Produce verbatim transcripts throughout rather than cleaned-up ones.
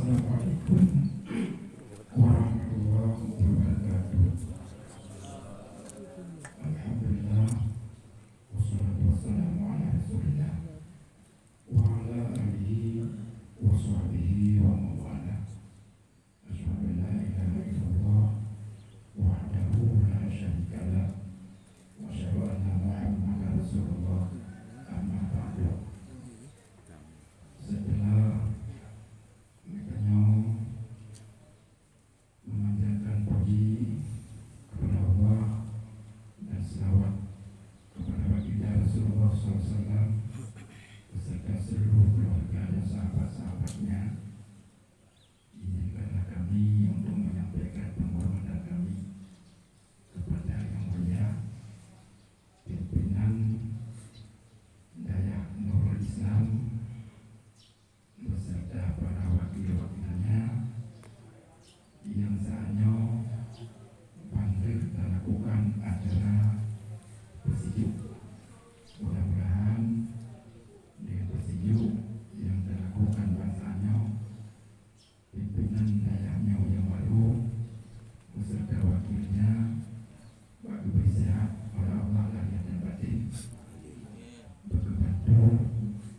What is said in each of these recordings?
Assalamualaikum warahmatullahi wabarakatuh. Alhamdulillah, wassalatu wassalamu ala Rasulillah wa ala alihi wa sahbihi wa man walah. Asyhadu an la ilaha illallah wahdahu la syarika lah, wa asyhadu anna Muhammadar Rasulullah, amma ba'du. Setelah geutanyoe memanjatkan puji kepada Allah dan selawat kepada Baginda Rasulullah sallallahu alaihi wasallam beserta seluruh keluarga dan sahabat-sahabatnya, izinkanlah kami untuk menyampaikan penghormatan kami kepada Yang Mulia Pimpinan Dayah Nurul Islam beserta para wakil-wakilnya yang saat nyoe ban lheueh talakukan acara peusijuek. Mudah-mudahan dengan peusijuek yang talakukan ban saat nyoe, pimpinan dayah nyoe nyang barô beserta wakilnya bak geubri seuhat oleh Allah lahé dan batin, bak geubantu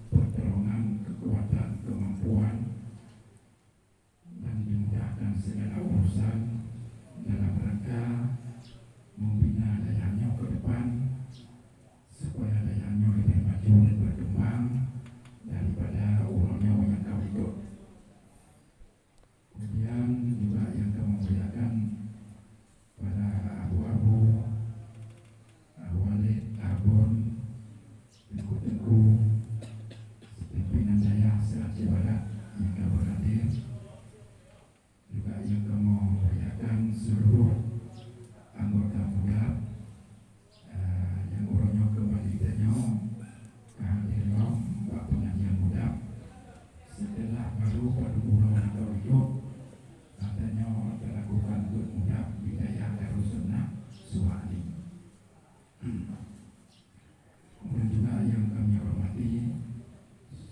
pertolongan, keukuatan, keumampuan, dan dimudahkan segala urusan dalam rangka membina dayah nyoe ke depan, supaya dayah nyoe leubeh maju dan berkembang daripada uroe nyoe nyang ka likot. Kemudian juga nyang kamoe muliakan para abu-abu, Abu Walid, Abon, teungku-teungku, pimpinan dayah se-Aceh Barat nyang ka beuhadir, juga nyang kamoe muliakan seluruh anggota MUDAP, eh, nyang uroe nyoe keumbali tanyoe ka hadir lom bak peungajian MUDAP. Seuteulah barô padub uroe nyang ka likot, tanyoe talakukan beuet MUDAP di dayah Darussunnah Suwakni. Dan juga nyang kami hormati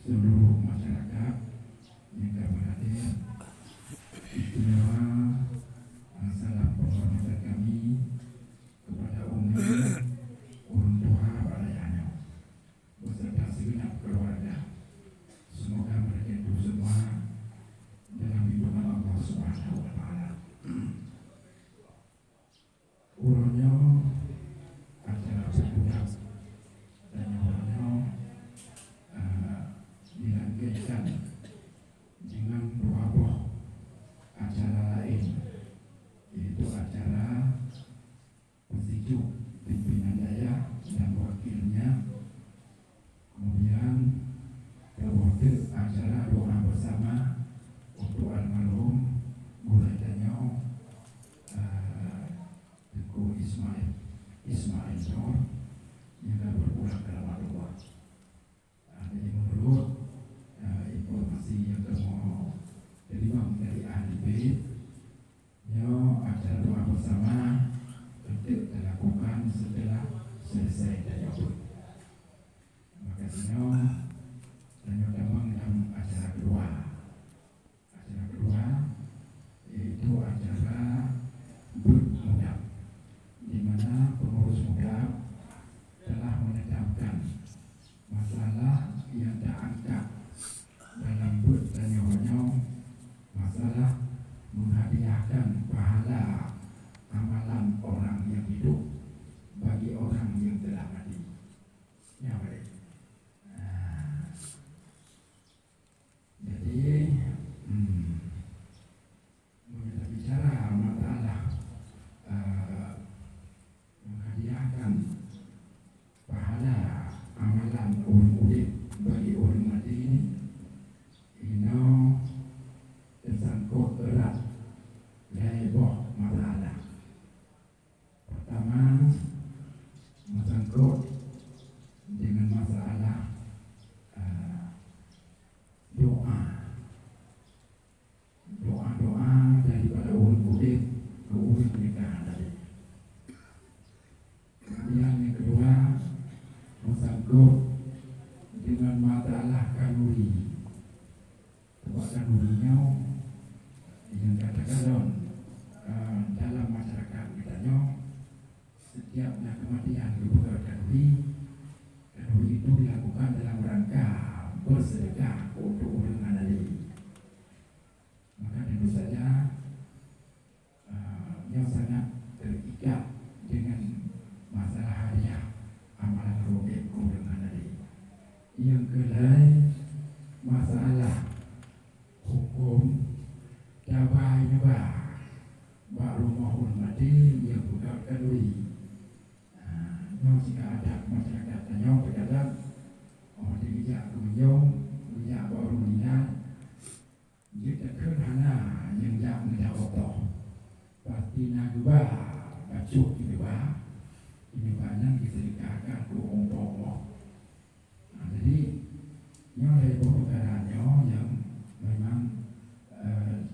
seluruh masyarakat nyang ka beuhadir, istimewa, eh, salam penghormatan kami kepada umi, ureueng tuha bak dayah nyoe, beserta segenap keluarga. Semoga mereka itu semua dalam lindungan Allah Subhanahu wa Taala. Uroe nyoe acara peumuda dan uroe nyoe, eh, dilanjutkan dengan dua boh acara laén, yaitu acara peusijuek pimpinan dayah dan wakilnya. Kemudian, taboh teuk acara doa bersama untuk almarhum gurée tanyoe, eh, Teungku Ismail, Ismail Nur, nyang ka berpulang ke rahmatullah. Ah, jadi menurut, eh, informasi nyang kamoe terima dari ahli bait, nyoe acara doa bersama untuk dilakukan setelah selesai tajaweueb. Maka sinoe, tanyoe tamong dalam acara kedua. Acara kedua, yaitu acara beuet MUDAP, di mana pengurus MUDAP telah menetapkan masalah yang terangkat dalam beuet tanyoe nyoe, masalah menghadiahkan pahala amalan orang yang hidup bagi orang yang telah mati. Ya, baik. Nah, jadi, hmm, meunyoe tabicara masalah, eh, menghadiahkan pahala amalan ureueng udeb bagi ureueng mati, inoe teusangkot erat lhèe boh masalah. Pertama, meusangkot dengan masalah, eh, doa. Doa-doa daripada ureueng udeb keu ureueng nyang ka hana lé. Kemudian nyang keudua, meusangkot dengan masalah khanuri. Sabab khanuri nyoe Nyang ka takalon, eh, dalam masyarakat geutanyoe, setiap na keumatian geupeugah khanuri, khanuri itu dilakukan dalam rangka beuseudeukah untuk ureuëng hana lé. Maka tentu saja, eh, nyoe sangat terikat dengan masalah hadiah amalan rogét ureuëng hana lé. Nyang keulhèe, masalah huköm tabai neuba bak rumoh ureuëng maté nyang peugah khanuri. Nah, nyoe sika adat masyarakat tanyoe teugadang, oh, jadi geujak keu meunyoe, geujak bak ureuëng meuninggai, jeuet takheun hana nyang jak meudawöt toh. Pasti na geuba, bacut geuba, geuba nyan geuseudeukahkan keu ureuëng tuha. Nah, jadi, nyoe lhèe boh peukara nyoe nyang memang, eh,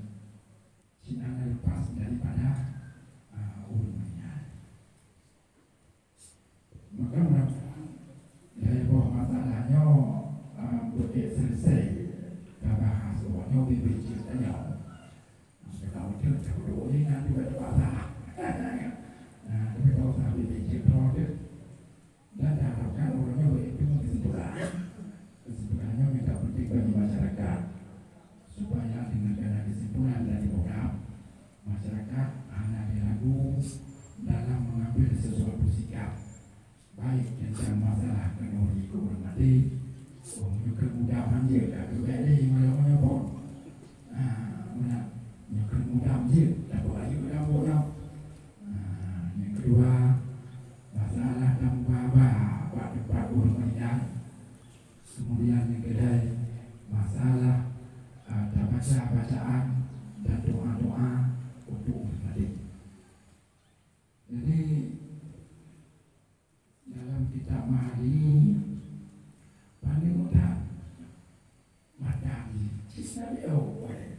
sinan lepas daripada, eh, ureuëng meuninggai. Maka mudah-mudahan lhèe boh masalah nyoe, eh, beuet selesai tabahas, nyoe bibit cerita nyoe. Nah, kita udah cakap dulu ni nanti pada pasal. Nah, tapi tak usah bibit cerita tu. Dan diharapkan ureuëng nyoe beuet kesimpulan. Kesimpulan nyoe nyang ka penting bagi masyarakat, supaya dengan adanya kesimpulan dari program, masyarakat hana lé ragu dalam mengambil sesuatu sikap, baik tentang masalah khanuri keu ureuëng maté, oh, meunyoe keu muda manjeuet, tapi bèk lé meunyoe pun. Ah, meunan, nyoe keu muda manjeuet, tapi ayo dalam boh nyoe. Ah, nyang keudua, masalah tamuba-ba bak teumpat ureuëng meuninggai. Kemudian nyang keudua, masalah, ah, tabaca bacaan dan doa-doa untuk ureuëng maté. Jadi, dalam kitab Mahali, paneuk that mata jih, cit na lé, oh, boleh.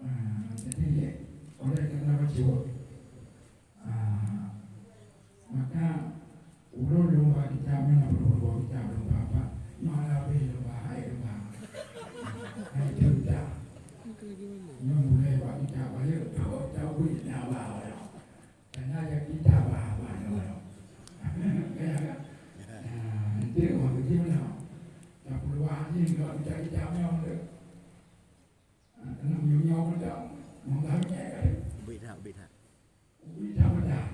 Ah, jadi, oleh karena bacut, ah, maka ulôn lôn ba kitab nyoe, lôn ba kitab lôn ba apa? Nyoe hana habéh lôn ba, hai lôn ba. Hai cerita. Nyoe mulai ba kitab aja, tahu, tahu bui na ba, ya. Karena ya kitab ba, ba, ya, ba. Ya, kan? Nah, nanti orang kerja mana? Dah puluhan ni kalau kita, kita nyoe. Ah, keuneuk meunyoe-nyoe mantong, meugaséh nyan ka lheueh. Ubit that, ubit that. Ubit that mantong.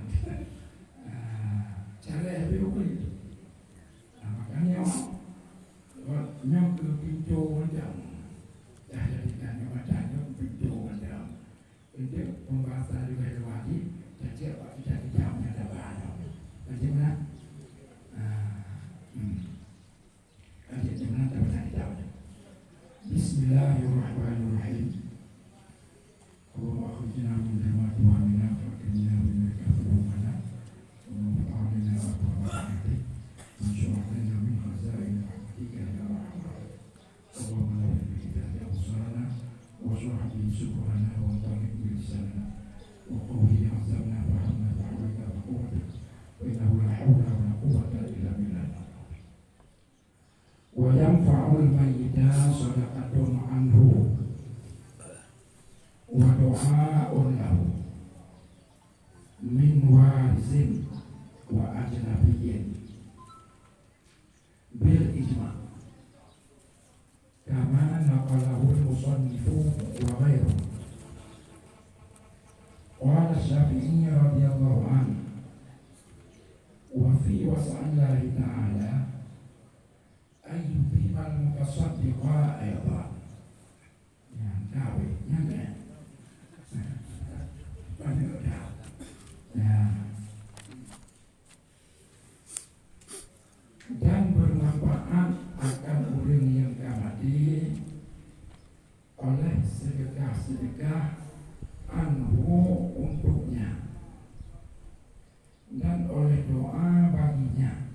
Ah, carée ubit-ubit. Ah, makanya, nyoe keu pintoe mantong. Dah jadikan nyoe mantong, nyoe keu pintoe mantong. Untuk pembahasan lebih luas lagi, cacok bak kitab-kitab nyang taba nyoe. Macam mana? Ah, hmm. Bismillahirrahmanirrahim. Allahumma akhrijna min dhulumati wahmina wa akhrijna min dhulumati wahmina wa nafa'na min abwabi rahmatik wa syu'lana min khazaini rahmatika ya arhamar rahimin. Allahumma nawwir bi hidayati absarana wa shrah bihi sudurana wa antiq bihi lisanana wa qawwi azmana wa hamna wa hawlana wa quwwatana fa innahu la hawla wa la quwwata illa billah. Wa yanfa'ul mayyita shadaqatun anhu wa du'a'un lahu min warisin wa ajnabiyyin bil ijma', kama naqalahul musannifu wa ghairuhu. Qala Syafi'i radhiyallahu anhu, wa fi was'illahi ta'ala an yut'imal mutasaddiqa aidan. Nyan kawé, nyan kawé. Banyak dah. Ya. Dan bermanfaat akan ureuëng nyang ka maté oleh sedekah-sedekah anhu untuknya, dan oleh doa baginya.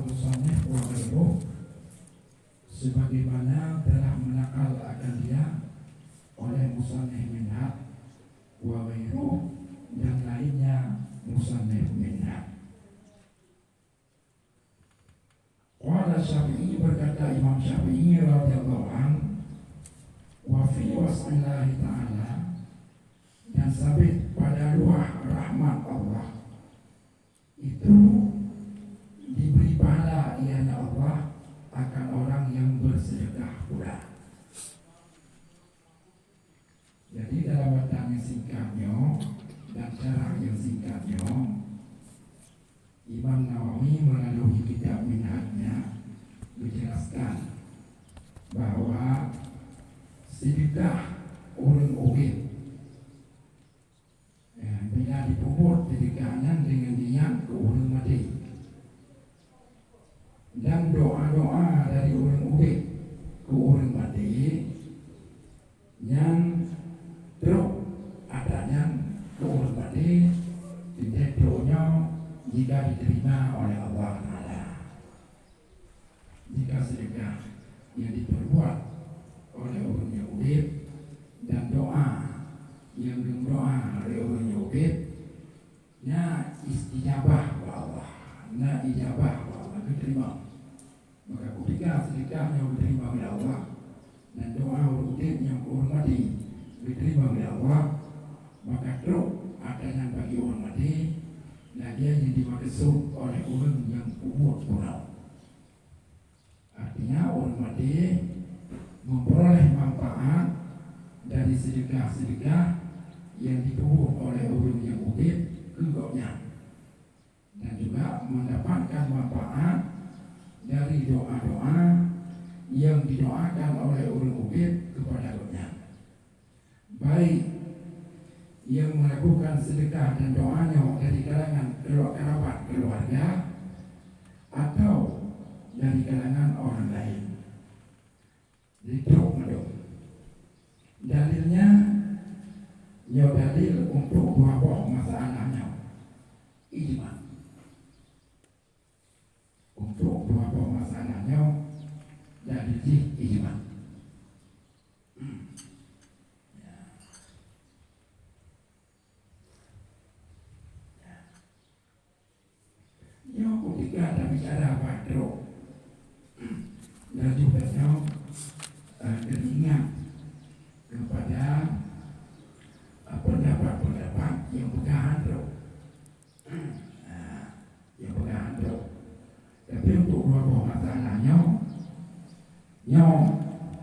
Musannif wa ghairuh, sebagaimana telah menakal akan dia oleh musannif minhaj wa ghairuh, dan lainnya musannif minhaj. Qala Syafi'i, berkata Imam Syafi'i radhiyallahu anhu, wa fi was'illahi ta'ala, dan sabit pada luah rahmat Allah, itu diberi pahala, ianya Allah, akan orang yang bersedekah pula. Jadi, dalam batang nyang singkat nyoe dan syarah nyang singkat nyoe, Imam Nawawi melalui kitab Minhajnya menjelaskan bahwa sedekah ureuëng urip, eh, bila dipeubuet sedekah nyan dengan niat keu ureuëng maté. Dan doa-doa dari ureuëng udeb keu ureuëng maté, nyan trok atra nyan keu ureuëng maté, teuntée trok nyoe jika diterima oleh Allah Taala. Jika sedekah yang diperbuat oleh ureuëng nyang udeb dan doa yang geudoa oleh ureuëng nyang udeb, na istijabah bak Allah, na ijabah bak Allah, geuterima. Maka, ketika sedekah nyang geuterima oleh Allah dan doa ureuëng udeb nyang ureuëng maté geuterima oleh Allah, maka trok atra nyan bagi ureuëng maté, lagée nyang dimaksud oleh ureuëng nyang peubuet bunoe. Artinya, ureuëng maté memperoleh manfaat dari sedekah-sedekah yang dipeubuet oleh ureuëng nyang udeb keu gobnyan, dan juga mendapatkan manfaat dari doa-doa yang didoakan oleh ureuëng udeb kepada gobnyan. Baik yang melakukan sedekah dan doa nyoe dari kalangan kelu-, kerabat keluarga atau dari kalangan orang lain. Di trok mandum. Dalilnya, nyoe dalil untuk dua boh masalah nyoe. Ijma. Untuk dua boh masalah nyoe, dalil jih ijma. Hmm. Ya. Ya. Nyoe ketika tabicara bak trok, laju tanyoe, eh, teringat kepada, eh, pendapat-pendapat yang peugah han trok. Ah, nyang peugah han trok. Tapi untuk dua boh masalah nyoe, nyoe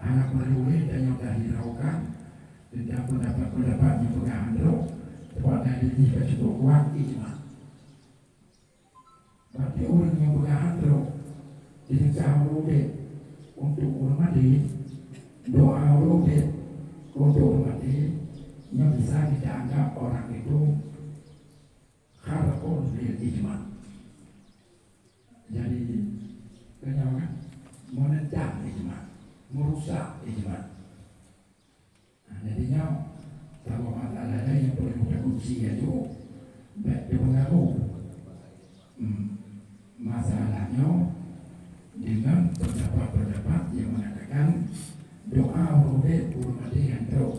hana perlu lé tanyoe tahiraukan tentang pendapat-pendapat nyang peugah han trok, sebab dalil jih ka cukup kuat, ijma. Berarti ureuëng nyang peugah han trok, sedekah ureuëng udeb untuk ureuëng maté, doa ureuëng udeb untuk ureuëng maté, nyoe bisa kita anggap orang itu kharqun lil ijma. Jadi, keunyoe kan, menentang ijma, merusak ijma. Nah, jadi nyoe, saboh masalah laén nyang perlu takunci laju, bèk teupeungaruh, hmm, masalah nyoe dengan pendapat-pendapat yang mengatakan doa ureuëng udeb ureuëng maté han trok.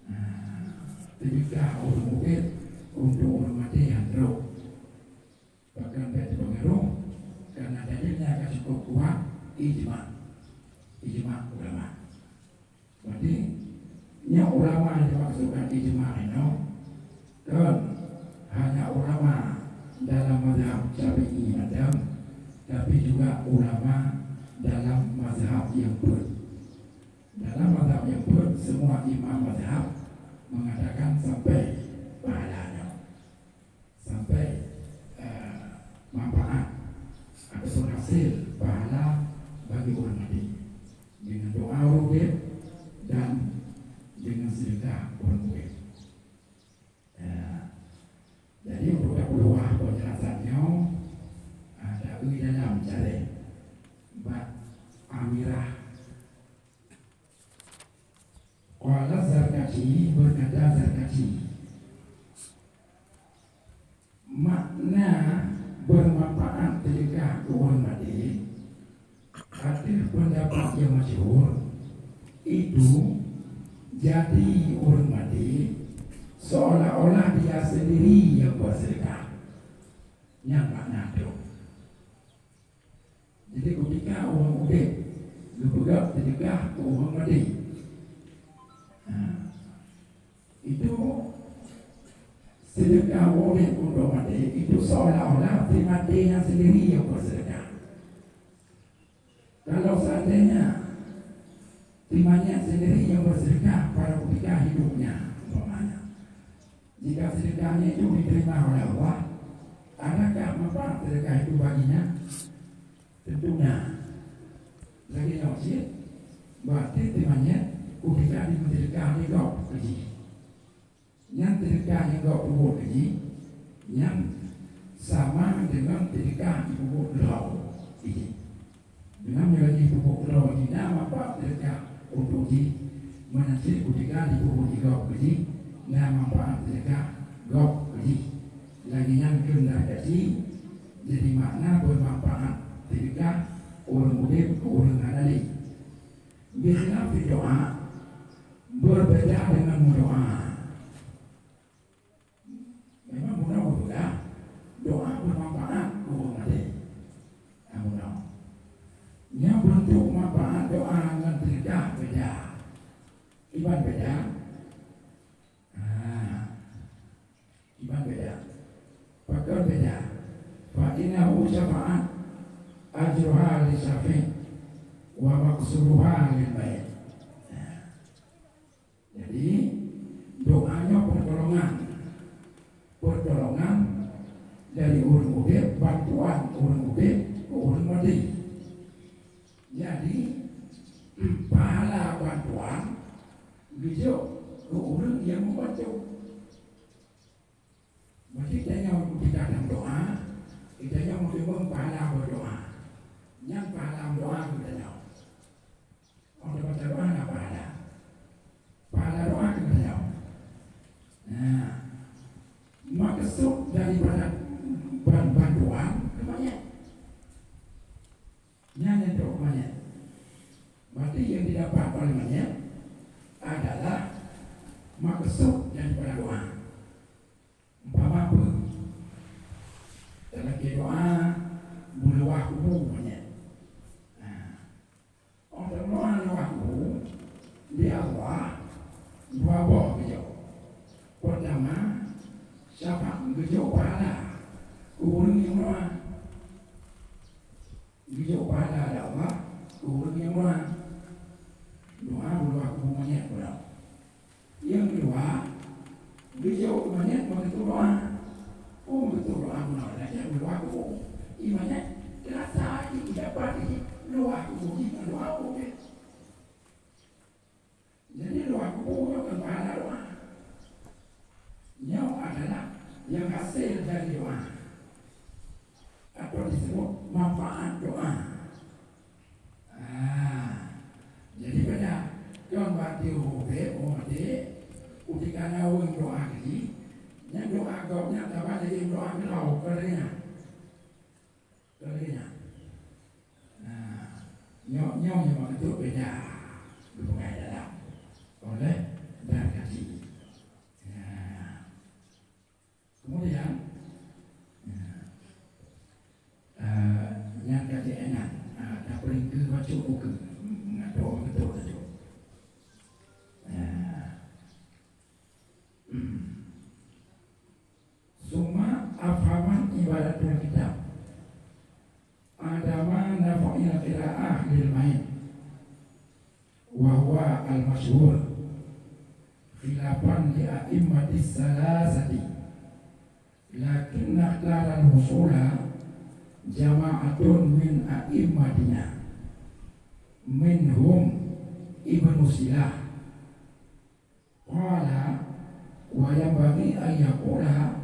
Nah, sedekah ureuëng udeb untuk ureuëng maté han trok. Bahkan bèk teupeungaruh, karena dalilnya ka cukup kuat, ijma. Ijma ulama. Berarti, nyoe ulama nyang dimaksudkan ijma nyoe, kon hanya ulama dalam mazhab Syafi'i mantong, tapi juga ulama dalam mazhab nyang peuet. Dalam mazhab nyang peuet, semua imam mazhab mengatakan sampai pahala nyoe. Sampai, eh, manfaat ataupun hasil pahala bagi ureuëng maté dengan doa ureuëng udeb dan dengan sedekah ureuëng udeb. Eh, jadi, untuk tapeuluwah penjelasan nyoe, eh, taeu dalam carée bak Amirah. Qala Zarkashi, berkata Zarkashi, makna bermanfaat sedekah keu ureuëng maté, ateueh peundapat nyang masyhur, itu jadi ureuëng maté seolah-olah dia sendiri nyang buet seudeukah. Nyang makna troh. Jadi, keutika ureuëng udeb geupeugah seudeukah keu ureuëng maté. Ha. Itu seudeukah ureuëng udeb keu ureuëng maté, itu seolah-olah si maté nyan sendiri nyang buet seudeukah. Kalau seandainya si manyét sendiri nyang buet seudeukah pada keutika hidupnya, umpamanya, jika seudeukahnya itu diterima oleh Allah, adakah manfaat seudeukah itu baginya? Tentunya. Lagée nyoe cit, berarti si manyét keutika jimeuseudeukah lé gob keu jih. Nyan seudeukah nyang gob peubuet keu jih, nyan sama deungon seudeukah jipeubuet droe keu jih. Deungon nyoe lagée peubuet droe jih na manfaat seudeukah untuk jih, meunan cit keutika jipeubuet jih gob keu jih, na manfaat seudeukah gob keu jih. Lagée nyan kheun that gaki, jadi makna beumanfaat seudeukah ureuëng udeb keu ureuëng hana lé. Bikhilafi doa, berbeda dengan mendoa. Memang bunoe geupeugah, doa bermanfaat keu ureuëng maté. Nah, bunoe. Nyoe bentuk manfaat doa ngon seudeukah beda. Kiban beda? Ah, kiban beda? Pakon beda? Fa innahu syafa'at ajruha li syafi' wa maqsuduha lil mayit. Nah. Jadi, doa nyoe pertolongan. Pertolongan dari ureuëng udeb, bantuan ureuëng udeb keu ureuëng maté. Jadi, pahala bantuan geujok keu ureuëng nyang membantu. Berarti tanyoe ketika doa, tanyoe meuteumeung pahala berdoa. Nyan pahala doa geutanyoe. Óh tabaca doa na pahala. Pahala doa keu tanyoe. Nah, maksud daripada ban-, bantuan keu manyét. Nyan nyang trok manyét. Berarti yang didapat oleh manyét adalah maksud daripada doa. Umpama peue? Talakée doa beuleubah kubu manyét. Nah, óh taluwah luwah kubu, di Allah dua boh geujok. Pertama, syafaat geujok pahala keu ureuëng nyang doa. Geujok pahala lé Allah keu ureuëng nyang doa. Doa beuleubah kubu manyét uroe. Nyang keudua, geujok manyét meukeusut doa. Oh, meukeusut doa meunan lagée beuleubah kubu. Ié manyét teurasa jih, dapat jih, leubah kubu jih ngon doa ubit. Jadi, doa kubu nyoe kon pahala doa. Nyoe adalah nyang hasé dari doa, atau disebut manfaat doa. Ah, jadi, beda kon bak tiep ubé, oh, maté, kutika na ureuëng doa keu jih, nyan doa gobnyan saban lagée doa keudroe, kon lagée nyan. Lagée nyan. Nah, nyoe, nyoe nyang meukeusut beda geupeugah dalam oleh dan kaji. Nah, kemudian, nah, eh, nyang ka jiénang, eh, tapeulingkeu bacut buku, ngat doa meukeusut sajoe. Nah, Summa afhaman ibaratul kitab adama naf'il qira'ah lil mayit, wa huwa al-masyhur khilafan li a'immatis salasati, lakin ikhtaral husula jama'atun min a'immatina, minhum Ibnu Silah. Qala, wa yanbaghi an yaqula,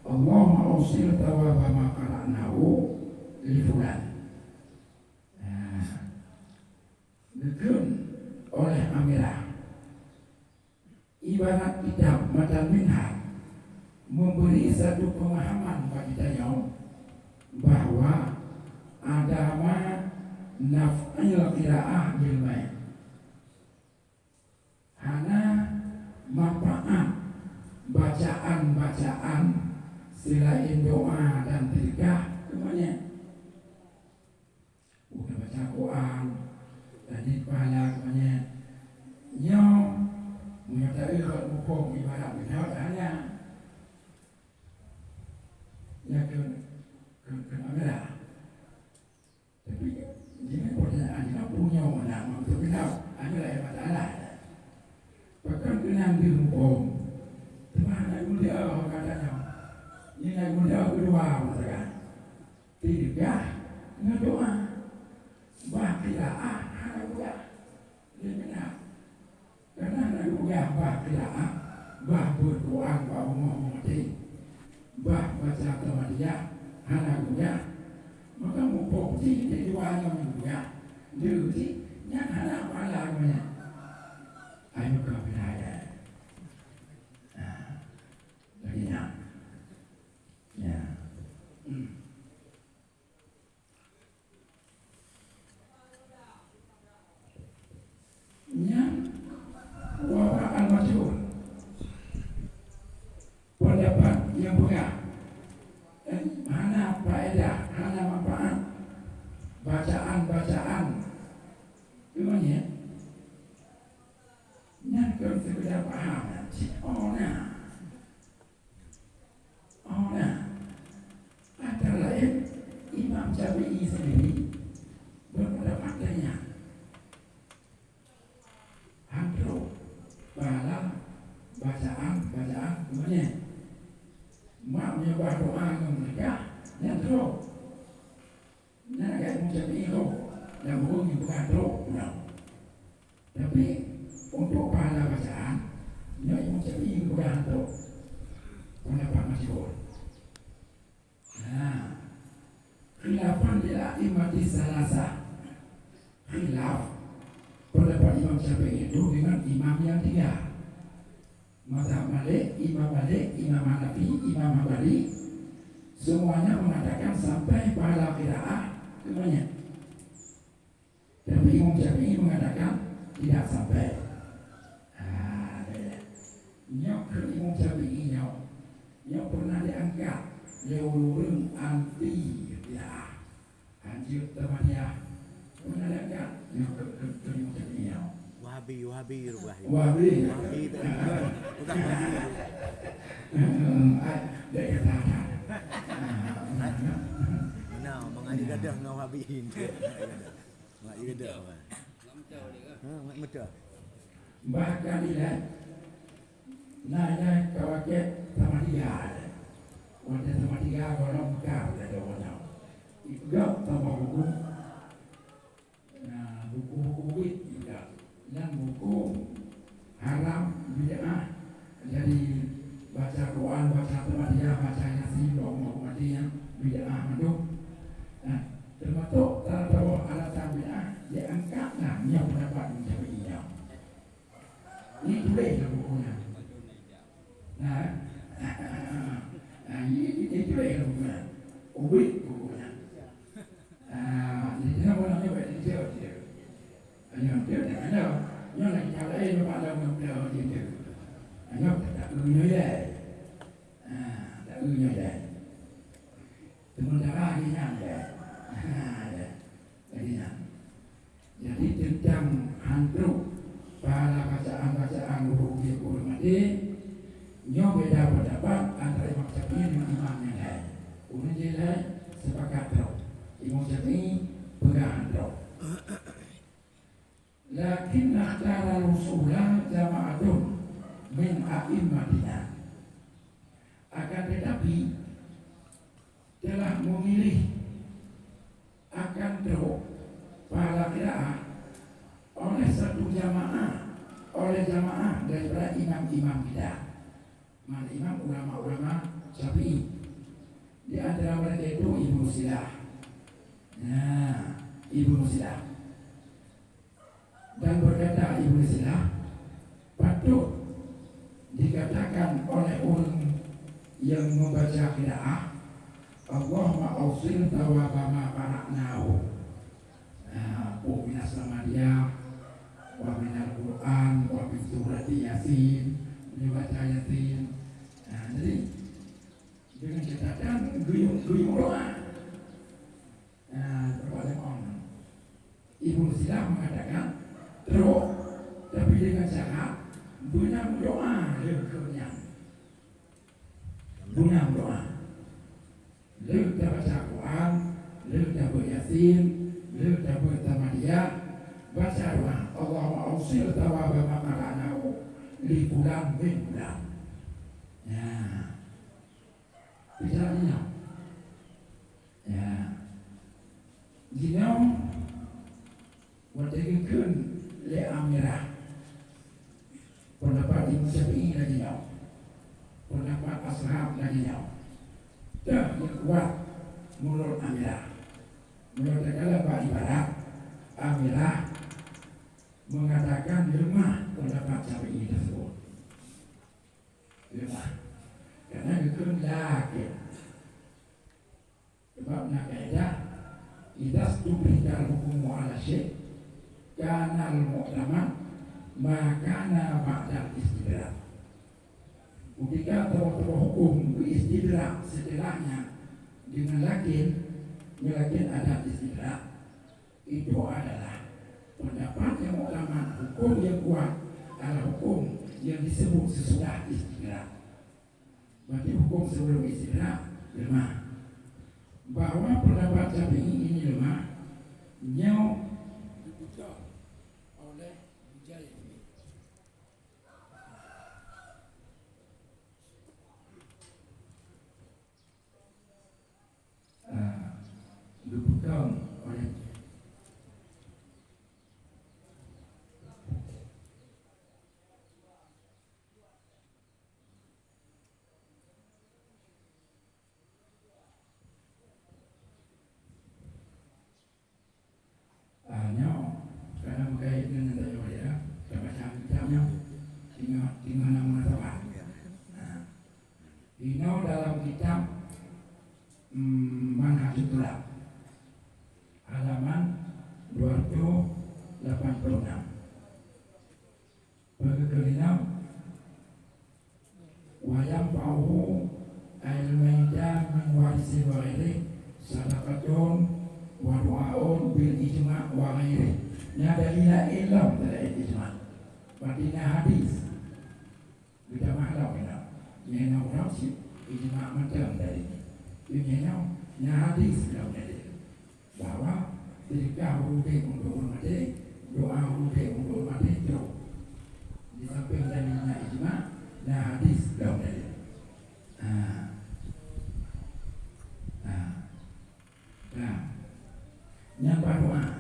Allahumma awsil thawaba ma qara'nahu li fulan. Nah, geukheun oleh Amirah, ibarat kitab matan Minhaj memberi satu pemahaman bagi tanyoe bahwa adama naf'il qiraah bil mait. Hana manfaat bacaan-bacaan selain doa dan teudeukah keu manyét. Udah baca Quran, dan di pahala keu manyét. Nyoe, meunyoe taeu kot muphom ibarat meudawa hana. Nyan keu, keu, keu amira. Tapi, jangan pertanyaan, jangan punya mana, maksud kita, adalah Allah Taala. Pakon keunan deuh muphom. Teuma hana geuliau kata nyoe. Nyan hana geuliau keudua masa kan. Teudeukah ngon doa. Bah qiraah hana geuliau. Lé meunan. Karena hana geupeugah bah qiraah, bah beuet Quran bak rumoh maté, bah baca Tamatiyah hana geupeugah. Maka muphom cit di dua nyoe geupeugah, deuh cit nyan hana pahala geuh nyan. Ayo ka beunaja. Nah, lagèe nyan. Ya. Hmm. Nyan wawak al-masyhur. Pendapat nyang peugah, eh, hana faedah, hana manfaat bacaan-bacaan. Memang ya? Nyan kon sekedar paham, cit ona. Ona, antara lain Imam Syafi'i sendiri berpendapat demikian. Hana trok pahala bacaan-bacaan manyét. Mak meunyoe bah doa ngon meuninggai, nyan trok. Nyan agak Imam Syafi'i tu, dan buku ni bukan trok pulang. Tapi, untuk pahala bacaan, nyoe Imam Syafi'i bukan trok. Pendapat masyhur. Nah, khilafan lil a'immati salasah. Khilaf pendapat Imam Syafi'i itu dengan imam yang tiga. Mazhab Malik, Imam Malik, Imam Hanafi, Imam Hambali, semuanya mengatakan sampai pahala qiraah ke manyét. Tapi Imam Syafi'i mengatakan tidak sampai. Ha, ya. Nyoe keu Imam Syafi'i nyoe, nyoe pernah diangkat lé ureueng anti bid'ah. Anjir teumaniah. Pernah diangkat nyoe keu, keu, keu Imam Syafi'i nyoe. Wahabi, Wahabi rupanya. Wahabi. Wahabi tak ada. Bukan Wahabi. Hmm, ai, dak kata. Mana, mengalir gadah dengan Wahabi. Mak Ida, Mak. Ha, Mak Meda. Bahkan ilai, na ilai ka wakèe Tamatiyah. Watèe Tamatiyah gohlom Mekah lagèe gohlom. Ipeugah tambah buku. Na buku-buku buet juga. Nyan buku haram, bid'ah. Jadi, baca Quran, baca Tamatiyah, baca Yasin, bak umat-umat nyan bid'ah mandum. Nah, teumasuk salah saboh alasan bid'ah, diangkat nah nyoe pendapat Imam Syafi'i nyoe. Ini tuléh lam buku nyan. Nah, nah, ini, ini tuléh lam buku nyan. Ubit buku nyan. Ah, di dalam orang nyoe baik dia, dia. Nyoe, nyoe, nyoe, nyoe. Nyoe lagi cara lain, nyoe pada orang muda, dia, dia. Nyoe tak, tak guna ya. Ah, tak guna ya. Sementara dia nyan ya. Ah, ya. Jadi nyan. Jadi tentang hantrok pahala bacaan-bacaan ureueng udép ureueng maté, nyoe beda pendapat antara Imam Syafi'i dengan imam nyang laén. Ureueng nyang laén sepakat trok. Imam Syafi'i peugah hantrok. Lakin ikhtara al-wusula jama'atun min a'immatina. Akan tetapi, telah memilih akan trok pahala qiraah oleh satu jamaah, oleh jamaah daripada imam-imam kita. Mana imam ulama-ulama Syafi'i. Di antara mereka itu Ibnu Silah. Nah, Ibnu Silah. Dan berkata Ibnu Silah, patut dikatakan oleh ureueng nyang membaca qiraah, Allahumma ausil thawaba ma qara'nahu. Nah, peue minas samadiyah, wa minal Qur'an, wa min surati Yasin, dibaca Yasin. Nah, jadi, dengan catatan geuyue-geuyue doa. Nah, Bapak Imam. Ibnu Sina mengatakan, trok, tapi dengan syarat, beuna meudoa lé keu nyan. Beuna meudoa. Lheueh tabaca Quran, lheueh tabeuet Yasin, lheueh tabeuet Samadiyah, baca doa, "Allahumma ausil thawaba ma qara'nahu li fulan bin fulan." Ya. Bicara nyoe. Ya. Jinoe watèe geukheun lé Amirah, peundapat Imam Syafi'i lagèe nyoe, peundapat ashab lagèe nyoe. Teuh nyang kuat meunurot Amirah. Meunurot takalon bak ibarat, Amirah mengatakan lemah peundapat Syafi'i tersebut. Lemah. Karena geukheun lakèe. Sebab na kaedah, "Idza stuqbidal hukmu 'ala syai', kana al-mu'tamad ma kana ba'dal istidrak." Ketika tokoh-tokoh hukum beristidraj setelahnya dengan lakèe, nyoe lakèe adat istidrak, itu adalah pendapat nyang mu'tamad, hukum nyang kuat adalah hukum nyang disebut sesudah istidrak. Berarti hukum sebelum istidrak lemah. Bahwa pendapat Syafi'i ini lemah, nyoe dibuka oleh Bujairimi. Ah, dibuka oleh Ah, nyoe, karena meukaitkan ngon tanyoe ya, macam-macam kitab nyoe, tinggai, tinggai na munasabah. Nah, inoe dalam kitab, hmm, Manhajut Thullab, halaman dua ratus lapan puluh enam. Peue geukheun lom, "Wa yanfa'uhu ilmu inda min warisin wa ghairih, sadaqatun wa du'aun bil ijma' wa ghairih." Nyan dalil laén lom selain ijma'. Berarti na hadis. Geutamah lom inoe. Nyan na ureueng cit ijma' mantong dalil. Nyan na hadis lom dalil. Bahwa sedekah ureueng udép untuk ureueng maté, doa ureueng udép untuk ureueng maté trok. Di samping dalilnya ijma, na hadis dalam dalil. Ha. Ha. Nah, nyang baru ah,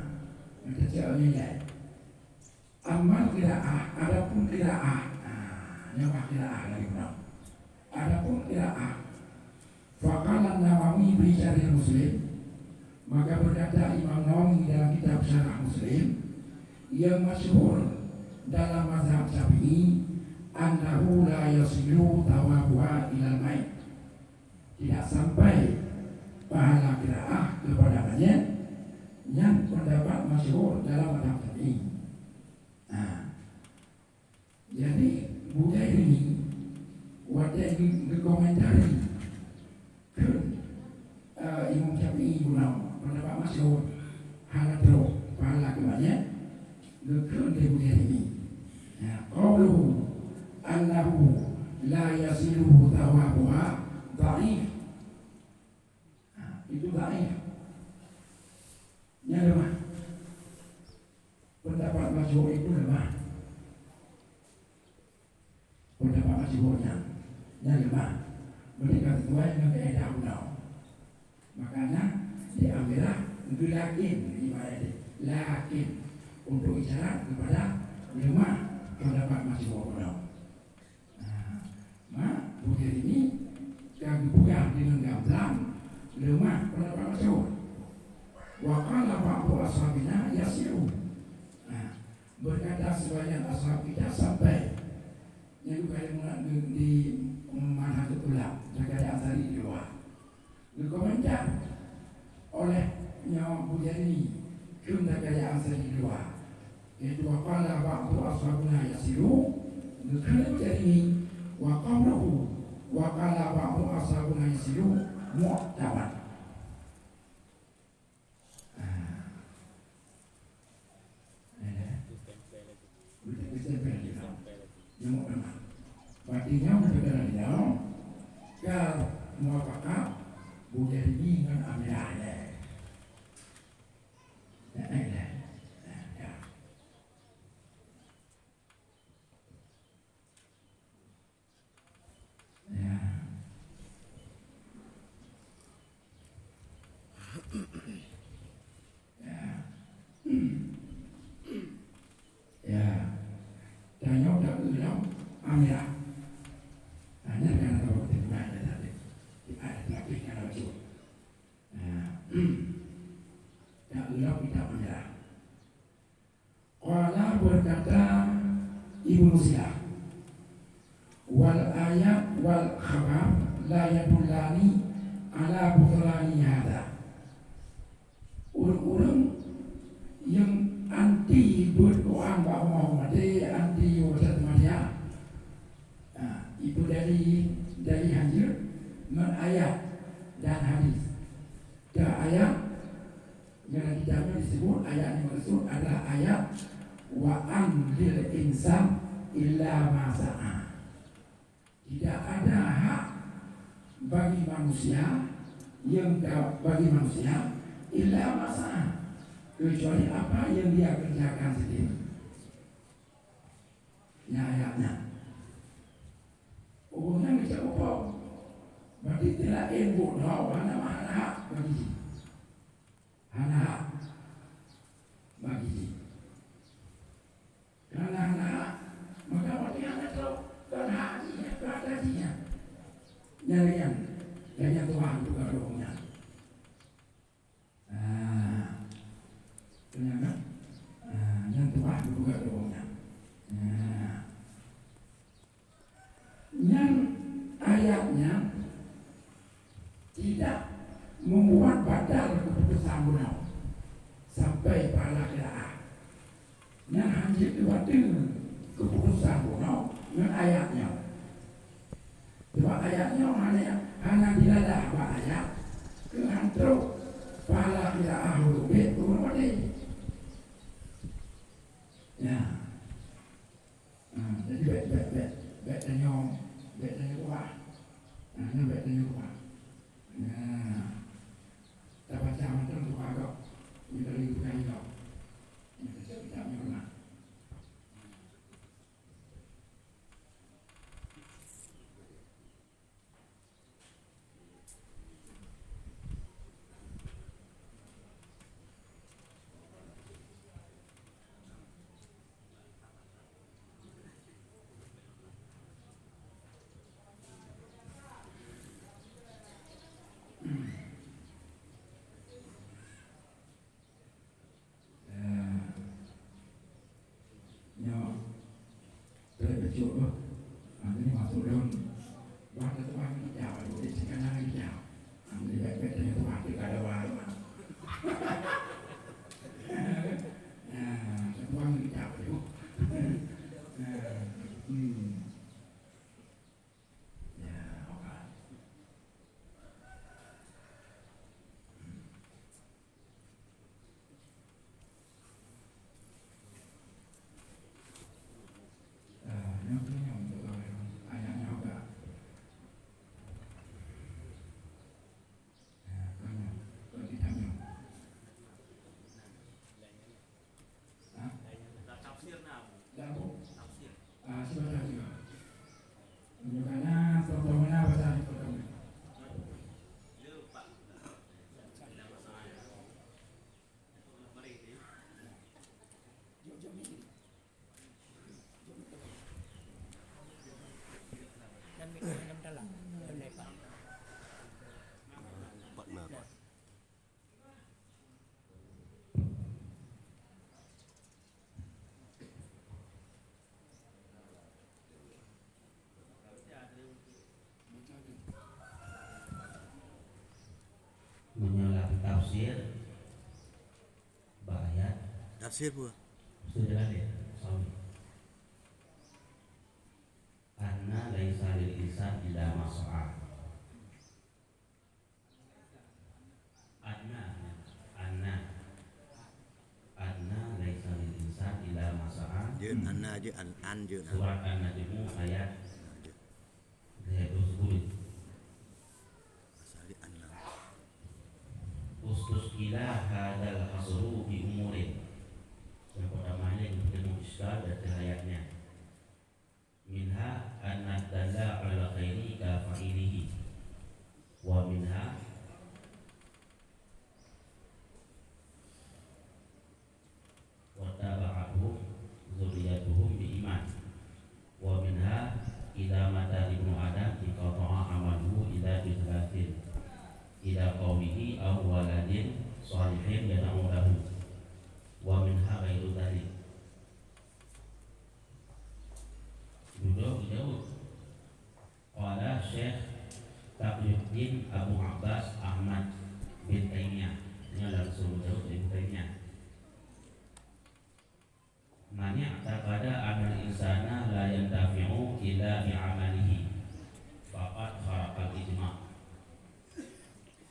nyang kecil ni ya. Amma qiraah, adapun qiraah, nah, nyoe qiraah lagèe meunan. Adapun qiraah, faqala Nawawi fi Syarhil Muslim, maka berkata Imam Nawawi dalam kitab Syarah Muslim, yang masyhur dalam mazhab Syafi'i, annahu la yasilu thawabuha ilal mait. Tidak sampai pahala qiraah kepada manyét, nyan pendapat masyhur dalam mazhab Syafi'i. Nah, jadi, Bujairimi watèe geu-, geukomentari kheun, eh, Imam Syafi'i bunoe, pendapat masyhur, hana trok pahala keu manyét, geukheun lé Bujairimi. Ya, qauluhu annahu la yasiluhu thawabuha dhaif. Nah, itu dhaif. Nyan lemah. Pendapat masyhur itu lemah. Pendapat masyhur nyan, nyan lemah. Merdeka sesuai dengan kaedah ulama. Makanya, di Amirah geulakin ibarat, lakin untuk isyarat kepada lemah pendapat masyhur ulama. Nah, ma, Bujairimi ka geupeugah deungon gamblang lemah pendapat masyhur. Wa qala ba'du ashabina yasihu. Nah, berkata sebagian ashab kita sampai. Nyan bukan di, di Manhajul Thullab, Zakaria Ansari di luar. Geukomen Dan oleh nyoe Abu Jahmi kheun Zakaria Ansari dua, yaitu, "Wa qala ba'du ashabuna yasilu," geukheun Abu Jahmi, "wa qawluhu, wa qala ba'du ashabuna yasilu, mu'tamad." Ah. Eh, eh. Beutôi, beutôi, beutôi. Nyamuk teuma. Berarti nyoe beutôi, beutôi. Ka muafakat, Abu Jahmi ngon Amirah, eh. Eh, eh, eh. Eh, ya. Ya. Ya. Ya. Tanyoe taeu lom Amirah. Hana kana tahu teurimong dah tadi. Di ayat terakhir kana baca. Ya. Taeu lom kitab Amirah. Qala, berkata Ibnu Sina, "Wal ayat wal khabar la yadullani ala butlani hadza." Ureuëng-ureuëng nyang anti buet Quran bak rumoh maté, anti buet maté, ha, ipeudalil dari hanjeuet ngon ayat dan hadis. Ka ayat Nyang kitab nyoe disebut ayat nyang maksud adalah ayat, "Wa an lil insan illa ma sa'a." Tidak ada hak bagi manusia, yang ka-, bagi manusia, illa ma sa'a, kecuali apa yang dia kerjakan sendiri. Nyan ayat nyan. Ureuëng nyan geucok muphom. Berarti teulaén buet droe hana, hana hak bagi jih. Hana hak bagi jih. Karena hana hak, maka berarti hana troh. Kon hak jih nyan, kon hak jih nyan. Nyan lagée nyan, lagée nyan Tuhan geupeugah lom nyan. Ah, teunyata, ah, nyan tuah geupeugah lom nyan. Ah. Nyan ayat nyan tidak membuat batal keputusan bunoe sampai pahala qiraah. Nyan hana jeuet keu watée keuputusan bunoe ngon ayat nyoe. Sabab ayat nyoe hana, hana dilada bak ayat keu han troh pahala qiraah huruf bét ureuëng maté. Ya. Ha, jadi bèk, bèk, bèk, bèk tanyoe, bèk tanyoe tuah. Ha, nyoe bèk tanyoe tuah. Nah, tabaca mantong tuha gob. Nyoe dari bukan gob. Nyoe dari kitab nyoe na. Eh, nyoe, trép bacut boh. Ah, jadi masuk dalam. Bah, teuma kita, jadi sekarang kita. Ah, jadi baik-baik tanya Tuhan, kita ada warung. Nah, Tuhan kita, boh. Nah, hmm. Ya, oke. Tafsir peue? Tafsir Jalalain, Sawi. Anna laisa lil insan illa ma sa'a. Anna, anna, anna laisa lil insan illa ma sa'a. Jeuet, anna jeuet, an, an jeuet, nah. Surat An-Najmu ayat Nah, jeuet. Ayat dua puluh. Asali anna. Ustuskila hadal hasru bi umurin. Nyang pertama nyan geupeuteumeung iskal dan ayat nyan. Minha anna dalla ala ghairi ka fa'ilihi. Wa minha wattaba'athum dzurriyyatuhum bi iman. Wa minha idza mata ibnu Adam inqata'a amaluhu illa bi tsalatsin, ila qaulihi aw waladin shalihin yad'u lahu. Wa minha ghairu dzalik. Dudoe geujaweueb. Qala Syekh Taqiyuddin Abu Abbas Ahmad bin Taimiyah. Nyoe langsung geujaweueb Ibnu Taimiyah. Man i'taqada annal insana la yantafi'u illa bi amalihi, faqad khalafal ijma'.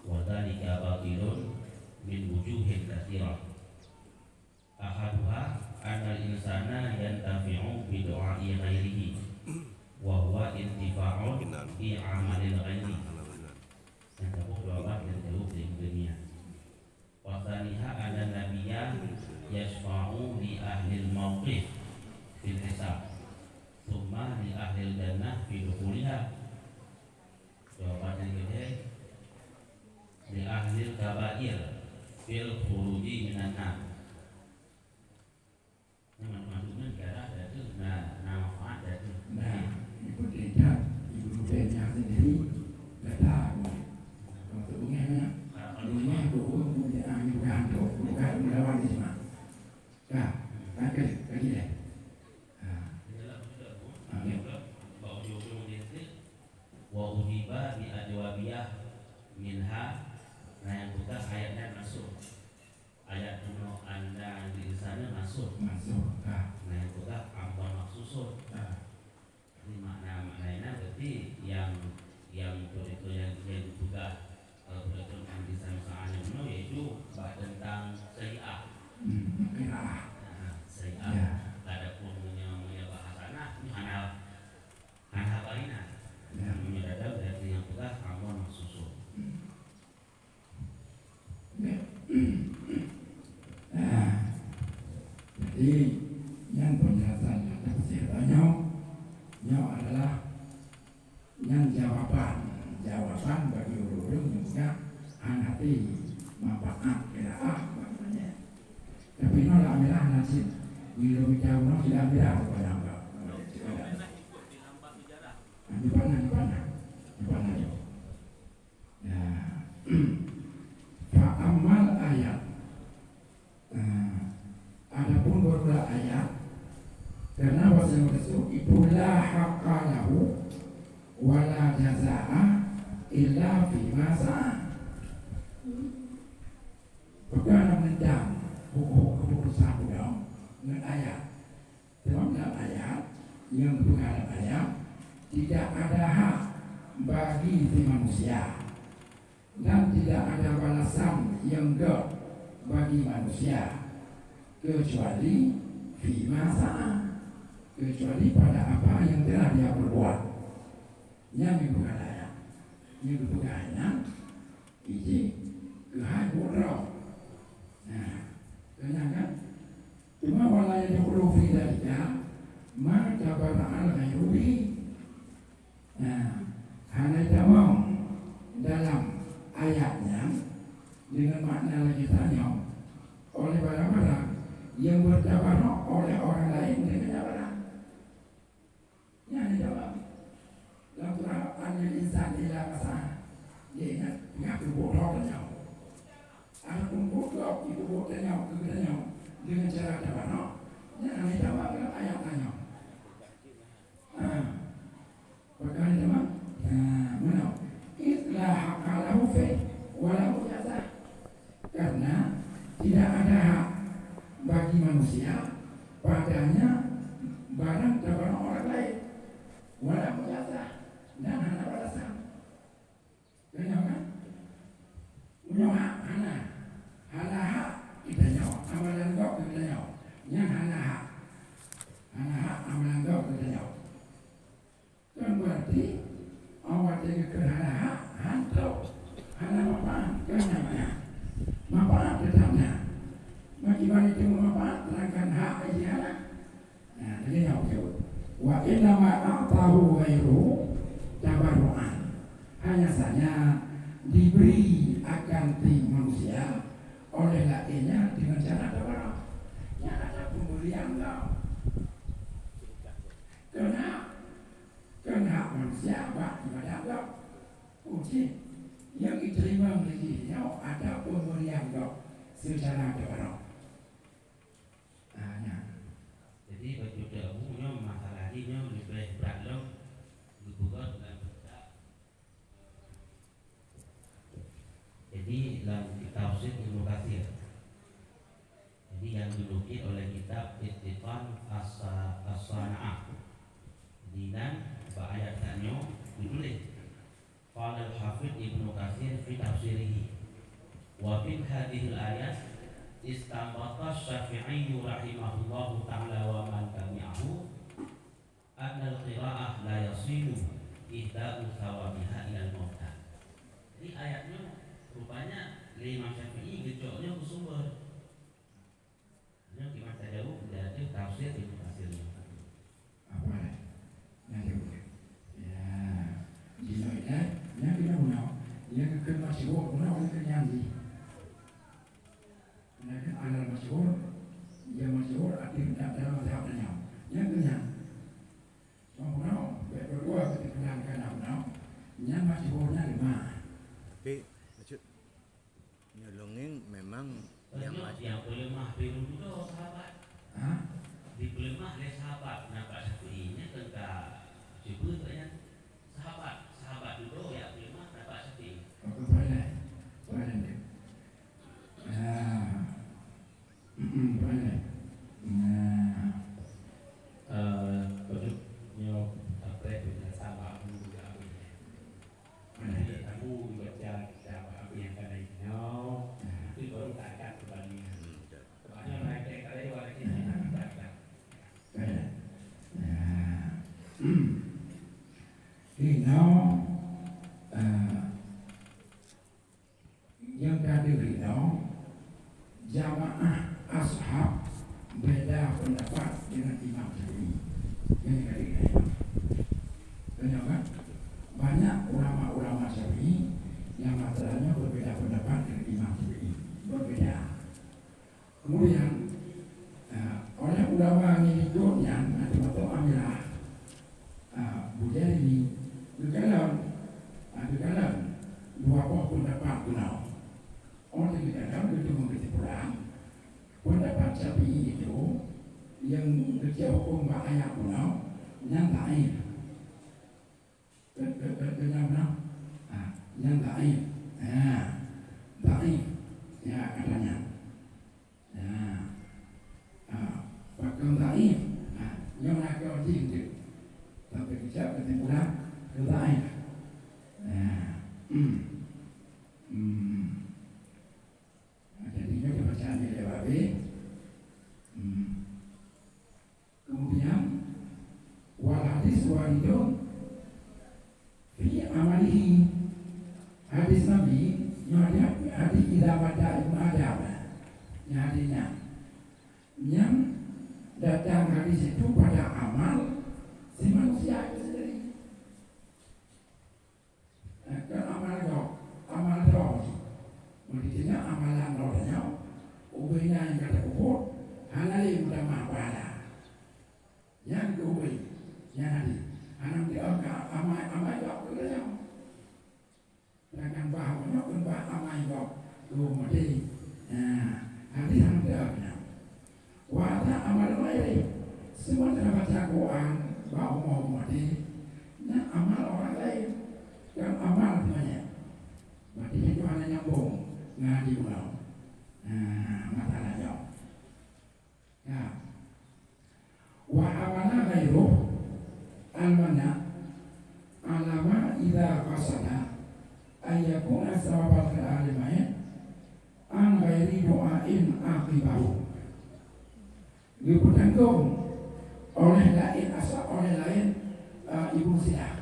Wa dzalika batilun min wujuhin katsirah. Ahaduha annal insana yantafi'u bi du'a'i ghairihi, wa huwa intifa'un bi amalil ghairi. Nyang saboh jawaban nyang jaweueb lé Ibnu Taimiyah. Wa tsaniha anna nabiyya yashfa'u li ahlil mauqif fil hisab, tsumma li ahlil jannah fi dukhuliha. Jawaban nyang keudua, li ahlil kabair fil khuruji minan nar. Nyan mandum-mandum nyan gairah datu, na, na manfaat datu. Nah, ini penting kan, Ibnu Taimiyah sendiri kata, untuk pengennya, dunia itu pun punya angin bergantung, bukan melawan ijma. Nah, kan, kan, kan, ya. Ha. Amin. Bak ujong-ujong dia tu, wa ujiba bi ajwabiyah minha, nah, nyang peugah ayat nyan masuk. Ayat bunoe anna lil insani masuk. Masuk, ka. Nah, nyang peugah amrun makhsusun. Ka. Jadi makna, makna nyan berarti nyang, nyang beutôi-beutôi nyang, nyang geupeugah, eh, beutôi-beutôi anna lil insani masuk nyan bunoe, yaitu bak teuntang sayyi'ah. Hmm, sayyi'ah. Nah, sayyi'ah. Ya. Adapun meunyoe, meunyoe bak hasanah, nyoe hana, hana haba inan. Ya. Meunyoe dak-dak berarti nyang peugah amrun makhsusun. Hmm. Nah, jadi, nyan penjelasan nyang tafsir tanyoe, nyoe adalah nyan jawaban, jawaban bagi ureueng-ureueng nyang peugah hana teuh manfaat qiraah bak nyan. Tapi nyoe lam qiraah na cit, nyoe lôn mita bunoe cit lam qiraah rupanya. Di mana, di mana? Di mana nyoe? Ya. Fa ammal ayat. Nah, adapun beureulah ayat, karena bahasa Inggris itu, itu la haqqa lahu wa la jazaa illa fi ma sa'a. Bukan menentang hukum keputusan beliau dengan ayat. Sebab dalam ayat, nyang geupeugah lam ayat, tidak ada hak bagi si manusia, dan tidak ada balasan nyang gét bagi manusia, kecuali fima sa'a, kecuali pada apa yang telah dia perbuat. Nyan geupeugah lam ayat. Nyang geupeugah nyan, iji keuhai buet droe. Nah, keunyan kan? Cuma wala yadkhulu fi dzalika ma tabarra'a al-ghairu bihi. Nah, hana tamong dalam ayat nyan dengan makna lagée tanyoe oleh barang-barang yang bertabarruk oleh orang lain dengan barang. Nyan jaweueb. Lam Quran, "Anna lil insani la ma sa'a." Dia ingat, peugah keu buet droe tanyoe. Adapun buet droe, itu buet tanyoe, keu tanyoe, dengan cara tabarruk, nyan hana jaweueb dalam ayat tanyoe. Ha. Pakon teuma? Ha, meunoe. "Idz la haqqa lahu fi wa lahu jaza." Karena tidak ada hak bagi A'tahu ghairuhu tabarru'an. Hanya saja diberi akan ti manusia oleh lainnya dengan cara tabarruk. Nyan ada pemberian tau. Keuhai, keuhai manusia bak ibadat tau. Uji, nyang diterima lé jih nyoe ada pemberian gob seucara teurang. Ah, nyan. Jadi, bak Teungku Abu nyoe masalah jih nyoe leubeh brat lom geupeugah dalam kitab. Jadi, dalam kitab Tafsir Ibnu Katsir. Jadi, yang dinukil oleh kitab Itqan As-, As-Sana'ah. Di nan bak ayat tanyoe dituléh, qala al-Hafidz Ibnu Katsir fi tafsirihi, "Wa min hadzihil ayat istanbata Syafi'i rahimahullahu ta'ala wa man tabi'ahu annal qira'ah la yasilu ihda'u tsawabiha ilal mauta." Jadi, ayat nyoe rupanya lé Imam Syafi'i geucok nyoe beusumber. Nyoe kiban tajaweueb di ateueh tafsir Ibnu Katsir nyoe. Apa dah? Nyan dia bukan. Ya. Jinoe dah. Nyan kena guna. Nyan kena masyhur guna oleh kenyang jih. Nyan kan alal masyhur. Ya masyhur arti dalam mazhab nyan. Nyan kenyang. Cuma guna, baik berdua kita kenal kan guna. Nyan masyhurnya lima. Tapi maksud Nyoe lôn ngieng memang nyang Nyoe nyang peuleumah Firun dudoe sahabat. Hah? Dipeuleumah lé sahabat pendapat Syafi'i, nyan kan ka cuba tu nyan. Sahabat, sahabat dudoe nyang peuleumah pendapat Syafi'i. Oke, boleh. Boleh deh. Ah. Mm-mm, boleh. Nah. Eh, nyoe, apa itu, sahabat dulu juga. Jadi, kamu baca kitab apa yang kalian kenal, itu baru tak akan perbandingan. Hmm, betul. Sebabnya mereka kalian orang kita tak akan. Nah, inoe, eh, nyang ka deuh inoe, Jamaah ashab beda pendapat dengan Imam Syafi'i. Nyan ka deuh. Tanya kan? Banyak ulama-ulama Syafi'i yang masalahnya berbeda pendapat dengan Imam Syafi'i. Berbeda. Kemudian, eh, oleh ulama ngieng ikot nyan, na teumasok Amirah, eh, Bujairi, geukalon, eh, geukalon dua boh pendapat keunoe. Óh lheueh geukalon, geuteumé keusimpulan, pendapat Syafi'i itu nyang geucok hukôm bak ayat keunoe nyan dhaif. Ke, ke, ke, ke nyang mana? Ah, nyang dhaif. Ah, dhaif. Ya, katanya. Ya. Ah, pakon dhaif. Ah, nyang ada uji tu. Sampai kejap kesimpulan ke dhaif. Ya. Hmm. Hmm. Nah, jadi nyoe bacaan dia babe. Hmm. Kemudian, wal hadis waridun fi amalihi. Hadis Nabi, nyoe hadis, hadis idza mata ibnu Adam. Nyoe hadisnya. Nyang datang hadis itu pada amal si manusia itu sendiri. Kan amal gob, amal droe. Meunyoe amalan droe nyoe, ubé nyan nyang ka teupeubeuet, hana lé meutamah pahala. Nyan keu ubé, nyan hadis. Hana meutamah amai, amai gob keu nyoe. Sedangkan bah nyoe keu bah amai gob keu maté. Nah, hadis hana meutamah nyan. Wa hadza amal ghairi, semuanya baca Quran bak umu-umu maté, nyan amal orang lain, kon amal semuanya. Berarti itu hana nyambung ngon hadis ulang. Nah, masalah nyoe. Ya. Wa amala ghairuh, al-mana, alama idza qasada an yakuna sababan li ahli mayit an ghairi du'ain aqibahu. Geupeutanggong oleh laén, asa oleh laén, eh, Ibnu Sidah.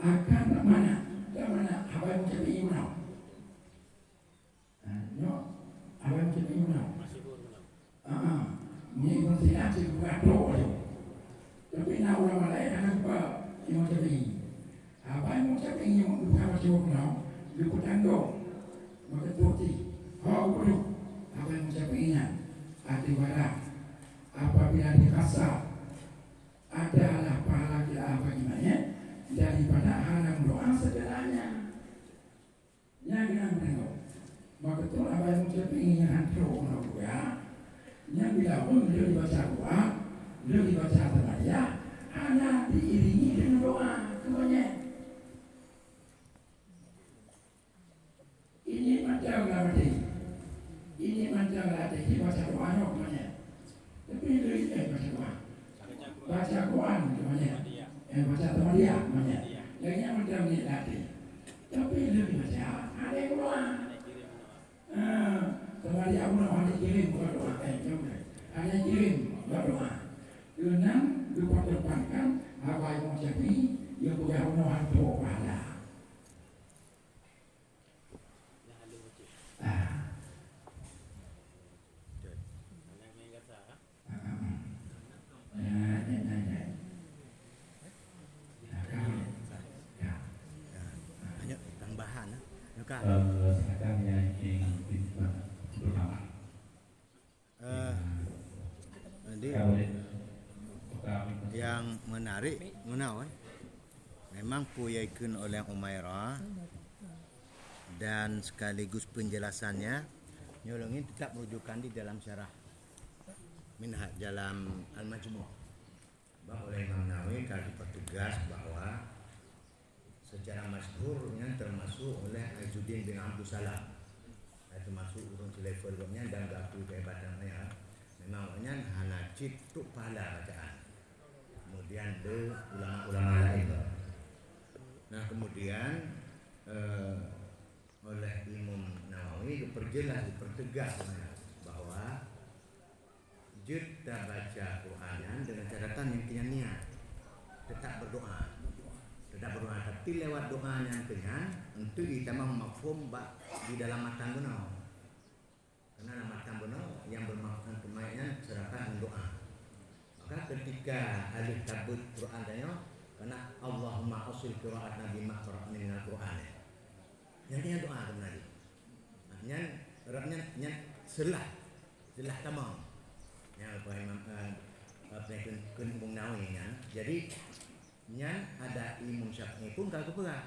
Akan mana? Ka mana? Haba meucebri Ibnu. Ha, nyoe, haba meucebri Ibnu. Masih burung. Ah, ah. Ni Ibnu Sidah cit bukan trok aja. Tapi na Imam Syafi'i. Haba Imam Syafi'i nyang geupeugah baca uroe keunoe geupeutanggong. Maka tuti, ho geupeudong haba Imam Syafi'i nyan. Arti barang, apabila dirasa adalah pahala qiraah bagi mayit daripada hana meudoa sebenarnya. Nyang keunan meudeungoe. Maka tu Abai Musyafii nyang han trok u nanggroe, nyang bila ureueng lheueh jibaca Quran, lheueh jibaca Tabariyah, hana diiringi deungon doa. Keumanyét? Ini mantong lam até. Ini mantong lam até. Jibaca doa nyoe keumanyét. Tapi lheueh, eh, baca Quran. Baca Quran keumanyét. Eh, baca Tabariyah keumanyét. Lagèe nyan mantong niat lam até. Tapi lheueh baca, hana doa. Ah, Tabariyah bunoe hana kirém bak doa, eh, jaweueb. Hana kirém bak doa. Keunan geuperdepankan haba Imam Syafi'i, nyang peugah bunoe han trok pahala. Ah. Hanya tambahan, eh. Nyoka. Eh, silakan yang ingin bertanya. Eh, jadi, yang menarik meunoe, eh, memang peue nyang geukheun oleh Umairah dan sekaligus penjelasannya, nyoe lôn ngieng tetap rujukan di dalam syarah Minhaj dalam Al-Majmu'. Sebab oleh Imam Nawawi ka geupeuteugas bahwa secara masyhur nyan termasuk oleh Izzuddin bin Abdussalam. Termasuk ureueng selevel gobnyan dan geuakui kehebatan gobnyan. Memang gobnyan hana cit trok pahala bacaan. Kemudian lé ulama-ulama laén. Nah, kemudian, eh, oleh Imam Nawawi geuperjelas, geuperteugas bahwa jeuet tabaca Quran nyan deungon catatan nyang keu nyan niat. Tetap berdoa. Tetap berdoa, tapi lewat doa nyang keu nyan, untuk jitamong mafhum bak di dalam matan bunoe. Karena lam matan bunoe nyang bermafhum keumaik nyan seurapa ngon doa. Maka ketika alif tabeuet Quran tanyoe, karena Allahumma ausil qiraatana bima qara'na minal Quran. Nyan keuh nyan doa keunan. Nyan, rot nyan, nyan seulah, seulah tamong. Nyan apa Imam, eh, apa yang kheun, kheun Imam Nawawi nyan. Jadi, nyan ada Imam Syafi'i pun ka geupeugah.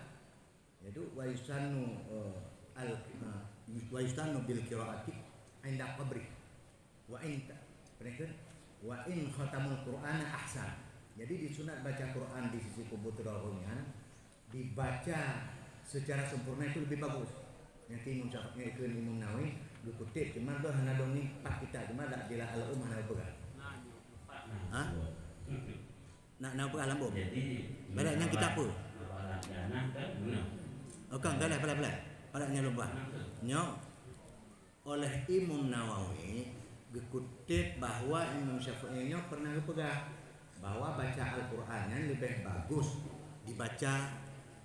Yaitu, wa yusannu, eh, al, eh, wa yusannu bil qiraati inda qabri. Wa in ta-, apa yang kheun? Wa in khatamul Qur'ana ahsan. Jadi, disunat baca Quran di sisi kubu teureuh nyan, dibaca secara sempurna itu lebih bagus. Nyang kheun Imam Syafi'i, nyang kheun Imam Nawawi, geukutip, cuma lôn hana dong ngieng pat kitab, cuma dak di Al-Um hana geupeugah. Ha? Nak, nak peugah lambung. Jadi, barat nyang kita apa? Oh, kan, galak, galak, galak. Barat nyang lomba. Nyoe, oleh Imam Nawawi geukutip bahwa Imam Syafi'i nyoe pernah geupeugah bahwa baca Al-Quran nyan leubeh bagus dibaca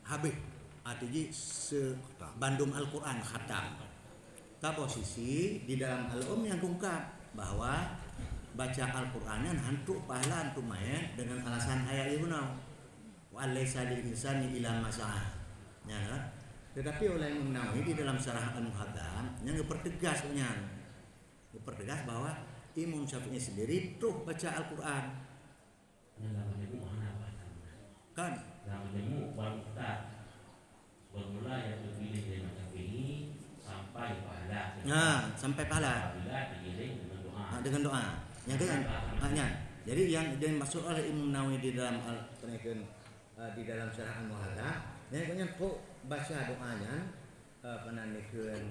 habéh, arti jih se-, bandum Al-Quran khatam. Saboh sisi, di dalam Al-Um nyang geungkap bahwa baca Al-Quran nyan han trok pahala untuk mayét dengan alasan ayat jih bunoe, "Wa an laisa lil insani illa ma sa'a." Nyan, kan? Tetapi oleh Imam Nawawi di dalam Syarah Al-Muhadzab nyang geupertegas nyan. Geupertegas bahwa Imam Syafi'i sendiri troh baca Al-Quran. Kan? Lam majmu' wal mukhtar. Bermula yang terpilih dari macam ini sampai pahala. Ha, sampai pahala. Apabila diiring dengan doa. Ha, dengan doa. Yang kan? Ha, nyan. Jadi yang, yang dimaksud oleh Imam Nawawi di dalam al-, apa ni, eh, di dalam Syarah Al-Muhadzab, nyan, nyan kok baca doa nyan, eh, apa nan dikheun,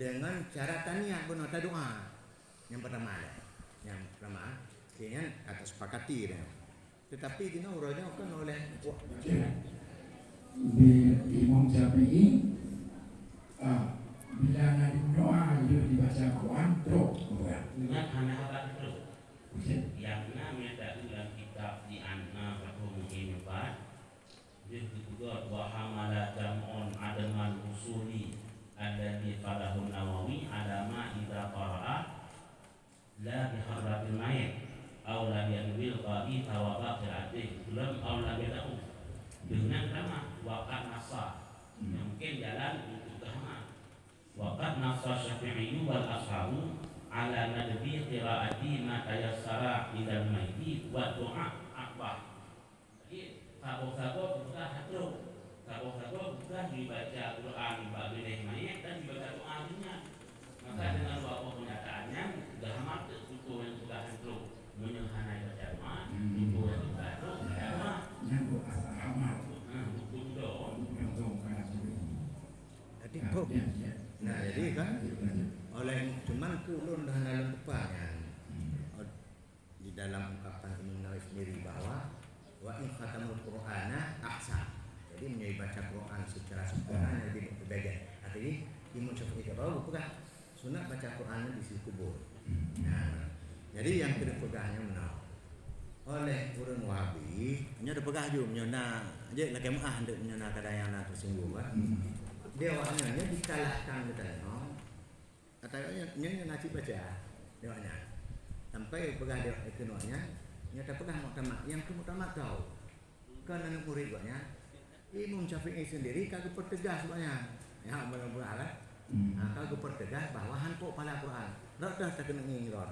dengan cara taniat bunoe tadoa. Nyang pertama dah. Nyang pertama, nyan ka teusepakati dah. Tetapi jinoe uroe nyoe kan oleh di Imam Syafi'i, ah, bila na didoa, dia dibaca Quran, trok. Ingat hana haba trok. Nyang na meudaku lam kitab di Anna Fathul Mu'in nyoe, jeuet geupeugah, "Wa hamala jam'un adamal usuli alladzi qalahu Nawawi ala ma idza qara'a la bi hadratil mayit, aw lam yanwil qadi thawaba qira'atih, lam aw lam yad'u." Dengan tamah, wa qad nassa. Yang mungkin jalan untuk gahamat. Wa qad nassa Syafi'i wal ashabu ala nadbi qiraati ma tayassara indal maiti wa du'a aqbah. Jadi, saboh-saboh bukan hatrok. Saboh-saboh bukan dibaca Quran bak binéh mayét dan dibaca doa nyan. Maka dengan dua boh pernyataan nyan, gahamat tutoe nyang peugah hatrok. Meunyoe hana baca doa, tutoe nyang peugah hatrok, baca doa. Nyan bukan asal hamat. Ha, hukum doa. Hukum doa bukan hatrok. Jadi, nah, jadi kan, oleh cuman ku ulôn dah hana lôn teupah nyan. Di dalam ungkapan Imam Nawawi sendiri bahwa, "Wa in khatamul Qur'ana ahsan." Jadi, meunyoe baca Quran secara sempurna, lebih baik. Artinya, Imam Syafi'i kata, "Oh, peugah sunat baca Quran di sisi kubur." Nah, jadi nyang keuneuk peugah nyoe meunan. Oleh ureuëng Wahabi, nyoe teupeugah ju, meunyoe na, jeuet lakée meuáh, meunyoe na kadang nyang na teusinggung, kan. Di awaknyan nyoe dikalahkan geutanyoe. Atawa nyan, nyan, nyan na cit baca, nyoe nyan. Sampai peugah di keunoe nyan, nyan tapeugah muktamad, nyang keu muktamad kau. Kon aneuk murit gobnyan. Imam Syafi'i sendiri ka geupeuteugas gobnyan. Ya, beuna-beuna lah. Hmm. Ha, ka geupeuteugas bahwa han pok pahala Quran. Rot dah takeuneuk ngieng rot.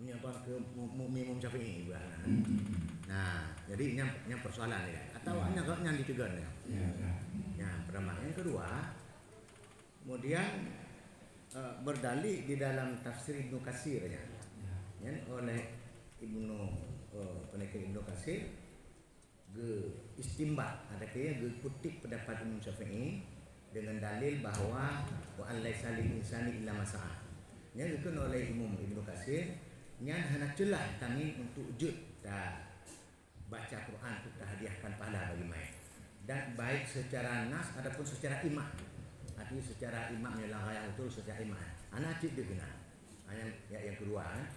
Meunyoe ban keu mu-, mu-, Imam Syafi'i, ibarat. Hmm. Nah, jadi nyan, nyan persoalan ni kan. Atawa nyan, nyan ditegur ni. Ya, ya. Nyan pertama. Yang kedua, kemudian, eh, berdalil di dalam tafsir Ibnu Katsir, ya. Ya. Nyan oleh Ibnu, eh, penulis Ibnu Katsir, geu-istinbat, artinya geukutip pendapat Imam Syafi'i dengan dalil bahwa, "Wa an laisa lil insani illa ma sa'a." Nyan geukheun oleh Imam Ibnu Katsir, nyan hana ceulah tangieng untuk jeuet ta baca Quran untuk tahadiahkan pahala bagi mayat. Dan baik secara nas ataupun secara imak. Artinya secara imak ni lah yang betul secara imak. Hana cit deuh kena. Ha, yang, yang, yang kedua, eh.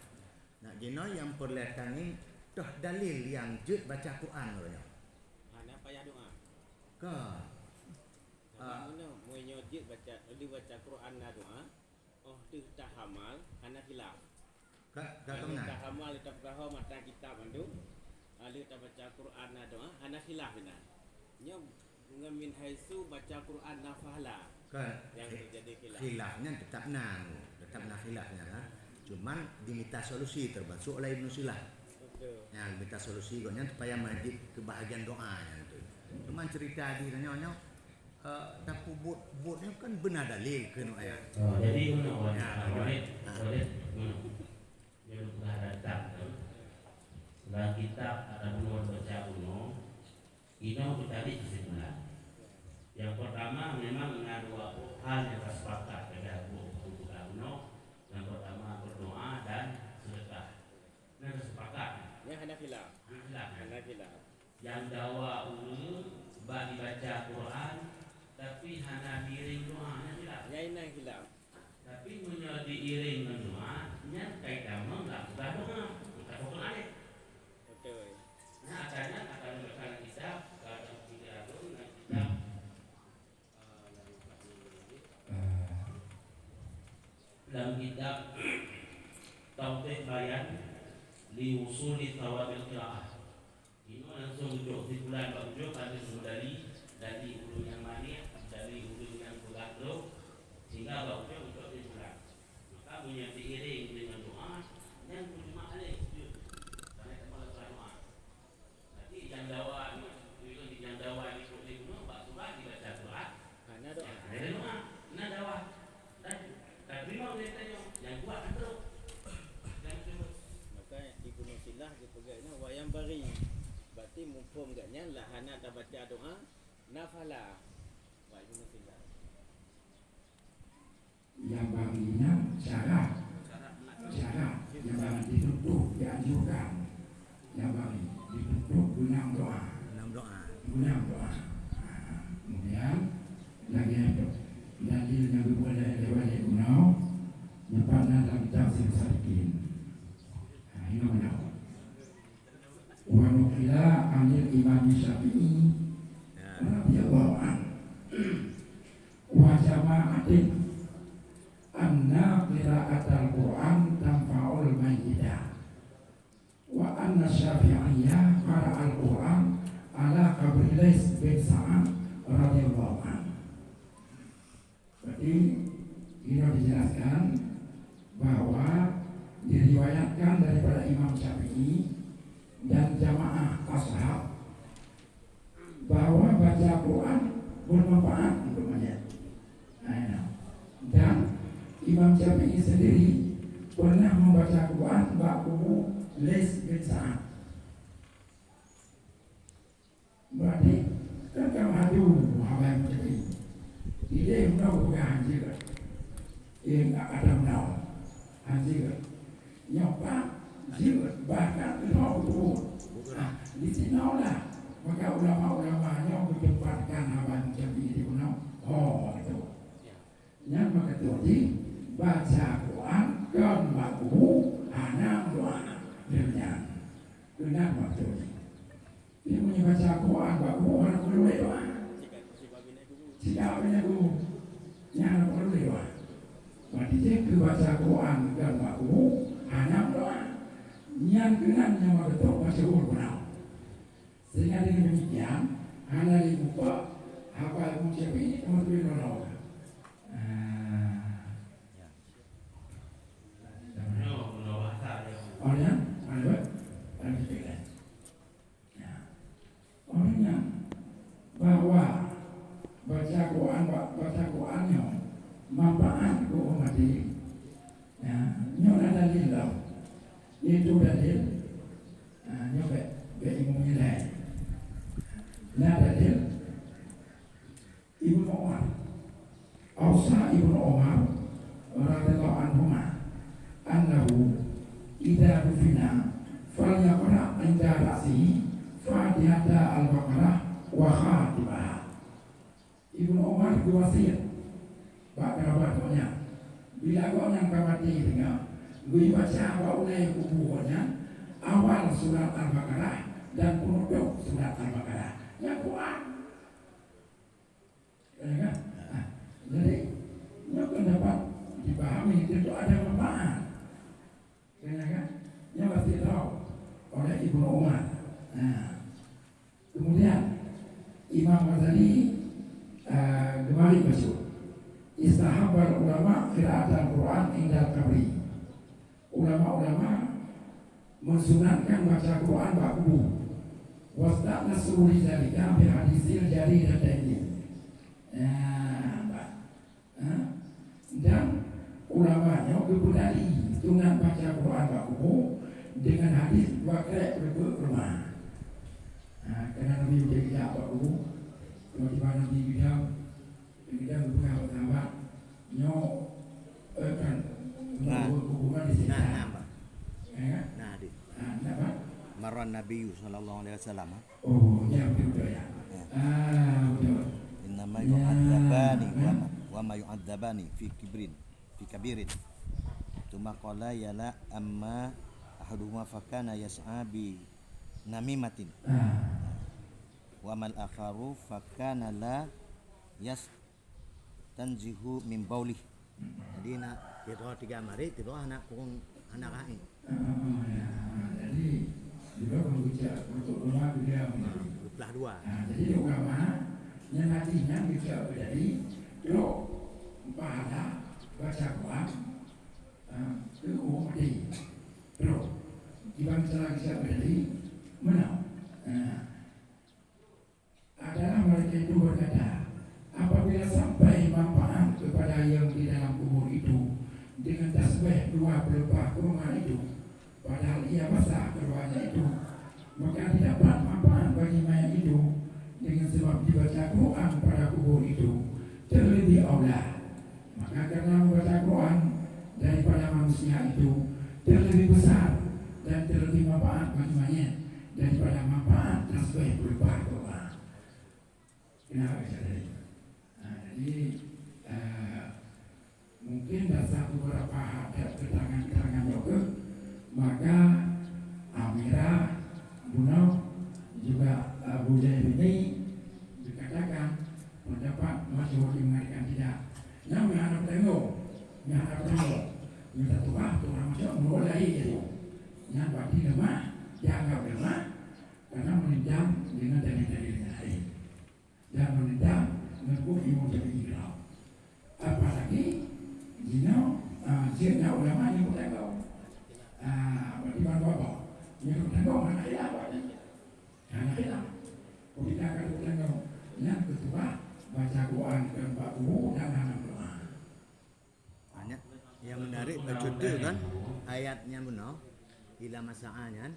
Nak jinoe nyang peureulée tangieng toh dalil nyang jeuet baca Quran uroe nyoe. Hana payah doa. Ka. Sama ah. Meunyoe, meunyoe jeuet baca, lheueh baca Quran na doa, oh teuh tahamal, hana khilaf. Ka, ka lheueh kemana? Tahamal, tapeugah mata kitab mandum, lheueh tabaca Quran na doa, hana khilaf inan. Nyoe Ngon min haitsu baca Quran na pahala. Kan, yang terjadi khilaf. Khilaf nyan tetap na, tetap na khilaf nyan, ha. Cuman dimita solusi termasuk oleh Ibnu Silah. Betul. Ya, dimita solusi gobnyan supaya majid kebahagiaan doa nyan tu. Cuman cerita di nyoe nyoe, eh, tapi buet, buet nyoe kan beuna dalil keunoe ayat. Oh, jadi bunoe, ya, bunoe, bunoe. Jadi bunoe. Jadi bunoe. Dalam kitab ataupun baca bunoe, Inoe geucari keusimpulan. Nyang pertama, memang na dua boh hal nyang ka sepakat, peugah boh peugah bunoe. Nyang pertama, berdoa dan sedekah. Na ka sepakat. Nyan hana khilaf. Hana khilaf. Hana khilaf. Nyang dawa ureuëng bak dibaca Quran, tapi hana diiring doa, na khilaf. Nyan na khilaf. Tapi meunyoe diiréng ngon doa, nyan ka itamong lam peugah doa, bukan fokus alif. Betul. Nah, akhirnya akan membaca kitab, kalau tidak pun dalam kitab, eh, lam kitab Tauhid Bayan li Usuli Thawabil Qiraah. Inoe langsung geujok simpulan bak ujong, ka lheueh meudali, dali ureuëng nyang manéh, dali ureuëng nyang peugah trok, sehingga bak ujong geujok simpulan. Maka meunyoe diiréng deungon doa, nyan peucuma lé, jeuet. Karena teuma leubeh doa. Tapi nyang dawa nyoe, nyang dawa di bunoe bak surah dibaca Quran. Hana doa. Hana doa. Na dawa. Dan, dan terima oleh tanyoe, nyang kuat kan trok. Nyang terus. Maka Ibnu Silah geupeugah nyoe, "Wa yanbaghi." Berarti muphom geuh nyan lah hana tabaca doa, na pahala. Wah, Ibnu Silah. Nyang bagi nyan syarat. Syarat. Nyang bagi ditutup, dianjurkan. Nyang bagi ditutup guna doa. Guna doa. Guna doa. Kemudian, lagée nyan, dalil nyang geupeuleueh lé Walid Unoe, nyoe pat na lam kitab Sirus Salikin. Ha, inoe meunan. Wa nuqila anil Imam Syafi'i radhiyallahu anhu wa jama'atin anna qira'atal Qur'an tanfa'ul mayyita. Wa anna Syafi'iyya qara'al Qur'an ala Berarti, kita dijelaskan bahwa diriwayatkan daripada Imam Syafi'i dan jamaah ashab bahwa baca Quran bermanfaat untuk mayat. Nah, ya. Dan Imam Syafi'i sendiri pernah membaca Quran bak kubu Lais bin Sa'ad. Berarti kan ka meuhadu haba nyang teuntèe. Ilèe meunoe peugah hanjeuet. Ilèe ka ada meunoe hanjeuet. Nyoe pat jeuet, bahkan keunoe beutôi. Ah, di sinoe lah maka ulama-ulama nyoe geuteumpatkan haba nyang teuntèe di bunoe. Ho, beutôi. Nyan meukeusut jih baca Quran kon bak kubu hana meudoa. Lheueh nyan keunan meukeusut jih. Tapi meunyoe baca Quran bak kubu hana peureulèe doa. Sijak binéh kubu nyan hana peureulèe doa. Berarti jih keu baca Quran kon bak kubu hana meudoa. Nyan keunan nyang meukeusut masyhur beuna. Sehingga dengan demikian, hana lé muphom haba Imam Syafi'i teuma teubiet lôn. Ah. Oh, ya? Ada buat? Ada buat? Ya. Orang yang bahwa baca Quran, ba-, baca Quran nyoe manfaat keu umat ini. Ya, nyoe ada dalil lah. Yaitu dalil, ah, nyoe bèk, bèk imum nilai. Nah, dalil Ibnu Umar. Ausa Ibnu Umar radhiyallahu anhuma annahu idza dufina falyaqra inda ra'sihi Fatihata al-Baqarah wa khatimaha. Ibnu Umar geuwasiet bak kerabat gobnyan, bila gobnyan ka maté teungoh, geubaca bak ulèe kubu gobnyan awal surat Al-Baqarah dan peunutôp surat Al-Baqarah. Nyan Quran. Ya kan? Nah, jadi, nyoe kan dapat dipahami, tentu ada manfaat. Ya kan? Nyoe pasti tahu oleh Ibnu Umar. Nah, kemudian Imam Ghazali, eh, geumari masyhur, "Istahabbal ulama qiraatal Quran indal qabri." Ulama-ulama meusunatkan baca Quran bak kubu. Wasta'nasu lidzalika bi hadisil jaridataini. Nah, nampak? Ha? Dan ulama nyoe geupeudali sunat baca Quran bak kubu dengan hadis dua krek reubeuet keuruma. Ha, keunan Nabi geujak bak kubu, tiba-tiba Nabi geujak, Kemudian geupeugah bak sahabat, nyoe, eh, kan, nah, hubungan di sini. Nah, nah, Pak. Ya kan? Nah, di. Nah, kenapa? Marran Nabiyyu sallallahu alaihi wasallam, ha? Oh, ya, betul, betul, ya. Ya. Ah, betul. Innama yu'adzabani wa ma, wa ma yu'adzabani fi kibrin, fi kabirin. Tsumma qala yala amma ahaduhuma fakana yas'a bi namimatin. Ah. Wa amal akharu fakana la yas tanzihu min baulih. Jadi, na sidroe tiga marit, sidroe hana kureueng, hana ra'i. Jadi, juga penggucak untuk rumah beliau. Dua belas dua. Nah, jadi, ulama yang hati yang bisa jadi, trok pahala baca Quran, ah, ke orang mati. Trok. Iban salah bisa jadi, mana? Nah, adalah mereka itu berkata, "Apabila sampai manfaat kepada yang di dalam kubur itu dengan tasbih dua pelepah kurma itu, padahal ia basah keduanya itu, maka didapat manfaat bagi mayat itu dengan sebab dibaca Quran pada kubur itu, terlebih aula." Maka karena membaca Quran daripada manusia itu terlebih besar dan terlebih manfaat bagi mayat daripada manfaat tasbih berupa doa. Kenapa bisa jadi? Nah, jadi, eh, mungkin dasar beberapa hadis keterangan-keterangan itu, maka Amirah, Bunau, juga Abu Jahil ini dikatakan pendapat masyhur mengatakan tidak. Nyang hana beutanggung, nyang hana beutanggung. Nyang tatuha, Tuhan masyhur, meunurot lahé itu. Nyang berarti lemah, dianggap lemah, karena menentang dengan dalil-dalil yang lain. Dan menentang Kita akan ulang nyang ketua baca Quran dan bak guru dan dalam doa. Banyak yang menarik bacut tu kan, ayat nyang bunoe, ila masa'a nyan,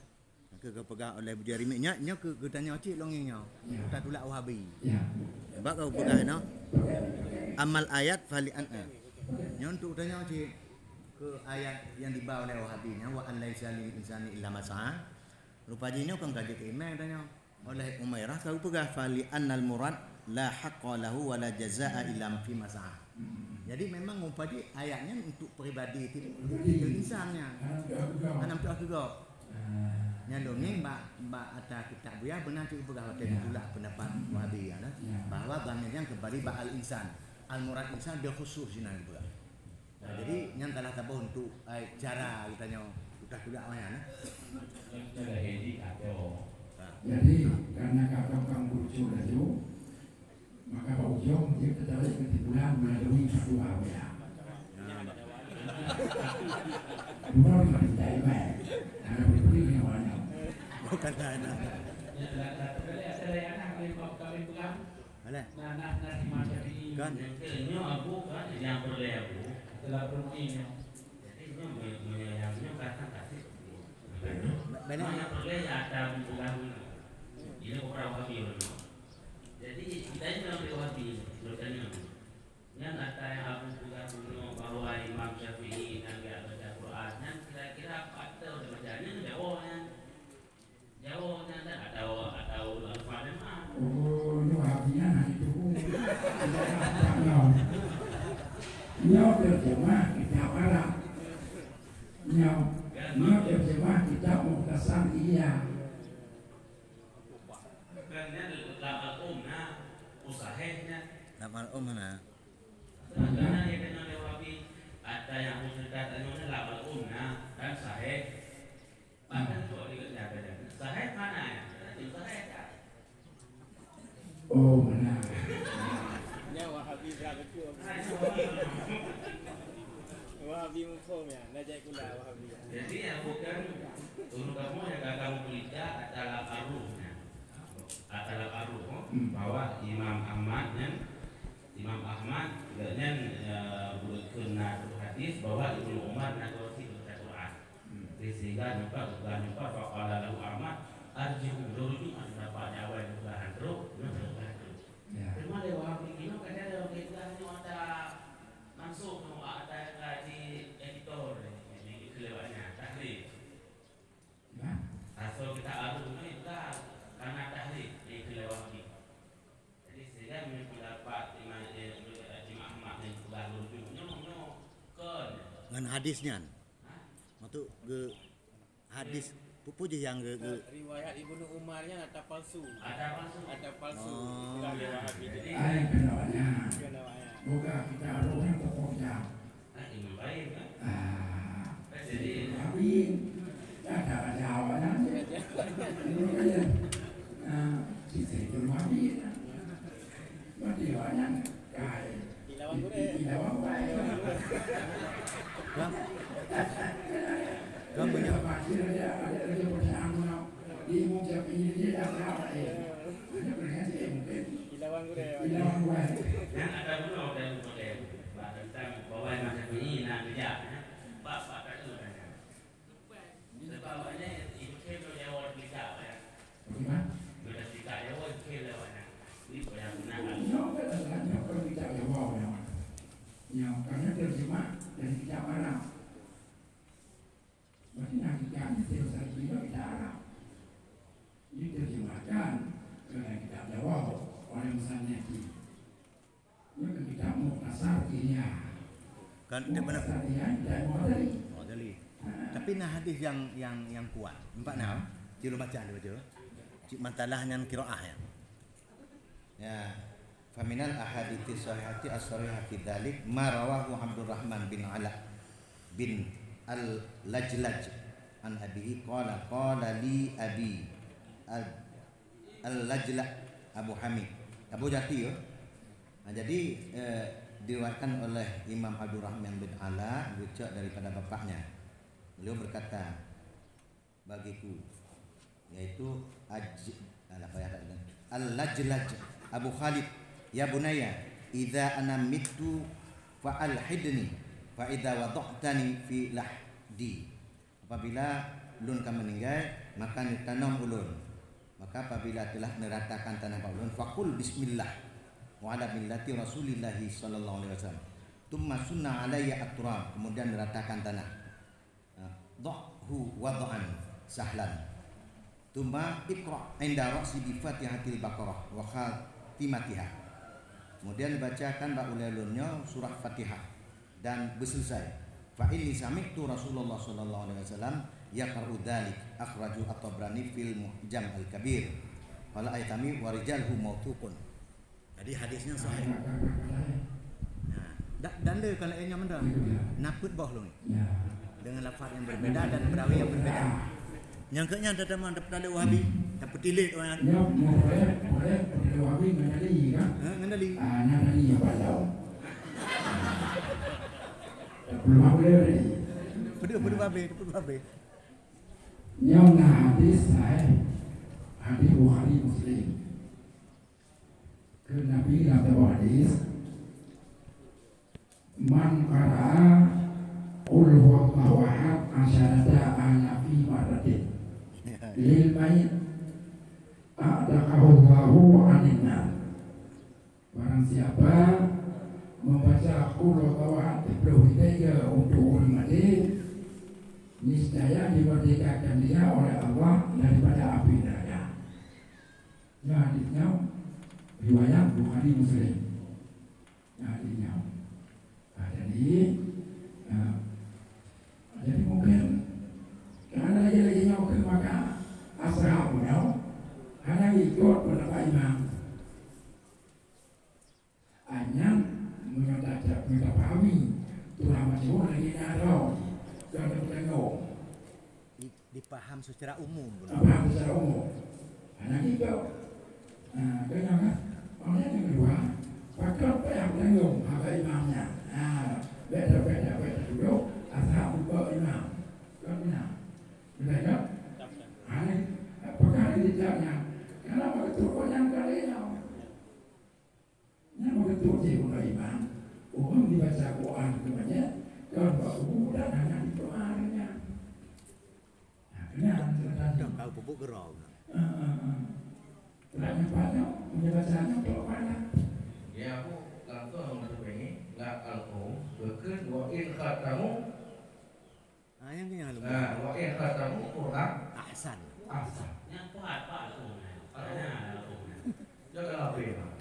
ke geupeugah oleh Bujari Mik nyan, nyoe keu geutanyoe cit longeng nyoe. Ya. Utak tulak Wahabi. Ya. Bak kau peugah nyoe, amal ayat fali an, eh. Nyoe untuk geutanyoe cit, keu ayat yang diba oleh Wahabi nyan, wa an laisa lil insani illa masa'a. Rupa jih nyoe kon ka jeuet keu imam tanyoe. Oleh Umairah ka geupeugah, fali annal murad la haqqa lahu wa la jazaa illa fi masa'a. Jadi memang rupa jih ayat nyan untuk pribadi ti, untuk insan nyan. Hana untuk aku gob. Nyan dongeng bak, bak ata kitab buya beuna cit geupeugah watèe ditulak pendapat Wahabi nyan, bahwa dhamir nyan kembali bak al-insan. Al-murad insan dia khusus sinan geupeugah. Nah, jadi nyan salah saboh untuk, ai, cara geutanyoe utak tulak awak nyan, eh. Jadi, karena ka tongkang bucu laju, maka bak ujong jeuet teutarek keusimpulan meulalu fatwa awak nyan. Dua lima juta ibai. Ada beri-beri dengan awak nyan. Bukan lain. Alah. Nah, nah, nah, Imam Syafi'i kan. Nyoe Abu kan, nyang peureulèe Abu. Telah berhenti nyoe. Jadi, nyoe, nyoe, nyoe, nyang nyoe kata kasih. Ba-, banyak. Nyoe nyang peureulèe ya ada Abu Abu. Ini orang Wahabi orang. Jadi, kita ini orang Wahabi, kita ini. Nyan ata nyang Abu peugah bunoe bahwa Imam Syafi'i nyan geujak baca Quran, nyan kira-kira patut dibaca nyan Jawa nyan. Jawa nyan dah atau, atau Al-Fatihah. Oh, nyoe Wahabi nyan hana itu. Nyoe terjemah kitab Arab. Nyoe, nyoe terjemah kitab Mukhtasar Ihya. Kan nyan lam Al-Um na, usahih nyan. Lam Al-Um na. Karena dia kena lewat api, ada yang cerita tanya ni lam Al-Um na, kan sahih. Bahkan tu dia kata, sahih mana ya? Sahih tak? Oh, benar. Nyan Wahabi dah betul. Wahabi muphom ya, nak jadi kula Wahabi. Jadi, ya, bukan urut kamu yang gagal memberita adalah arus, nah. Adalah arus, oh, bahwa Imam Ahmad nyan, Imam Ahmad, gobnyan, eh, beureukeun na hadis bahwa Ibnu Umar na geuwasiet baca Quran. Sehingga nyoe pat, geupeugah nyoe pat, faqala lahu Ahmad, "Arji'u, lôn rujuk nyoe pendapat nyan awai nyoe peugah han trok, nyoe trok peugah han trok." Ya. Teuma lé Wahabi nyoe kadang lé Wahabi peugah nyoe ata langsung nyoe ata ka di editor nyoe, nyoe keu lewat nyan, tahrif. Ya. Asal kita arus nyoe ka, kana tahrif, nyoe keu lewat Wahabi. Jadi, sehingga nyoe pendapat Imam, eh, Imam Ahmad nyoe peugah lôn rujuk nyoe, nyoe kon. Ngon hadis nyan. Maksud geu hadis, peue-peue jih nyang geu, geu Riwayat Ibnu Umar nyan ata palsu. Ata palsu. Ata palsu. Oh. Bukan Wahabi. Jadi, ai, kena awak nyan. Kena awak nyan. Bukan kita roh nyan tokoh kita. Ah, Imam Bain, kan? Ah, jadi Wahabi. Dah, dah baca awak nyan. Baca. Ini kan ya. Ah, kita itu Wahabi. Berarti awak nyan. Ilawan gurèe. Ilawan gurèe. Bang. Bang, banyak. Ilawan gurèe. Ilawan gurèe. Nyan ada guna dan model. Bak tentang bahwa masa ini nak kerja, ya. Bak, bak, tak ada. Bagaimana? Nyoe kan adalah nyoe kan kitab Jawa nyoe. Nyoe karena terjemah dari kitab Arab. Berarti nah kitab ni terus dari kitab Arab. Diterjemahkan ke dalam kitab Jawa oleh musannif. Nyoe kan kitab Mukhtasar Ihya. Kan, tak benar. Mukhtasar Ihya, kitab Mu'tazili. Mu'tazili. Tapi na hadis nyang, nyang, nyang kuat. Nampak na? Cit lôn baca, lôn baca. Cit masalah nyan qiraah nyan. Ya. Faminal ahaditsi shahihati as-sharihah fi dzalik ma rawahu Abdurrahman bin Ala bin Al-Lajlaj an abihi qala, qala li abi Al-, Al-Lajlaj Abu Hamid. Abu Jati, ya. Nah, jadi, eh, diriwayatkan oleh Imam Abdurrahman bin Ala, geucok daripada bapaknya. Beliau berkata, bagiku, yaitu aj-, alah, Al-Lajlaj Abu Khalid, "Ya bunayya, idza ana mittu fa alhidni, fa idza wada'tani fi lahdi." Apabila lôn ka meuninggai, maka neutanom ulôn. Maka apabila teulah neuratakan tanah bak ulôn, faqul bismillah wa ala millati Rasulillahi sallallahu alaihi wasallam. Tsumma sunna alayya at-turab, kemudian neuratakan tanah. Ha, dha'hu wad'an sahlan. Tsumma iqra' inda ra'si bi Fatihatil Baqarah wa khatimatiha. Kemudian bacakan bak ulèe lôn nyoe surah Fatihah dan beuseuleusai. Fa inni sami'tu Rasulullah sallallahu alaihi wasallam yaqra'u dzalik. Akhrajahu At-Tabrani fil Mu'jam Al-Kabir. Qala Haythami wa rijaluhu mautsukun. Jadi hadisnya sahih. Nah, da-, dan dia kalau ianya menda, napet boh lung. Dengan lafaz yang berbeda dan perawi yang berbeda. Nyang keu nyan teuma tapeutalek Wahabi, tapeutilet orang. Nyoe boleh, boleh, boleh Wahabi ngan tadi kan? Ha, ngan tadi. Ah, ngan tadi apa tau? Tak perlu apa boleh tadi. Pedu, pedu babe, pedu babe. Nyoe na hadis sahih. Hadis Bukhari Muslim. Keu Nabi lam saboh hadis, "Man qara'a qul huwallahu ahad asyarata alafi marratin lil mayyit, a'taqahullahu anin nar." Barang siapa membaca qul huwallahu ahad siplôh tiga untuk ureuëng maté, niscaya dimerdekakan dia oleh Allah daripada api neraka. Nyan hadis nyoe riwayat Bukhari Muslim. Nyan hadis nyoe. Ah, jadi, ah, jadi mungkin karena lagi-lagi nyoe ke maka ashab nyoe hana ikut pendapat imam. Nyan meunyoe ta-, meunyoe tapahami, tuha masyhur lagèe nyan droe, kon tapeutanggong. Di-, dipaham secara umum pun. Dipaham secara umum. Hana gitu. Nah, keunong kan? Makanya yang kedua, pakon payah tanggong haba imam nyan. Nah, beda-beda, beda duduk, asal buka imam. Kan benar. Betul kan? Hana, apakah ada jejaknya? Kenapa betul kau yang kali ini? Nyan meukeusut jih uroe iman, ureueng jibaca Quran keu manyét, kon bak kubu dan hana jidoa nyan. Nah, keunan ceurita nyoe. Dong kau peubuet keurau. Heeh, heeh. Uroe nyoe pat nyoe, meunyoe baca nyoe, trok pahala. Ya, aku langsung sama tu pengen, la alqum, beukeun wa in khatamu. Ah, nyang keunyan leumo. Ah, wa in khatamu Quran. Ahsan. Ahsan. Nyang kuat, Pak, leumo nyan. Pak, nyan leumo nyan. Jangan apa ya, Pak.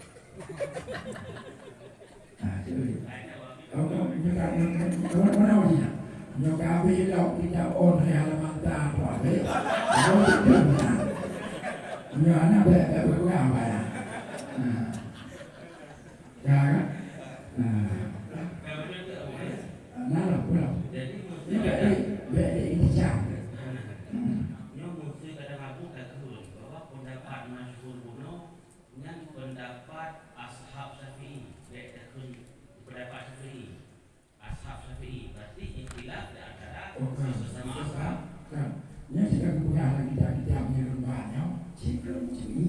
Ah, sorry. Kamu, kamu, kamu, kamu, kamu, kamu, nyoe ka habéh lom kitab on hai halaman ta tu habéh. Kamu tu dah. Nyoe anak bèk, bèk berkurang apa ya? Nah. Ya kan? Nah. Nah, lah, pulang. Ini bèk, bèk, bèk, ini cang. Hmm. Nyoe meuseuti kadang aku tak tahu bahwa pendapat masyhur bunoe nyan pendapat ashab Syafi'i, bèk takheun pendapat Syafi'i. Ashab Syafi'i, berarti ikhtilaf di antara sesama ashab. Kan, nyan cit ka geupeugah lam kitab-kitab nyang reubah nyoe, cit keu cit ni.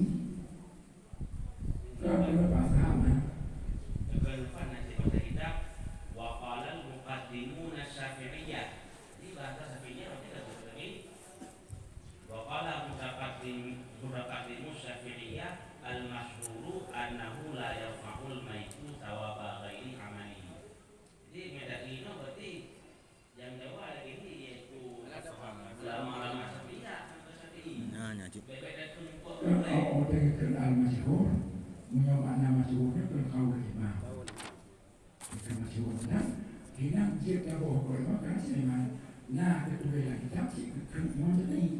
Kan, keu bahasa Arab, kan. Keu bahasa Arab, wa qala al-muqaddimuna Syafi'iyyah. Jadi, bahasa Syafi'iyyah berarti kan betul tadi. Wa qala mutaqaddim-, mutaqaddimu Syafi'iyyah, al-masyhuru annahu la yarfa'ul maitu thawaba ghairi amalihi. Jadi, meudaki nyoe berarti nyang jawab lagèe nyoe, yaitu ulama-ulama Syafi'iyah, Syafi'i. Nah, nyan cit. Bèk-bèk dan keuneuk buat. Kan, oh, oh, dengan al-masyhur, meunyoe makna masyhur nyoe kan qaul imam. Bukan masyhur nyan, inong jeuet taboh keu ulama kan seniman. Nah, teutuléh lam kitab cit keu imam tadi.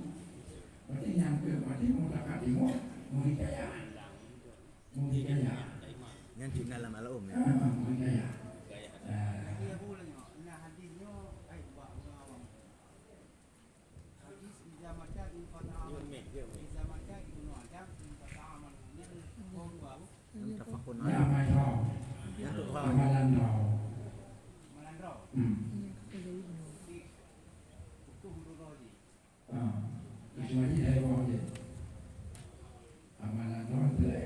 Berarti nyang keu, berarti mutaqaddimun muhikayah. Muhikayah. Nyan cit na lam al-um, ya. Ah, muhikayah. Ah. Hadis, "Iza mata inqata'a amal." Iza mata ibnu Adam inqata'a amal. Nyan, oh, dua, Bu. Muttafaqun alaih. Nyan, amalan roh. Nyan tu roh. Amalan roh. Amalan roh. Hmm. Jadi, butuh dulu roh je. Ah, kecuali dari roh je. Amalan roh tu, eh,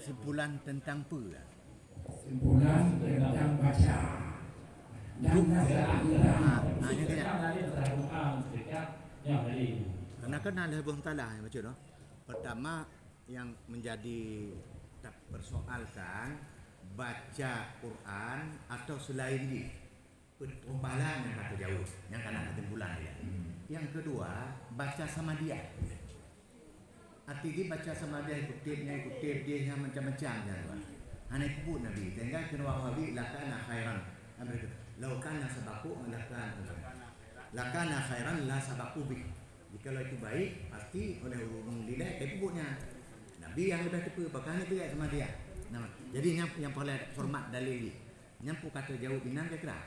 Kesimpulan tentang peue? Kesimpulan tentang baca dan nasab. Ha, ha, nyan keuh nyan. Karena kan ada lhèe boh masalah nyang baca tu. Pertama, yang menjadi tak persoalkan, baca Quran atau selain jih. Peue pahala nyang ka teujaweueb, nyang ka na kesimpulan dia. Yang kedua, baca samadiah. Arti jih baca samadiah, ikutip nyan, ikutip jih nyan, macam-macam nyan. Hana ikut Nabi, sehingga keuneuk Wahabi, "Lakana khairan." Apa itu? "Lau kana sabaqu lakana, lakana khairan la sabaqu bih." Jikalau itu baik, pasti oleh ureuëng dilèe ka ikut nyan. Nabi nyang leubeh teupeue, pakon hana ikutip samadiah. Nah, jadi nyang, nyang paling hormat dalil jih. Nyang peue ka teujaweueb inan kira-kira.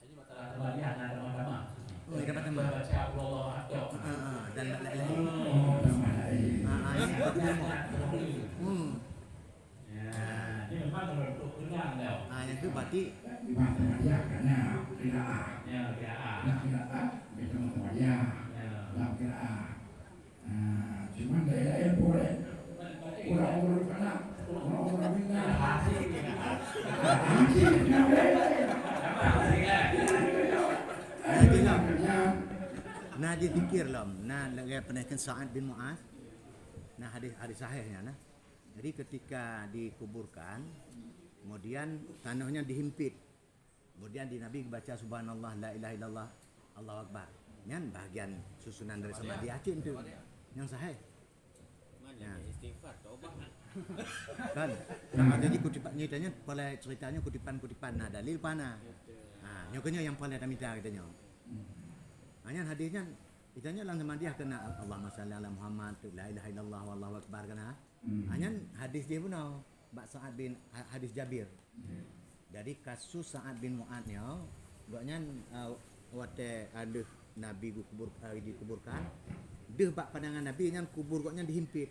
Jadi masalah terbaliak na teman-teman. Oh, ya, teman-teman. Baca Allah Akbar. Ah, ah, dan lain-lain. Ah, ah, ini betul. Hmm. Ya, ini memang kalau untuk kenyang dah. Ah, yang tu berarti. Imam terbaliak karena qiraah. Ya, qiraah. Nah, qiraah, kita mau terbaliak. Ya. Dalam qiraah. Ah, cuman lain-lain boleh. Orang-orang kena, orang-orang bina. Nah, dia zikir lom. Nah, lagèe peunaikheun Sa'ad bin Mu'az. Nah, hadis, hadis sahih nyan, nah. Jadi, ketika dikuburkan, kemudian tanoh nyan dihimpit. Kemudian di Nabi baca, "Subhanallah, la ilaha illallah, Allahu Akbar." Nyan bahagian susunan dari samadiah cit tu. Nyang sahih. Mana istighfar, taubat? Kan. Nah, jadi kutipan, ceritanya, pola ceritanya kutipan-kutipan, nah, dalil pana. Ha, nyoe keuh nyoe nyang pola tamita kita nyoe. Ha, nyan hadis nyan, kita nyoe lam samadiah keuh na, "Allahumma shalli ala Muhammad, la ilaha illallah, wallahu akbar," keuh na. Hmm. Ha, nyan hadis jih bunoe, bak Sa'ad bin, ha-, hadis Jabir. Jadi kasus Sa'ad bin Mu'ad nyoe, gobnyan, eh, watèe, eh, lheueh Nabi geukubur, eh, dikuburkan, deuh bak pandangan Nabi nyan kubur gobnyan dihimpit.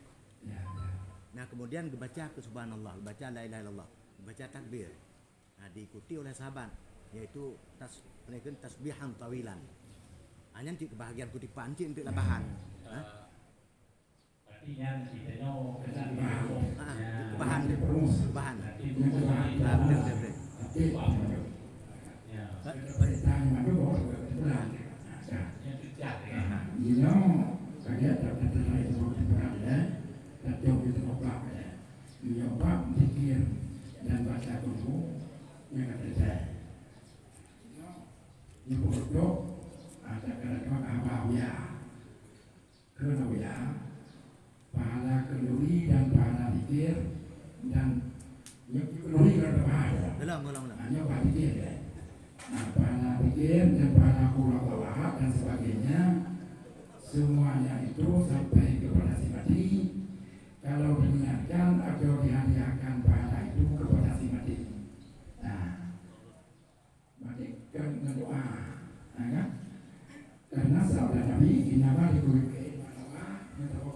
Nah, kemudian geubaca keu subhanallah, geubaca la ilaha illallah, geubaca takbir. Nah, diikuti oleh sahabat, yaitu tas-, mereka tasbihan tawilan. Ha, nyan cit keubahagian kutipan cit untuk labahan. Ha? Ah, bahan, bahan. Ah, betul, betul, betul. Nyoe bab zikir dan baca kulhu, nyoe ka selesai. Nyoe peureulèe, ah, takheun haba uya. Keunoe ya, pahala khanduri dan pahala zikir dan nyoe khanduri kan pahala. Ulang, ulang, ulang. Hanya pahala zikir ya. Nah, pahala zikir dan pahala qul huwallahu ahad dan sebagainya, semuanya itu sampai kepada si mati. Kalau diniatkan atau dihadiahkan pahala itu kepada si mati. Nah, Mati kan ngon doa. Ha, kan? Karena sabda Nabi, "Innama likulli imri'in ma nawa."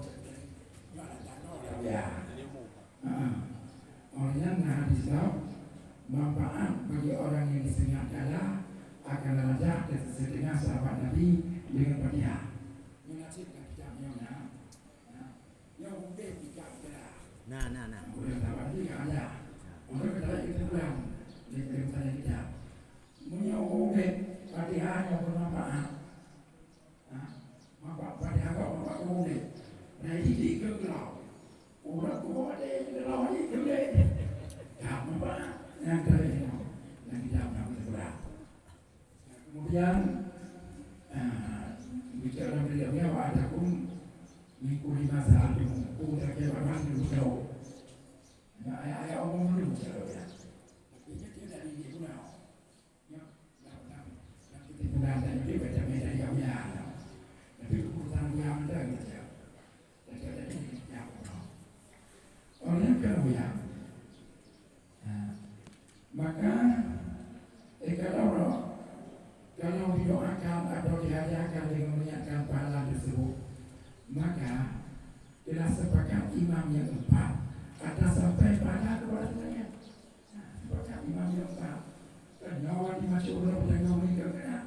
Ya. Ha. Oleh nyan, nah, hadis tau, manfaat bagi orang yang disengaja akan derajat sesuai dengan sahabat Nabi dengan Fatihah. Menasibkan kita punya, ya. Nah, nah, nah. Meunyoe udép, Fatihah nyoe bermanfaat. Ha? Manfaat Fatihah kok manfaat udép. Nah, ini dikeukeulau. Ureueng keuh ada yang keulau ini keulé. Ya, manfaat. Yang terakhir, yang kita nak berdoa. Kemudian, ah, bicara beliau, "Wa atakum min kulli ma sa'altum." Ku tak kira mana dulu tahu. Nah, ayat-ayat Allah dulu bicara ya. Tapi dia tidak di dia guna. Ya, dah, dah, dah kita guna dan dia baca beda dia punya. Tapi urusan dia macam macam. Orang yang kena uyak. Nah, maka, eh, kalau, kalau didoakan atau dihadiahkan dengan meniatkan pahala tersebut, maka telah sepakat imam yang empat atas sampai pada kepada semuanya. Nah, sepakat imam yang empat. Dan nyawa dimasuk dalam pertengah mereka kena.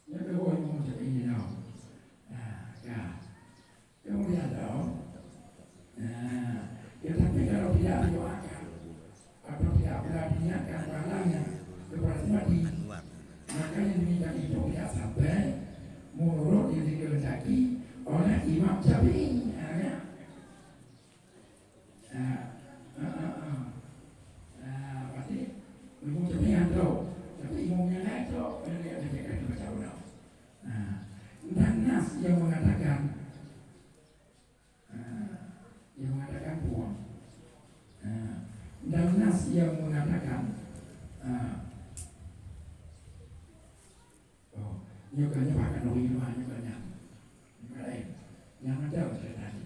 Nyoe keuh boh nyang macam ini, nyoe. Nah, ka. Kemudian, nyoe, Syafi'i, ha, kan? Ha, ha, ha, ha. Ha, berarti Imam Syafi'i han trok. Tapi imam nyang laén trok, nyang laén trok, baca ulang. Ha, dan nas yang mengatakan, ha, yang mengatakan puang. Ha, dan nas yang mengatakan, ha, Oh, nyoe ka nyoe akan nuri nyoe, nyoe ka nyan. Nyoe ka laén. Nyang macam cerita ni.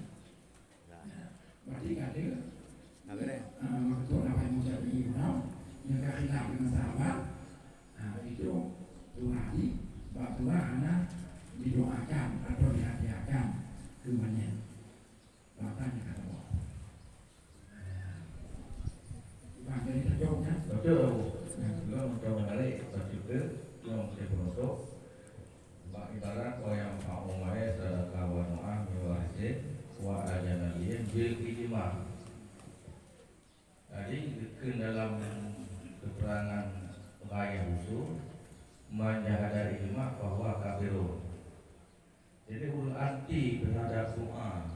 Ya. Ya. Berarti kata, ah, waktu Nabi Musa di Imam, nyoe ka khilaf dengan sahabat, ah, itu dua hari, bak dua hana didoakan atau dihadiahkan keumanya. Makanya kata Allah. Bang, jadi terjawab, ya? Betul, Abu. Nah. Juga untuk menarik, satu ke, yang saya penutup. Bak ibarat orang yang mau maya sadaka wa nu'ah min warisin wa ajnabiyyin bil ijma'. Jadi, dikheun dalam keterangan ghayah usul, man jahada ijma' fahuwa kafirun. Jadi, ureuëng anti terhadap doa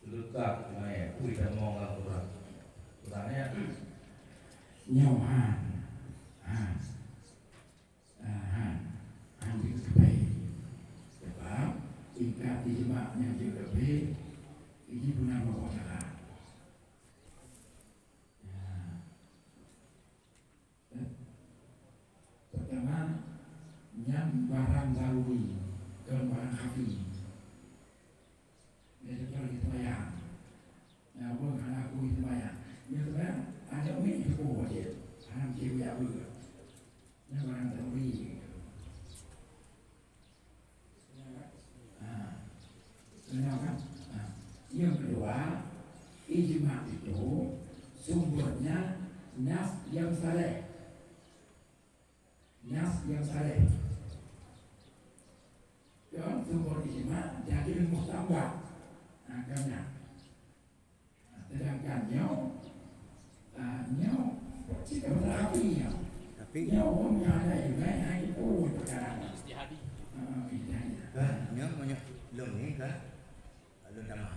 sedekah keu manyét, ui, tamong lam Quran. Quran ayat. Nyoe han, han, ah, han, han jeuet kafé. Sebab tingkat ijma' nyang jeuet kafé, ini pun nama bocoran. Ya. Pertama, nyan barang daruri, kon barang khafi. Nyan contoh lagi sembahyang. Nyan pun hana aku sembahyang. Nyan sembahyang, ada umat itu pun wajib. Hana mesti kuyak pun. Nyan barang daruri. Ha. Benar kan? Ha. Yang kedua, ijma' itu sumbernya nas yang saleh. Nas yang saleh. Kan sumber ijma' jadi mustanbat. Ha, kan ya. Sedangkan nyoe, ah, nyoe, cit ka beutarapi nyoe. Tapi nyoe, ureuëng nyang hana iéleumé, hana jipeurunoe peukara nyoe. Ijtihadi. Ah, ijtihadi. Kan, nyoe meunyoe lôn ni kan, lôn tamah.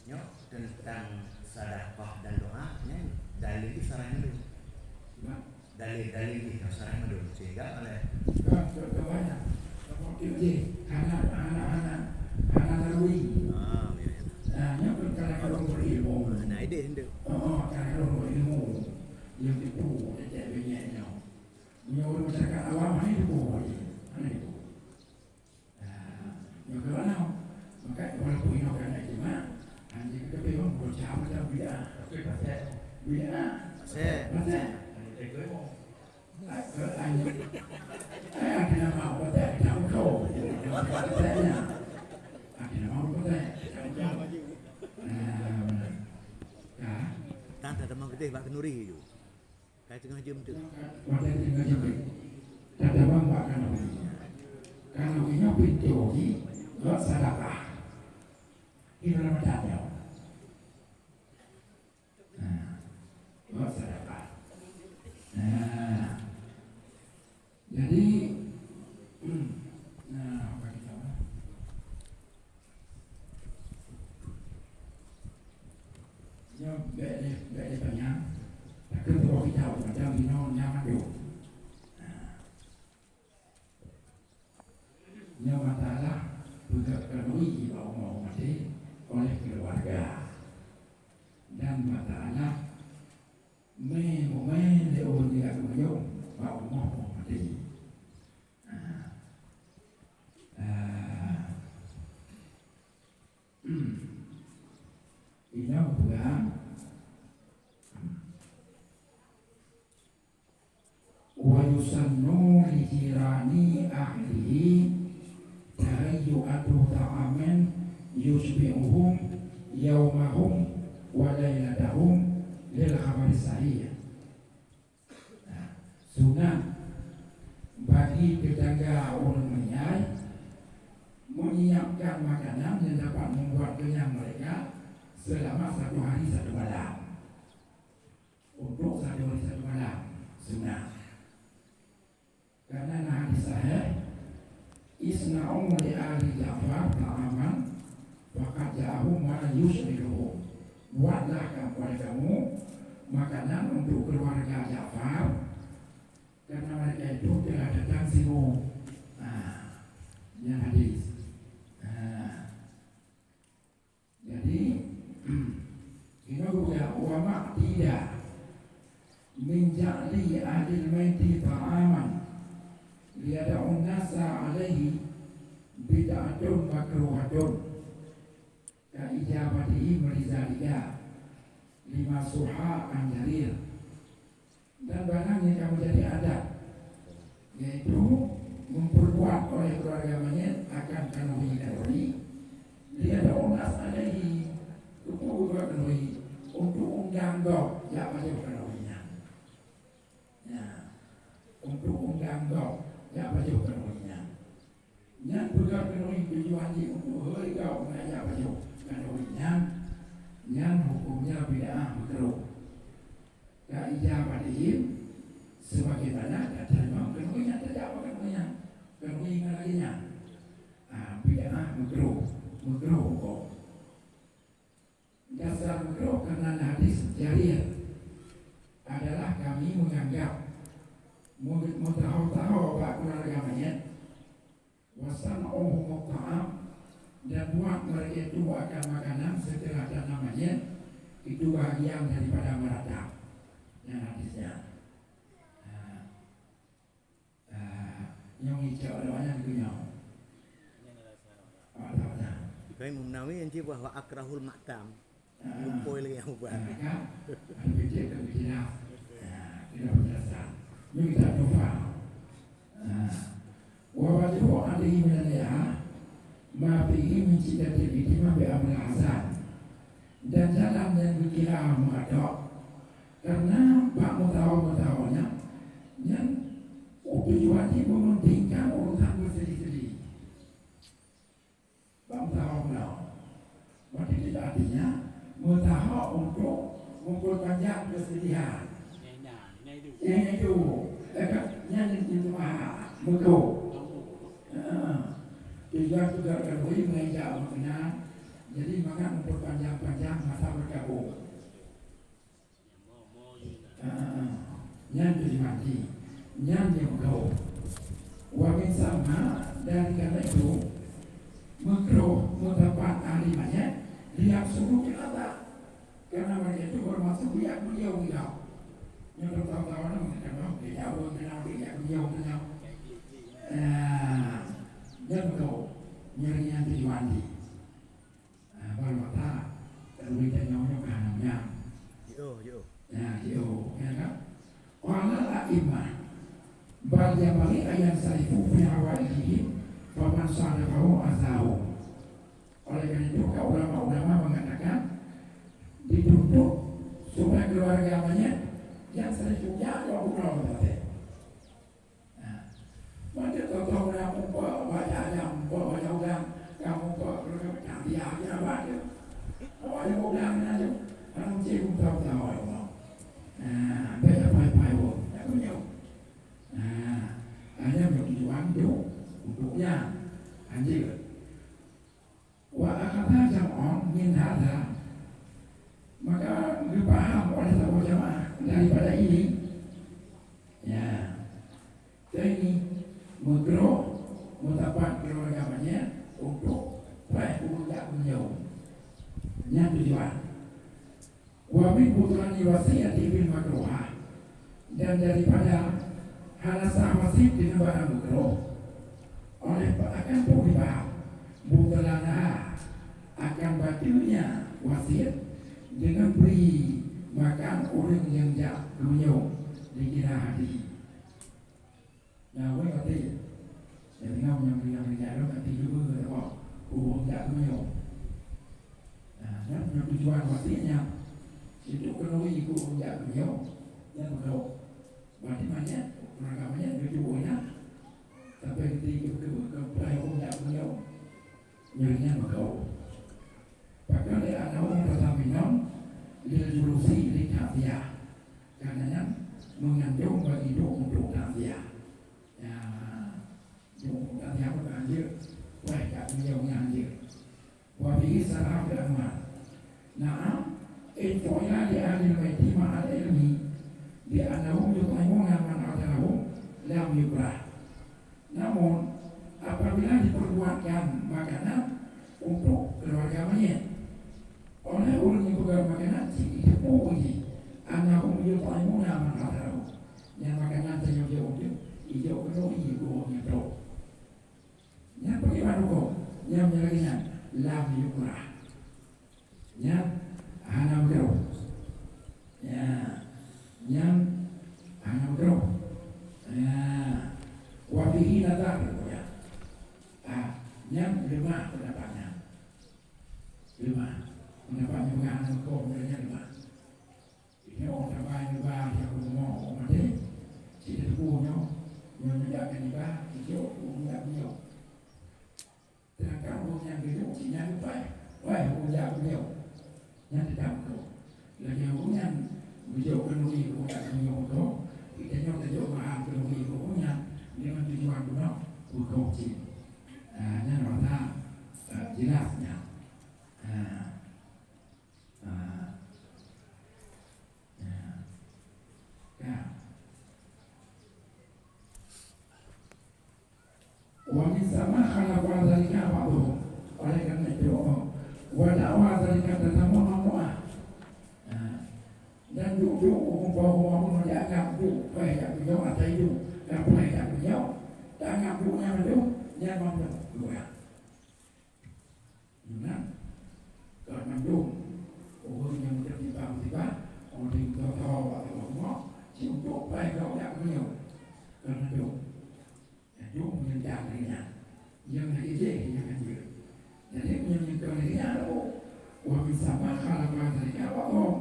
Nyoe teuntang sedekah dan doa, nyoe dalil di sarah nyoe. Sebab Dalil-dalil jih ka sarah mandum, sehingga oleh Ka, ka, ka banyak. Ka mungkin jih hana, hana, hana, hana daruri. Ah, ya, ya. Nah, nyoe pun kadang-kadang berilmu. Nah, ideh ndak. Oh, oh, kadang-kadang berilmu. Yang tipu, cecek bengek nyoe. Nyoe ureuëng masyarakat awam, hana tipu, hana tipu. Ah, nyoe keunoe. Maka walaupun nyoe kana ijma', hana jikeuteupeu bang, bocah macam bid'ah. Tapi pasal bid'ah. Pasal. Pasal. Hana jikeuteupeu. Ah, ke, ah, nyoe. Eh, akhirnya mau pasal, tak tahu kau. Pasal nya. Akhirnya mau pasal, tak tahu kau. Ah, benar. Ah. Tan, tak ada mau gede, bak kenuri ju. Kai teungoh jeuem teuk. Watèe teungoh jeuem teuk. Tatabang bak kanoe. Kanoe nyoe pintoe jih rot sadakah. Di dalam adat nyoe. Nah, rot sadakah. Nah. Jadi, nah, apa kita, Nyoe bèk lé, bèk lé panyang. Takheun tuboh kita macam inoe nyan mandum. Nah. Nyoe masalah peugöt keuneuk bak umu-umu maté oleh keuluwarga. Dan masalah mé-mé lé ureueng nyang geuyue bak umu-umu maté. Nah. Ah. Inong peugah, "Wa yusannu li jirani ahlihi tahayyu'atu ta'amin yusybi'uhum yaumahum wa lailatahum lil khabari sahih." Nah, sunat bagi tetangga ureueng meuninggai menyiapkan makanan yang dapat membuat kenyang mereka selama satu hari satu malam. Untuk satu hari satu malam, sunat. Karena na hadis sahih, "Isna'u li ali Ja'far ta'aman, fa Yusmi'uhu, buatlah ka-, kepada kamu makanan untuk keluarga Ja'far, karena mereka itu telah datang sibuk. Ah, nyan hadis. Ah. Jadi, inoe geupeugah, "Wa ma'tida min ja'li ahlil maiti ta'aman liyada'un nasa alaihi bid'atun makruhatun." Ka ijabatihim lidzalika lima suha an Jarir. Dan barang yang kamu jadi adat, yaitu memperbuat oleh keluarga mayat akan khanuri-khanuri, liyada'un nas alaihi, untuk berbuat khanuri, untuk undang gob jak pajoh khanuri nyan. Ya, untuk undang gob jak pajoh khanuri nyan. Nyan peugah khanuri tujuan jih untuk hôi gob meunan jak pajoh khanuri nyan, nyan hukömnya bid'ah makruh. Ka ijabatihim, sebagaimana ka teurimong khanuri nyan, tajak bak khanuri nyan, khanuri ngon lagée nyan. Ah, bid'ah makruh, makruh huköm. Dasar makruh karena hadis Jarir adalah kami menganggap mu-, mutaho-taho bak keluarga mayat, wa san'uhum ta'am, dan buat mereka itu akan makanan setelah tanam mayat, itu bahagian daripada meratap. Nyan hadisnya. Ha. Ah, nyang icok lewat nyan keu nyoe. Awak tahu dah. Ibrahim Nawawi yang jawab, "Wa akrahul ma'tam." Ah. Lupa lagi yang ubah. Ah, kan? Ada picit dan picit dah. Ah, kita penjelasan. Ini kita tufa. Ah. Wa wajhu adhi minal ya, ma fihi min syiddatil ihtimam bi amril hasan. Dan jalan nyang geukira meuadab, karena bak meusaho-meusaho nyan, nyan tujuan jih mementingkan urusan beuseudeih-seudeih. Bak meusaho-meusaho. Berarti itu artinya meusaho untuk memperpanjang kesedihan. Nyang itu. Eh, kan? Nyan yang itu mahal. Betul. Heeh. Tujuan tu dah khanduri meungeujak awak keunan. Jadi, mangat memperpanjang-panjang masa berkabung. Heeh. Nyan tujuan jih. Nyan nyang meugoe. Wa min sama, dari karena itu, makruh meusapat ahli manyét, liyak suruh kita. Karena mereka itu bermaksud liyak beliau-beliau. Nyang tahu-tahu orang mengatakan, "Oh, dia jauh, dia nak liyak beliau-beliau." Eh, dia betul. Nyari yang tujuan jih. Ah, baru mata, kalau kita nyoe-nyoe ka hana nyang. Jiôh, jiôh. Ya, jiôh, ya kan? Qala al-a'immah, bal yanbaghi an yansarifu fi hawaijihim, faman shadafahu azahu. Oleh karena itu, ulama-ulama mengatakan, dituntut supaya keluarga mayat yang sering punya dua puluh tahun. Nah, mantong toh-toh na muphom bajèe nyang muphom bajèe udang, ka muphom, ka takziah, takziah bak tu. Awak nyang udang na tu, anu cit muphom-muphom awak nyoe. Nah, bèk pai-pai woe, tak punya. Nah, hanya tujuan tu untuk nyan. Anjir. Wa akhadha jam'un min hadza, maka geupaham oleh saboh jamaah daripada ini. Ya. Jadi, makruh meusapat keluarga mayat untuk preh ureueng jak meunyoe. Nyan tujuan. Wa min butlani wasiyati bil makruhah, dan daripada hana sah wasiet deungon barang makruh, oleh akan peue dibahas, butlanaha, akan bateulnya wasiet deungon bri makan ureueng nyang jak meunyoe dikira hadih. Nah, wéh até. Nyang tinggai nyang tinggai nyang tinggai lom até juga kata kau. Ureueng jak meunyoe. Nah, nyan tujuan wasiet nyan. Situ keuneuk ikut ureueng jak meunyoe. Nyan beutôi. Berarti manyét, ureueng jak meunyoe tujuan nyan. Sampai ketika ke ke ke ureueng jak meunyoe. Nyan nyan beutôi. Pakon lé anau mutazamminun lil julusi li ta'ziyah. Karena nyan mengandung bagi duek untuk ta'ziyah. Ya, duek untuk ta'ziyah pun anjir. Wah, tak beliau ni anjir. Wa bihi sarah fil anwar. Infu'ila li ahlil baiti ma'al ilmi bi annahum yut'imuna man hadarahum lam yukrah. Namun, apabila diperbuatkan makanan untuk keluarga mayit oleh ureuëng nyang peugöt makanan, cit jiteupeue jih annahum yut'imuna man hadarahum, nyang makanan tanyoe jok, ijok keunoe ié keu ureuëng nyang trok. Nyan pakriban hukôm? Nyan meunyoe lagèe nyan, lam yukrah. Nyan hana meudroh. Ya, nyan hana meudroh. Ya, wa fihi nadhar, ya. Ah, nyan leumah peundapat nyan. Leumah. Peundapat nyan peugah hana hukôm, nyan leumah. Nyoe tabai neuba siat keu rumoh maté, cit teupeue nyoe, nyoe neujak keu niba, ijok keu ureueng jak meunyoe. Teungku ureueng nyang geujok cit nyan geupaih, paih ureueng jak meunyoe. Nyan teudam keu. Lagèe ureueng nyan geujok keuneuk keu ureueng jak meunyoe, geutanyoe tajok maham keuneuk keu ureueng nyan deungon tujuan bunoe beugob cit. Ah, nyan rasa, eh, jelas nyan. Ah. Ah. Ya. Ya. Wa min tsumma khalafa dzalika ba'dhuhum. Oleh karena itu, wa da'wa dzalika tadammun mamnu'ah. Ya. Dan duek-duek bahwa dianggap duek, baik jak meunyoe atau iduek, dan baik jak meunyoe, dianggap duek nyan mandum, nyan mamnu. Dua. Meunan, kon mandum ureueng nyang meuteubiet musibah, ureueng tho-tho bak Allah, cit untuk pai gob jak meunyoe. Kon mandum. Nyan meunyoe jak lagèe nyan, nyang lagèe jih nyang ka jeuet. Jadi, meunyoe nyan kon lagèe nyan, oh, wa min tsumma khalafa dzalika ba'dhuhum.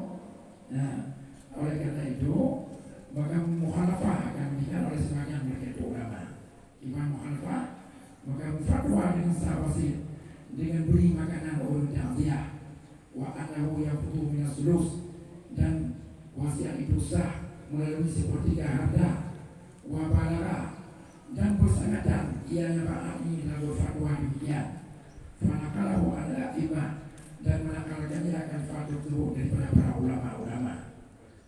Nah, oleh karena itu, maka mukhalafah akan diberikan oleh sebagian mereka itu ulama. Iman mukhalafah, maka berfatwa dengan sah wasiat, dengan beri makanan ureueng takziah, wa annahu yanfudhu minas sulus, dan wasiat itu sah melalui sepertiga harta, wa balagha, dan bersangatan ia nyan ba'at ini telah berfatwa demikian, fanaqalahu anil a'immah, dan menakalkannya akan fatwa tersebut daripada para ulama-ulama.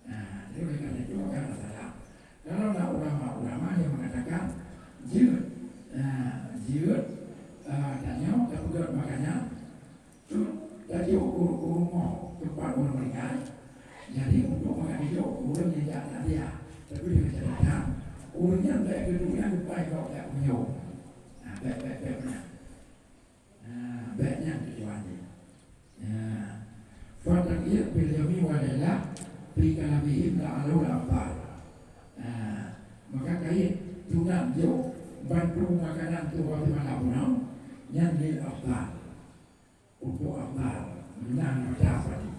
Nah, jadi oleh karena itu, bukan masalah. Kalau na ulama-ulama nyang mengatakan jeuet, nah, jeuet, eh, tanyoe tapeugöt makanan, tu tajok u, u rumoh teumpat ureueng meuninggai. Jadi, untuk mangat ijok ureueng nyang jak takziah. Tapi dengan catatan, ureueng nyan bèk geuduek nyan geupaih gob jak meunyoe. Nah, bèk, bèk, bèk meunan. Nah, bèk nyan tujuan jih. Nah, fataqyid bil yaumi wal lailah fi kalamihim la'allahu afdal. Nah, maka kait sunat jok bantu makanan tu waktu malam bunoe, nyan lil afdal. Untuk afdal, meunan meudah tadi.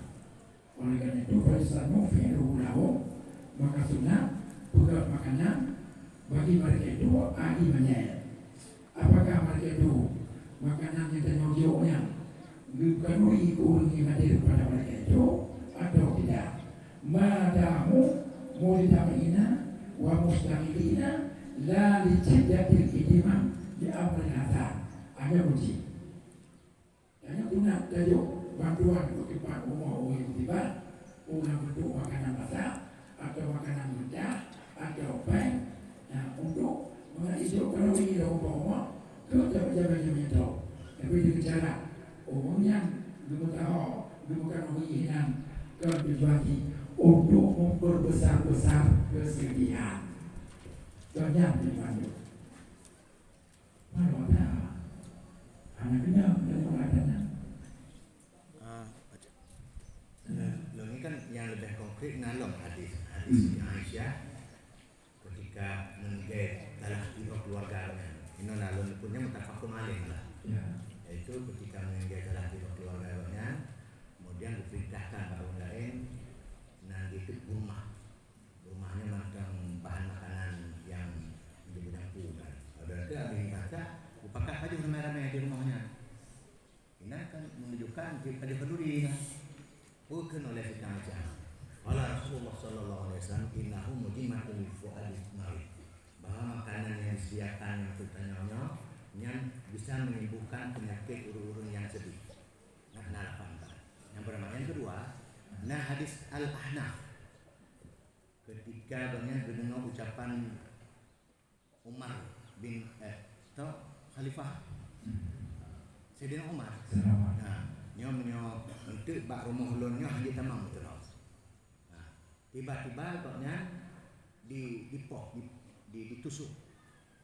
Oleh karena itu, fayusannu fi'luhu lahum, maka sunat peugöt makanan bagi mereka itu, adi manyét. Apakah mereka itu makanan nyang tanyoe jok nyan geukeuneui keu ureueng nyang hadir pada mereka itu atau tidak? Madamu mujtami'ina wa mustaghilina la li syiddatil ihtimam bi amrin hadza. Ada uji. Tanyoe peureunah tajok bantuan keu teumpat rumoh ureueng nyang tiba, peue nyang beutôi makanan masak, atau makanan meudah, atau péng, nah, untuk mangat ijok keunoe lom bak rumoh, keu jabat-jabat nyang meutuah. Tapi deungon cara, ureueng nyan geumeutuho, geumeukeunong inan keu tujuan jih untuk memperbesar-besar kesedihan. Keu nyan dimandum. Mana ada? Anak kena, kena mengatakan. Ah, baca. Nah, lom ni kan nyang leubeh konkret na lom hadis, hadis Siti Aisyah ketika meuninggai salah sidroe keuluwarga gobnyan. Inoe na lom pun nyan muttafaqun alaih lah. Ya. Yaitu ketika meuninggai salah sidroe keuluwarga gobnyan, kemudian diperintahkan bak ureueng laén nan jiteup bak rumoh. Rumoh nyan mantong bahan makanan nyang jeuet geudampue kan. Padahai keu abéh nibak, mupakat laju ramé-ramé di rumoh nyan. Inan kan menunjukkan jeuet laju khanuri kan. Peue kheun oleh Siti Aisyah? Qala Rasulullah sallallahu alaihi wasallam, "Innahu mujimmatun li fuadil marid." Bahwa makanan yang disediakan untuk tanyoe nyoe nyan bisa menimbulkan penyakit ureueng-ureueng nyang sedih. Nah, nah, paham tak? Yang pertama. Yang kedua, Na hadis Al-Ahnaf, ketika gobnyan geudeungoe ucapan Umar bin, eh, tau Khalifah Saidina Umar. Saidina Umar. Nah, nyoe meunyoe eunteuk bak rumoh lôn nyoe hana tamong beutôi. Nah, tiba-tiba gobnyan di, dipoh, di, di, ditusuk.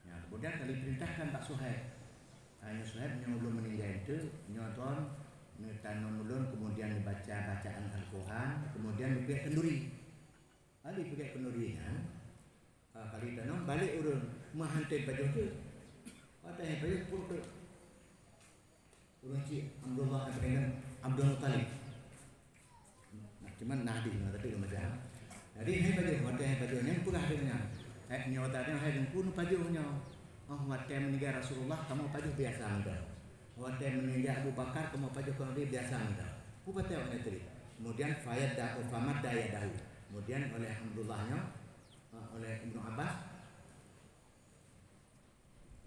Nah, kemudian ka diperintahkan bak Suhaib. Ah, nyoe Suhaib, nyoe ulôn meuninggai eunteuk, nyoe thon neutanom ulôn, kemudian dibaca bacaan Al-Quran, kemudian dipiek kenduri. Ah, dipiek kenduri nyan, ah, ka lheueh tanom, balek ureueng meuhantém pajoh teuk. Watèe pajoh pun teuk. Ureueng chik Abdullah, eh, Abdul Muttalib. Nah, cuman na hadis nyoe, tapi lôn baca. Jadi, hai pajoh, watèe hai pajoh nyan peugah lé nyan. Eh, nyoe tadi hai Teungku neupajoh nyoe. Oh, watèe meuninggai Rasulullah, kamoe pajoh biasa mantong. Watèe meuninggai Abu Bakar, kamoe pajoh keu Nabi biasa mantong. Peue patéh awak nyan tadi? Kemudian fayadda, famadda yadahu. Kemudian oleh Abdullah nyoe, eh, oleh Ibnu Abbas,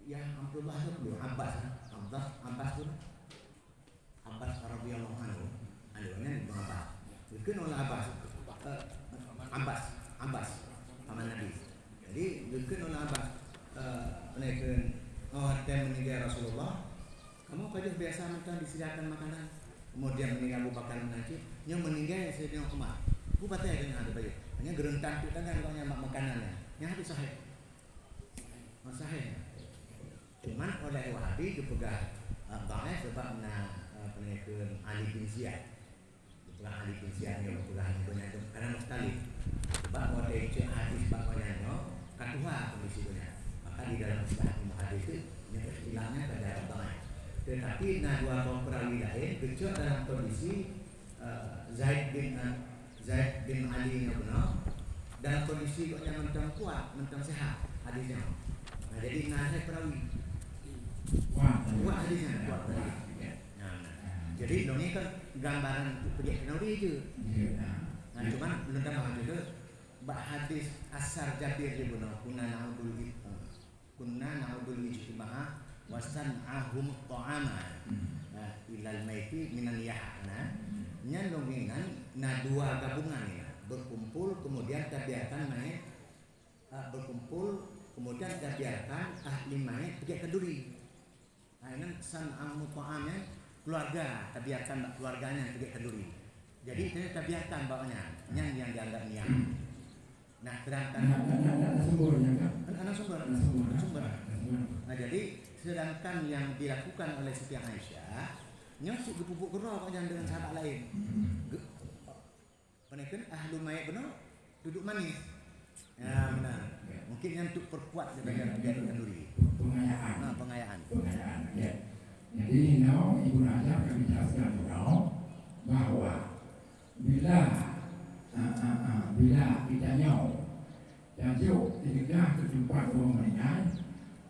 ya Abdullah tu dulu, Abbas, eh. Abbas, Abbas tu, Abbas radhiyallahu anhu, anhu nyan Ibnu Abbas. Geukheun oleh Abbas, eh, Abbas, Abbas, paman Nabi. Jadi, geukheun oleh Abbas, eh, peue kheun, oh, watèe meuninggai Rasulullah, kamoe pajoh biasa mantong disediakan makanan. Kemudian meuninggai Abu Bakar meunan cit, nyoe meuninggai Saidina Umar. Peue patéh nyan hana pajoh. Hanya geureuntang teuk tangan gobnyan bak makanan nyan. Nyan hadis sahih. Sahih. Cuman oleh Wahabi geupeugah, eh, dhaif sebab na, eh, peue kheun Ali bin Ziyad. Geupeugah Ali bin Ziyad nyoe, geupeugah nyoe, gobnyan tu karena mukhtalif. Sebab watèe cek hadis bak gobnyan nyoe ka tuha kondisi gobnyan. Maka di dalam istilah ilmu hadis tu, nyoe ikhtilafnya ka jalan dhaif. Tetapi na dua kaum perawi laén geucok dalam kondisi, eh, Zaid bin, eh, Zaid bin Ali nyoe bunoe, dalam kondisi gobnyan mantong kuat, mantong sehat hadis nyoe. Nah, jadi na hai perawi. Kuat. Kuat hadis nyan, kuat perawi. Nah, nah. Jadi, lôn ni kan gambaran untuk peujeuet keunoe jeuet. Iya, nah. Nah, cuman lôn tamah juga bak hadis asar Jabir di bunoe, kunna na'udul ij-, eh, kunna na'udul ijtima'a wa san'ahum ta'ama. Hmm. Nah, ilal maiti minan yaha. Nah, hmm, nyan lôn ingat na dua gabungan ni, nah. Berkumpul, kemudian tabiarkan mayat, eh, berkumpul, kemudian tabiarkan ahli mayat peujeuet kanduri. Nah, inan san'ahum ta'ama, keluarga, tabiarkan bak keluarga nyan peujeuet kanduri. Jadi, hmm, tabiarkan bak nyan, nyan yang dianggap niat. Nah, sedangkan na, na, na, na, na sumber nyan kan? Na, na sumber. Na sumber, na? Sumber. Na sumber. Nah, jadi, sedangkan yang dilakukan oleh Siti Aisyah, nyoe cit geupeubuet keudroe gobnyan deungon sahabat laén. Hmm. Ge-, Peue kheun ahlu mayat bunoe duduek manis. Ya, benar. Ya. Mungkin nyan untuk perkuat daripada, ya, peujeuet kanduri. Pengayaan. Ha, pengayaan. Pengayaan, ya. Jadi, nyoe Ibnu Hajar ka menjelaskan bunoe bahwa bila, ah, ah, ah, bila geutanyoe tajok teudeungoe keu teumpat ureueng meuninggai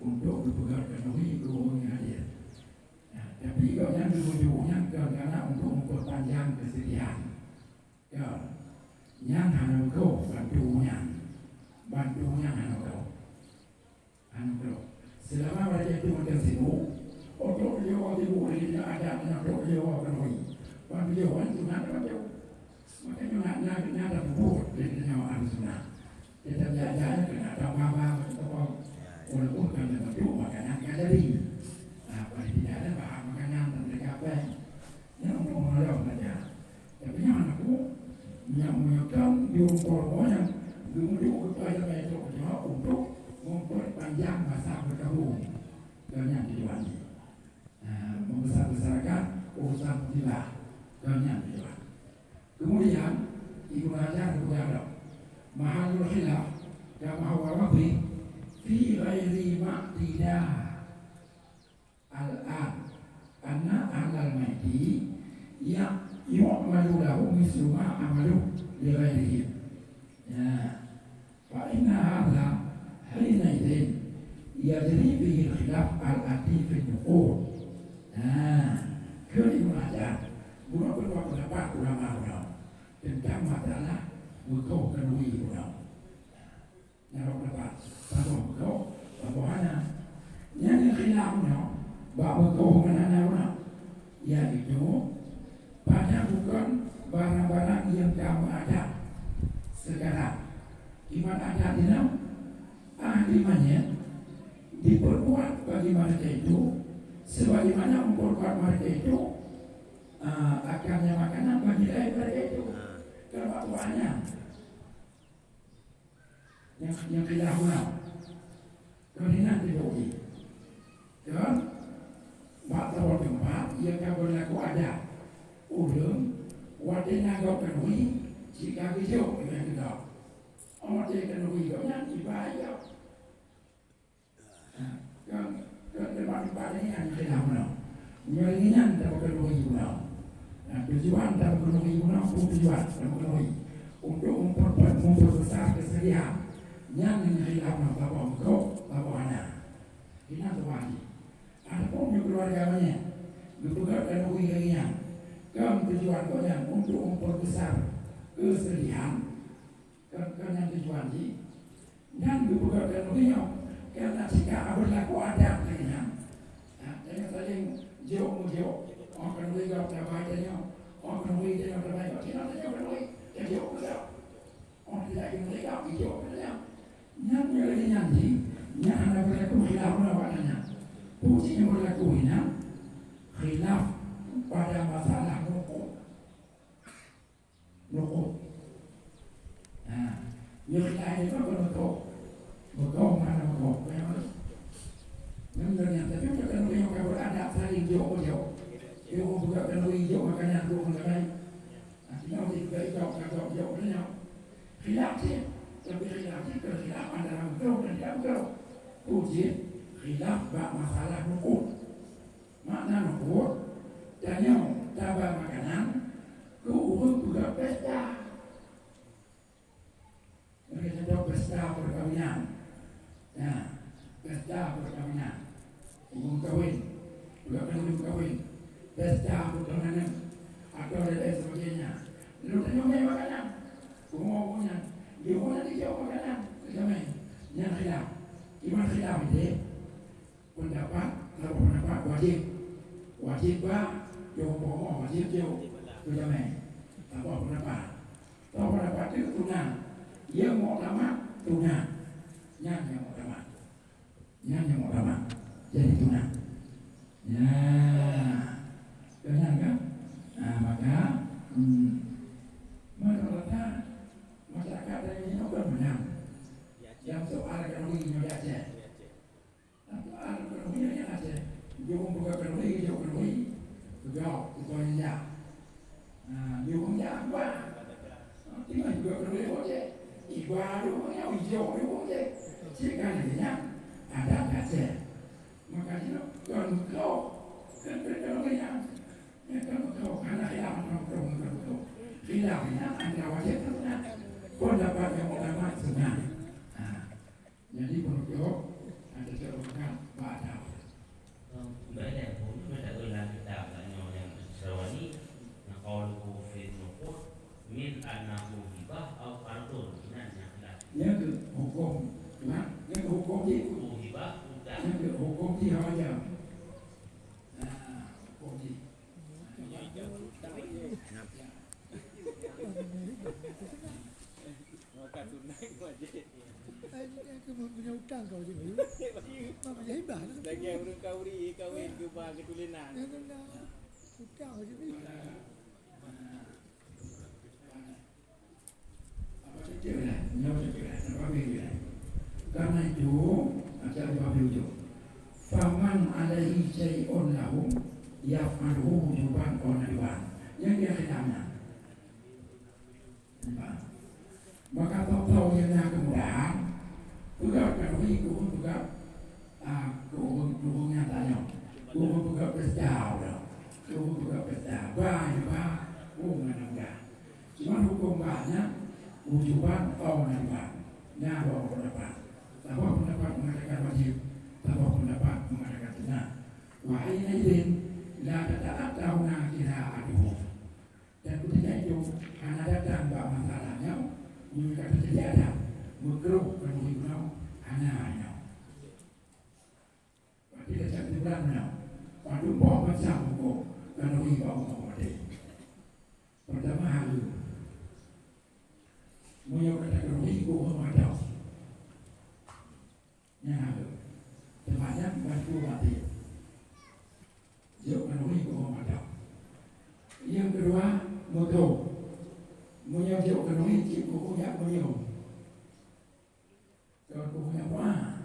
untuk geupeugöt kanduri keu ureueng nyang hadir. Ya, tapi gobnyan geumeuduek nyan kon karena untuk memperpanjang kesedihan. Ya, nyan hana meugoh bantu nyan. Bantu nyan hana meugoh. Hana meugoh. Selama raja tu macam sibuk, otrok liwat sibuk, dia tidak ada, otrok liwat kanduri. Bantu nyan tu hana bantu. Makanya nak, nak, nak ada bubuh dari nyawa Ahlussunnah. Kita belajar kena tambah-tambah, betul. Walaupun kan ada bantu makanan kan jadi. Nah, paling tidak ada bahan makanan dan mereka apa. Nyoe meunyoe saja. Tapi nyan aku, nyan meunyoe di umpama nyan, geumujuk keu tuan nyang baik tu nyoe untuk memperpanjang masa berkabung. Dan nyan tujuan ni. Ah, membesar-besarkan urusan tiba. Dan nyan tujuan. Kemudian, Ibnu Hajar berpendapat, mahallul khilaf kama huwa wadih fi ghairi ma'tidah. Al-an, anna ahlal maiti ya-, yu'malu lahu mislu ma amalu li ghairihim. Ya. Fa inna hadha hina idzin yajri fihi khilaf al-ati fi nuqul. Ya. Keu Ibnu Hajar, guna beberapa pendapat ulama guna tentang masalah meugoh kanduri guna. Nyang rot leupah, saboh meugoh, saboh hana. Nyang khilaf nyoe, bak meugoh ngon hana nyoe, yaitu Padahai bukon barang-barang nyang ka meuadat. Sekarang, iman adat inong ahli manyét diperbuat bagi mereka itu, sebagaimana memperbuat mereka itu, ah, akan nyang makanan bagi lain mereka itu. Kalau waktu hanya nyang, nyang pindah pulang. Keuneuk teudoe. Kan? Bak saboh teumpat, ia ka beulaku adat. Ureuëng, watée na gob keuneuk, cit ka geujok ngon keudok. Watée keuneuk gobnyan, iba ayam. Kan, kan teumpat-teumpat nyan khilaf meunan. Nyoe nyan tapeukeuneuk meunan. Nah, tujuan tapeukeuneuk meunan, peue tujuan tapeukeuneuk? Untuk memper-, memperbesar kesedihan. Nyan khilaf meunan, taboh meugob, taboh hana. Inan tuan. Adapun di keluarga nyan, geupeugah keuneuk lagée nyan. Kan tujuan gobnyan untuk memperbesar kesedihan. Kon, kon nyan tujuan jih. Nyan geupeugah keuneuk nyoe, karena jika beulaku adat lagée nyan, ha, tanyoe saléng jok meujok, oh, keuneuk lagée tabai tanyoe, oh, keuneuk lagée tanyoe tabai, oh, tanyoe keuneuk lagée, tanyoe keuneuk lagée. Oh, tidak keuneuk lagée, jok keuneuk lagée. Nyan meunyoe lagée nyan jih, nyan hana beulaku khilaf ulama nyan. Peue nyang beulaku nyan, khilaf pada masalah nukub. Nukub. Nah, nyoe khilaf nyoe kan meugob. Meugob mana meugob? Memang. Memang nyan, tapi bukan meugob yang kabur ada saling jok-jok. Dia orang buka kena ijok, makanya aku mengenai. Nah, kita mesti buka ijok, kagok jok, dia. Khilaf sih. Tapi khilaf sih, kalau khilaf antara meugob dan tidak meugob. Ujian khilaf bak masalah nukub. Makna nukub, tanyoe taba makanan keu ureuëng peugah pesta. Lagée contoh pesta perkahwinan. Nah, pesta perkahwinan. Ureuëng kawin, peugah keuneuk ureuëng kawin. Pesta pertunangan atau dan lain sebagainya. Lalu tanyoe mé makanan. Rumoh-rumoh nyan, di rumoh nyan dijaweueb makanan. Keujamé. Nyan khilaf. Iman khilaf deh. Pendapat, saboh pendapat wajib. Wajib ba, jok umpama wajib jok. Keujamé. Saboh pendapat. Saboh pendapat tu tunang. Nyang muktamad tunang. Nyan nyang muktamad. Nyan nyang muktamad. Jadi tunang. Ya. Keunyan kan? Nah, maka, hmm, menurut saya, masyarakat dari ini kan menang. Yang soal ekonomi nyoe di Aceh. Tapi ada ekonomi yang ada. Dia pun bukan ekonomi, dia ekonomi. Peugah, bukan indah. Nah, dia pun indah, bukan. Nah, tinggal juga ekonomi dia. Ibarat orang yang hijau dia pun dia. Sehingga dia ada Aceh. Maka dia kan kau, kan ekonomi yang, ya kan kau, karena khilaf, kan kau, kan kau. Khilaf ini antara wajib dan sunat. Pendapat yang utama sunat. Nah, Jadi, penutup, ada catatan pada. Em, baiklah, untuk mendakwa dalam kitab tanya yang Syarwani, qauluhu fi nuqud min annahu hibah au qardun, inan yang khilaf. Nyang keu huköm, nah, nyang keu huköm jih. Hibah, utang. Nyang keu huköm jih hawa jam. Nah, huköm jih. Maka tunai wajib. Ai, ai, keu punya utang kau je, Bayu. Mak payah hibah lah. Lagi ureueng kauri, kawin, ya, keuba, keutulenan. Ya, kan dah. Utang je, Bayu. Apa cakap lah? Nyawa cakap lah. Apa bagi lah? Karena itu, macam apa bagi ujung? Faman alaihi syai'un lahum yaf'aluhu wujuban aw nadban. Yang dia khilafnya. Maka toh-toh nyang na keumudahan, peugah keuneuk keu ureueng peugah, ah, keu ureueng, keu ureueng nyang tanyong, keu ureueng peugah pesta, keu ureueng peugah pesta, ba, ba, oh, na mudah. Cuman huköm ba nyan, wujuban, oh, na mudah. Na dua pendapat. Saboh pendapat mengatakan wajib, saboh pendapat mengatakan sunat. Wa hina idzin la tata'atta huna qira'atuhu. Dan ketika itu, hana datang bak masalah nyoe, meunyoe ka teujadi adat, meukruh keuneuk inoe, hana inoe. Berarti dah cak bulan nyoe, padum boh macam huköm keuneuk bak umat maté. Keuneuk cit buku jak meunyoe. Keu buku nyang puah,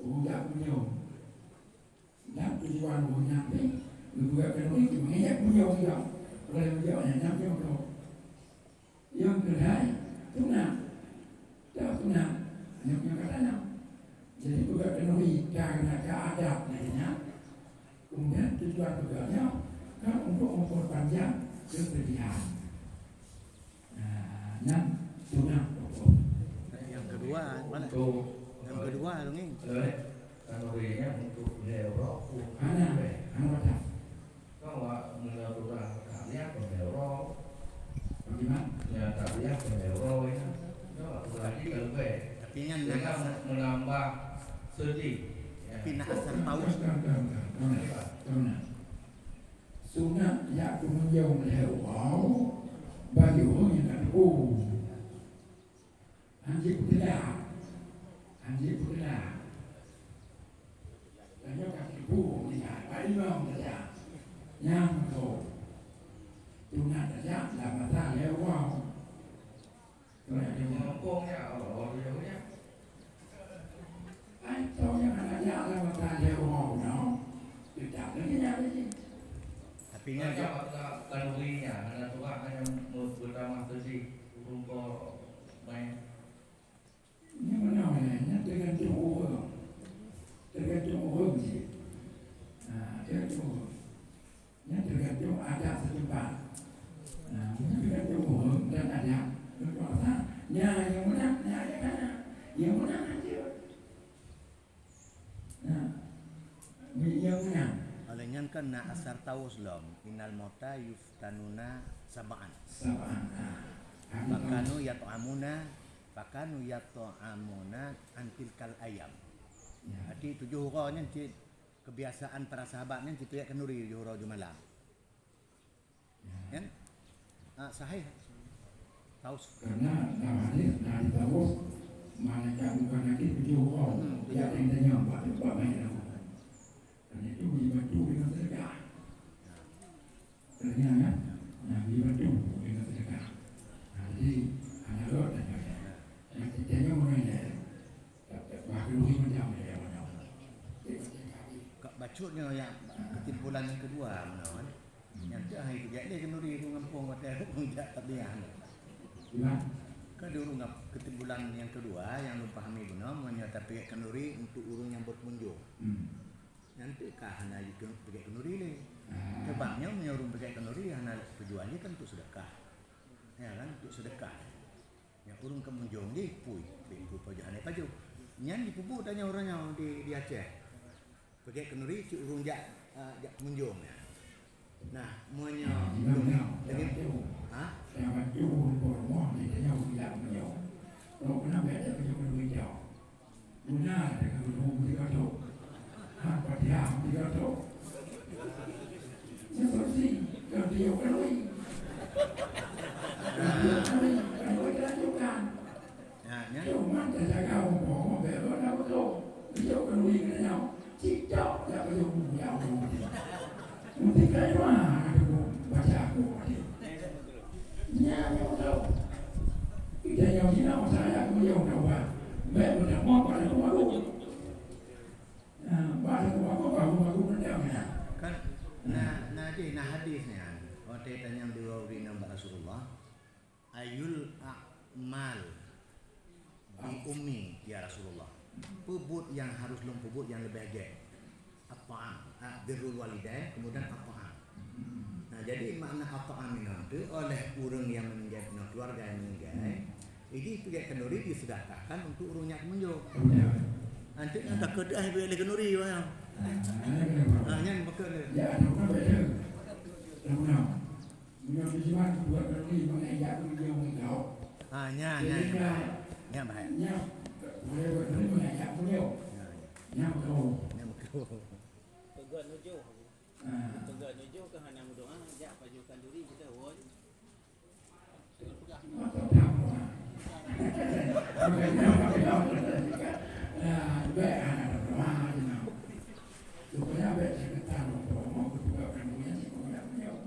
buku jak meunyoe. Dan tujuan buku nyan pih geupeugah keuneuk cit meunyoe jak meunyoe juga. Oleh meunyoe nyang nyang meunyoe. Nyang keuhai, tunang. Dah tunang, nyang, nyang ka tanam. Jadi, peugah keuneuk ka, ka adat lagèe nyan. Kemudian, tujuan peugah nyan kan untuk memperpanjang kesedihan. Nah, nyan tunang pokok. Yang kedua, mana? Untuk yang kedua, Lungi. Eh, kanduri nyan untuk lhèe uroe. Hana, hana watèe. Kan wak meunyoe ureueng takziah peureulèe uroe. Bagaimana? Ya, takziah peureulèe uroe, ya. Kan wak ureueng haji ka leubeh. Tapi nyan sehingga me-, menambah sedih. Ya. Tapi na asar paus. Kan, kan, kan, kan. Kan, kan. Sunat jak keumeunjong lhèe uroe, baju nyang ka tuwoe. Hanjeuet peuteulah. Hanjeuet peuteulah. Tanyoe ka tipu, meulihat bak imam saja. Nyang beutôi. Sunat saja lam masa lhèe uroe. Sunat lhèe uroe. Mumpung ya Allah, Allah, Allah, Allah. Ai, tau nyang hana jak lam masa lhèe uroe nyoe, teutab lagèe nyan lé jih. Tapi nyan Raja masa kanduri nyan, hana tuha hana meutamah sedih, ureueng ko main. Nyan meunan, nyan teugantung ureueng. Teugantung ureueng cit. Ha, teugantung ureueng. Nyan teugantung adat setempat. Nah, nyan teugantung ureueng dan adat. Contoh, nyan nyang meunan, nyan nyang hana. Nyang meunan hanjeuet. Nah, nyang meunan. Oleh nyan kan na asar taus lom, "Innal mauta yuftanuna sab'an." Sab'an, ah. Fakanu yat'amuna, fakanu yat'amuna an tilkal ayyam. Ya. Berarti tujoh uroe nyan cit kebiasaan para sahabat nyan cit peuék kanduri tujoh uroe tujoh malam. Kan? Ah, sahih. Taus. Karena dalam hadis, na di Taus, malaikat bukan lagi tujoh uroe. Hmm, tujoh. Dia yang tanya, buat apa banyak lakukan? Karena itu dibantu dengan sedekah. Karena, kan? Nah, dibantu dengan sedekah. Nah, jadi, anak lo tanya, yang tanya mengenai Ka-, bacut nyoe nyang keutimpulan nyang keudua meunoe kan. Nyang teuh hai peugét lé kanduri ureueng gampông watèe ureueng jak takziah. Ka di ureueng gam-, keutimpulan nyang keudua nyang lôn pahami bunoe, meunyoe tapeuget kanduri untuk ureueng nyang berkunjung. Nyan teuh ka hana jipeuget kanduri lé. Sebab nyoe meunyoe ureueng peuget kanduri hana tujuan jih kan untuk sedekah. Ya kan, untuk sedekah. Nyang ureueng keumeunjong jih pui, pui, pui pajoh hana pajoh. Nyan jipeubuet tanyoe uroe nyoe di, di Aceh. Peuget kanduri cit ureueng jak, ah, jak keumeunjong nyan. Nah, meunyoe lagèe, ha? Beuna teuka geuruhu meusigoe trok. Hán Fatihah meusigoe trok. Nyan solusi, kalau dia kanduri. Kalau dia kanduri, kanduri dilanjutkan. Ya, ya. Cuma terjaga umpama, baru nak betul. Dia kanduri kena nyawa. Cicok dah kanduri, ya Allah. Mesti kena nyawa, nak baca aku. Nyan nyang tau. Kita nyang hina masalah nyang keumeunyoe taubat. Bèk meutamong pada peumalu. Nah, pada peumalu baru baru meutamong nyan. Kan na, na hadis, na hadis nyan. Watèe tanyong dua ureueng nyan bak Rasulullah, "Ayyul a'mal bi ummi, ya Rasulullah?" Peue buet nyang harôh lôn peubuet nyang leubeh gèt? At-ta'am, ah, birrul walidain, kemudian at-ta'am. Nah, jadi makna at-ta'am nyoe teuh oleh ureueng nyang meuninggai, nyoe keluarga nyang meuninggai, jadi peuget kanduri disedekahkan untuk ureueng nyang keumeunjong. Anteuk nyang takot ah peuget lé kanduri, wah. Ah, nyan bukan. Meunyoe tujuan buat kanduri bangai jak keumeunjong nyoe. Ah, nyan, nyan. Nyan bahaya. Nyan, boleh buat kanduri bangai jak keumeunjong. Nyan, nyan. Nyan beutôi. Nyan beutôi. Peugah nujoh. Ah. Peugah nujoh keu hana meudoa, jak pajoh kanduri kita won. Beutôi peugah. Beutôi peugah. Nah, bèk hana meudoa, you know. Supaya bèk sakét hati, mau peugah kanduri nyan, supaya beliau.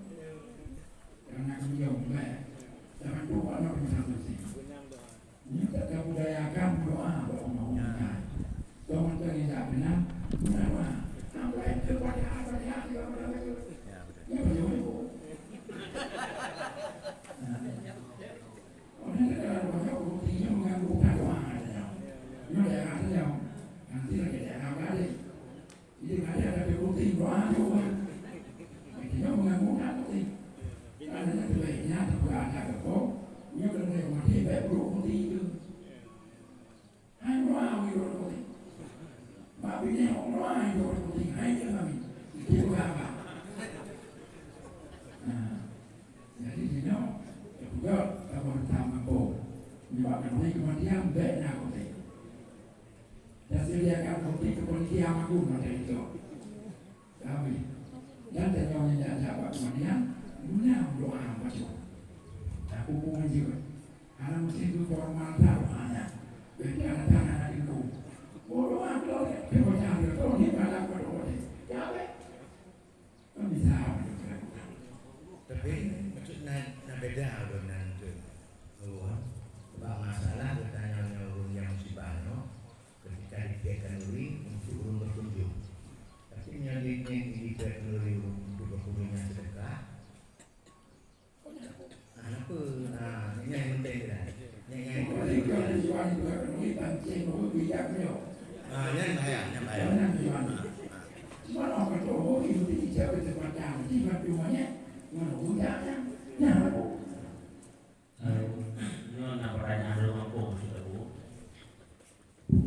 Karena beliau, bèk. Jangan lupa nak peugah Bak keuneuk keumandian bèk na kote. Taseudiakan kote keu panitia magun watèe nyoe. Amin. Dan tanyoe nyang jak bak keumandian, guna doa baca. Aku pun jeuet. Hana meusti keu formal that doa nyan. Bèk na tangan hana tinggu. Oh, doa tu, dia baca dia tu, dia baca dia tu. Ya, bèk. Tapi maksud na, na beda ulôn nan tu. Oh, bak masalah geutanyoe nyoe ureueng nyang musibah nyoe, ketika dipiek khanuri untuk ureueng berkunjung. Tapi meunyoe di, di, dipiek khanuri untuk berkunjung nyang sedekah, ah, apa? Ah, ini yang penting tu dah. Ini yang, ini yang penting. Ah, nyan bahaya, nyan bahaya. Cuma orang kata, "Oh, itu tidak bertepatan." Jadi, batu banyak, mana puncaknya? Nah, aku. Eh, nyoe na pertanyaan lôn, Abu, maksud Abu.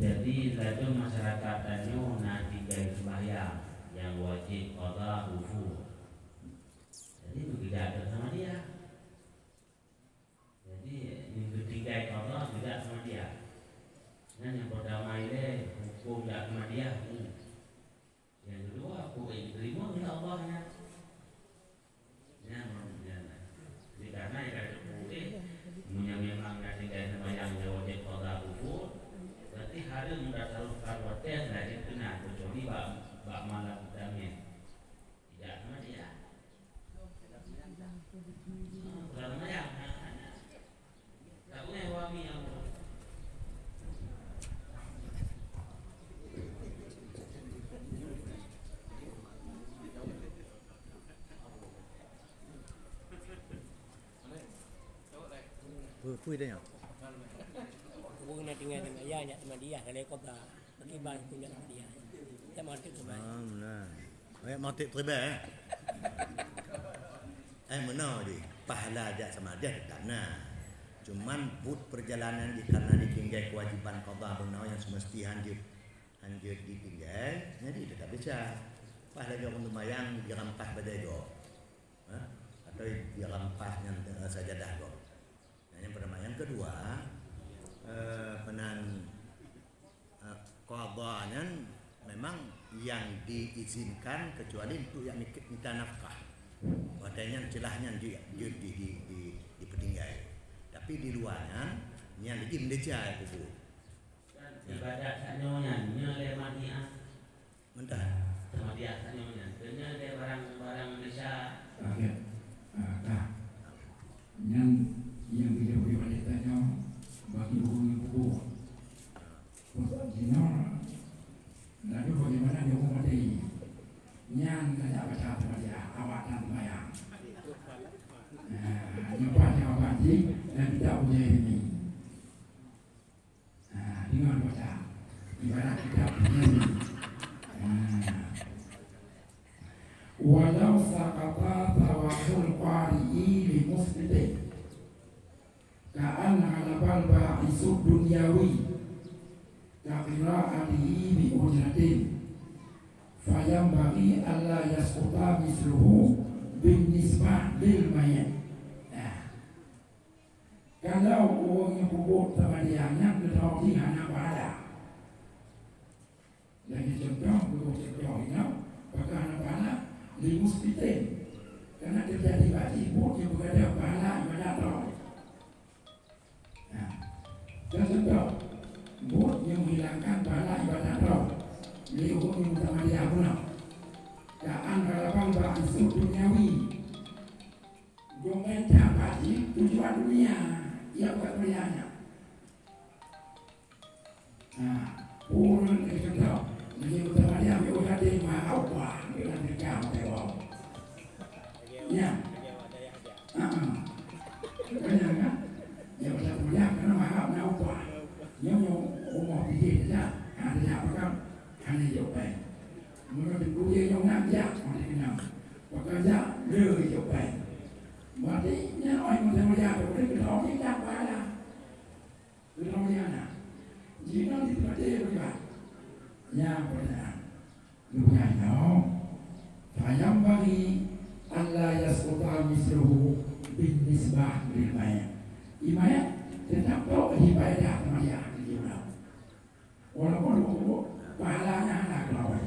Jadi, ladôm masyarakat tanyoe na tinggai sembahyang nyang wajéb qada, wujub. Jadi, meukeujak keu Ahmadiyah. Jadi, nyang keutinggai qada, geujak Ahmadiyah. Nyan nyang peurtama ilée hukôm jak Ahmadiyah, hmm. Nyang keudua, peue nyang jiteurimong lé Allah nyan. Nyan, nyan. Jadi, karena nyang ka teupeue, meunyoe memang na tinggai sembahyang nyang wajéb qada, wujub, berarti hareuem tasarufkan watée lagée keunan, keucuali bak, bak malam tamyiz. Tidak sama dia. Peue, peue dia nyoe? Peue na tinggai teuma, ya, nyak teuma dia, kalau kau ba. Bagi ban pun jak Ahmadiyah. Jak maté tu bai. Ah, meunan. Ayat maté tu bai, eh. Eh, meunan di. Pahala jak Ahmadiyah tetap na. Cuman buet perjalanan di karena ditinggai kewajiban qada beungoh nyang semesti hanjeuet, hanjeuet ditinggai, jadi tetap bisa. Pas lagée ureueng seumayang dirampas bajée gob. Ha? Atau dirampas nyan, eh, sajadah gob. Nah, nyang pertama. Nyang kedua, eh, peunan, eh, qada nyan memang nyang diizinkan kecuali untuk nyang mik-, mita nafkah. Watée nyan ceulah nyan jeuet, jeuet di, di, di, dipeutinggai. Tapi di luwa nyan, nyan lagée meudesya kubu. Ibadat tanyoe nyan, nyoe lé maniah. Mantap. Sama dia tanya nyan. Kena ada barang-barang Malaysia. Okey. Ah, dah. Nyan nyang geujaweueb lé tanyoe bagi ureueng nyang kubu. Pusat jinoe, lalu bagaimana dia umat ini? Nyan tajak baca sama dia, awak dan sembahyang. Ah, nyoe jawaban jih dan tidak punya ini. Ha, deungon baca. Ibarat kitab ini. Ha. Walau saqata thawabul qari'i li musbitin, ka'an halabal ba'isud dunyawi, ka qira'atihi bi ujratin, fayambaghi alla yasquta misluhu bin nisbah lil mayyit. Nah. Kalau ureueng nyang peubuet sama dia nyan keudroe jih hana pahala. Lagée contoh, geuboh contoh inoe, pakon hana pahala, li musbitin. Karena teujadi bak jih buet nyang beugadôh pahala ibadat droe. Nah, contoh, buet nyang menghilangkan pahala ibadat droe. Lé ureueng nyang sama dia bunoe. Ka'an halabal ba'isud dunyawi. Gobnyan that bak jih tujuan dunia, ya bukan mulia nyan. Nah, ureueng nyang contoh, meunyoe utama dia ambil udah deh mah Allah, dia nak nikah sama Allah. Ya. Heeh. Banyak kan? Ya, macam mulia karena mahal na upah. Nyoe, nyoe umur tinggi saja. Ha, dia apa kan? Hanya jauh baik. Menurut dia yang nak dia, mau dikenal. Pekerja, dia jauh baik. Berarti, nyan orang yang mulia tu, dia kena orang yang tak payah. Kena orang yang nak. Jika di tempat dia berubah. Ya, pertanyaan. Geupeugah nyoe, "Fayambaghi alla yasquta misluhu bin nisbah lil mayyit." Ié mayét Tetap trok ibadah teumariah di ureueng. Walaupun buku pahalanya hana keulawai.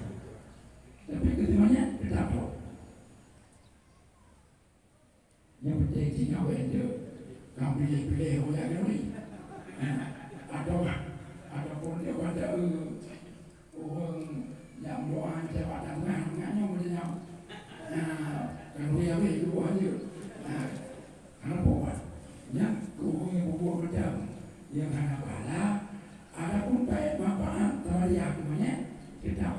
Tapi keu teumanyong tetap trok. Nyang penting cit nyan wéh enteuk ka piléh-piléh ureueng nyang nuri. Ha, atau, ataupun dia kata, eh, ureueng nyang doa jabatan mah, ngan nyoe model nyoe. Ha, ka nuri habéh tuboh hanjeuet. Ha, kenapa buat? Nyan keu ureueng nyang peubuet macam nyang hana pahala, adapun baét manfaat teumariah keu monyét, tetap.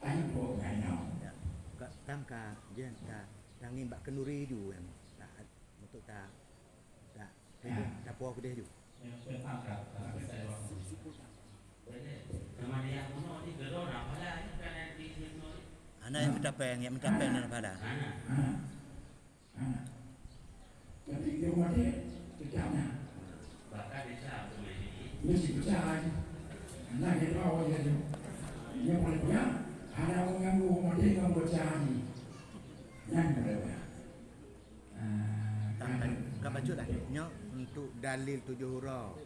Ayah buat bukan nyoe. Ya, ka, tang ka, jen ka. Tangieng bak khanuri ju nyan. Nah, untuk ta, ta, ta, tapuwoe keudeh ju. Hana nyang meutapéng, nyang meutapéng na pahala. Hana. Hana. Tapi di rumah dia, tetap na. Mesti pecah lagi. Nah, dia tahu dia tu. Dia boleh pegang, hana mengganggu rumah dia dengan pecah lagi. Nyan boleh pegang. Ah, Ka, kan. Ka bacut dah. Nyoe untuk dalil tujoh uroe,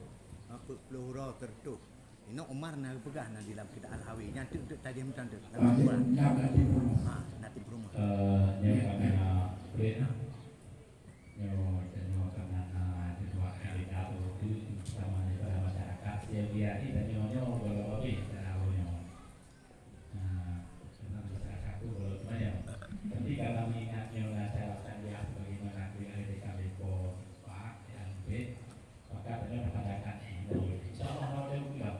ha, peuet ploh uroe teureutôh. Inoe Umar na geupeugah na di lam kitab Al-Hawi. Nyan teuk, teuk tajih meutan teuk. Lam Ah, Al-Quran. Nyan berarti peurumoh. Ha, nanti peurumoh. Eh, nyoe kami na peurintah. Nyoe, nyoe kami na ketua kali tu, sama daripada masyarakat. Sehingga kita nyoe, nyoe, kalau habis, kita tahu nyoe. Nah, karena masyarakat tu kalau semuanya. Tapi kalau mengingatnya cara kerja sebagaimana yang ada di kami po, Pak, yang lebih, maka kita mengadakan ini. Insya Allah, mau ada juga.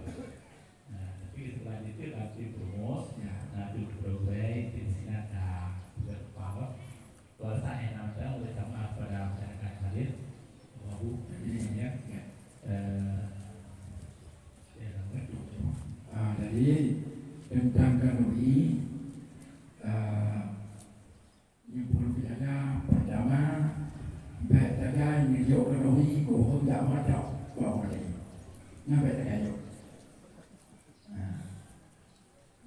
Nah, tapi setelah itu nanti promosi, ya, nanti program, di sini ada juga power. Puasa enam tahun, oleh minta maaf pada masyarakat hadir. Bapak Ibu, ya, ya. Eh, ya, betul. Ah, jadi tentang khanuri, ah, yang perlu dijaga, pertama, baik jaga yang jok khanuri, kok jak mata, kok boleh. Nah, baik jaga jok. Nah.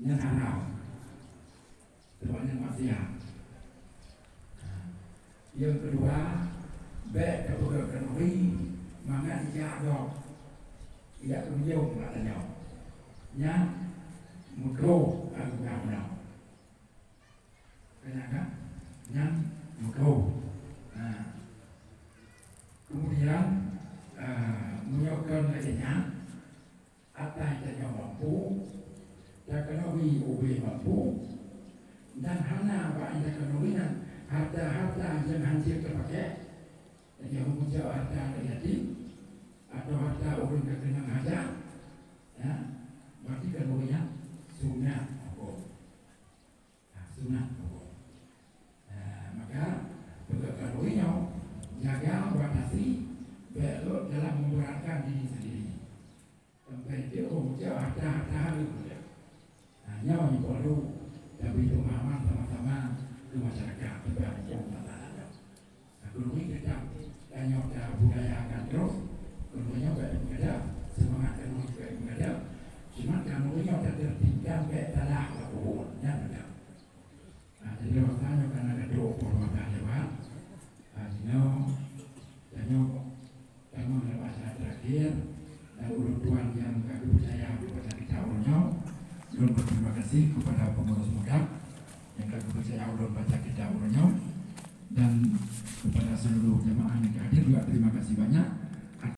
Nyan haram. Sebab nyan maksiat. Nyang keudua, bèk tapeugah khanuri mangat ijak gob. Ijak keunjong bak tanyoe. Nyan makruh, ka geupeugah meunoe. Keunyan kan? Nyan makruh. Nah. Kemudian, eh, meunyoe kon lagèe nyan, Atai tanyoe mampu, takeuneuk ubé mampu, dan hana bak takeuneuk nyan harta-harta nyang hana jeuet teupaké, tanyoe meucok harta aneuk yatim, atau harta ureueng ka keunong hajat, ya, berarti keuneuk nyan sunat huköm. Nah, sunat huköm. Nah, maka, peugah khanuri nyoe, jaga batasi, bèk rhot dalam memberatkan diri sendiri. Sampai dia, oh, dia ada, ada hari mulia. Nah, nyoe nyang perlu tabri pemahaman sama-sama ke masyarakat, tentang hukum masalah nyoe. Khanuri tetap tanyoe tabudayakan terus, khanuri nyoe bèk meugadang, semangat khanuri bèk meugadang. Cuma khanuri nyoe tatertibkan bèk talah bak pohon, nyan meugadang. Nah, jadi masa nyoe kana geutrok poh dua belas lewat. Ah, jinoe tanyoe Tamong lam acara terakhir, dan ulôn tuan nyang ka geupeucaya bak kita uroe nyoe, lôn berterima kasih kepada pengurus muda nyang ka geupeucaya ulôn baca kitab uroe nyoe, dan kepada seluruh jamaah nyang ka hadir juga terima kasih banyak.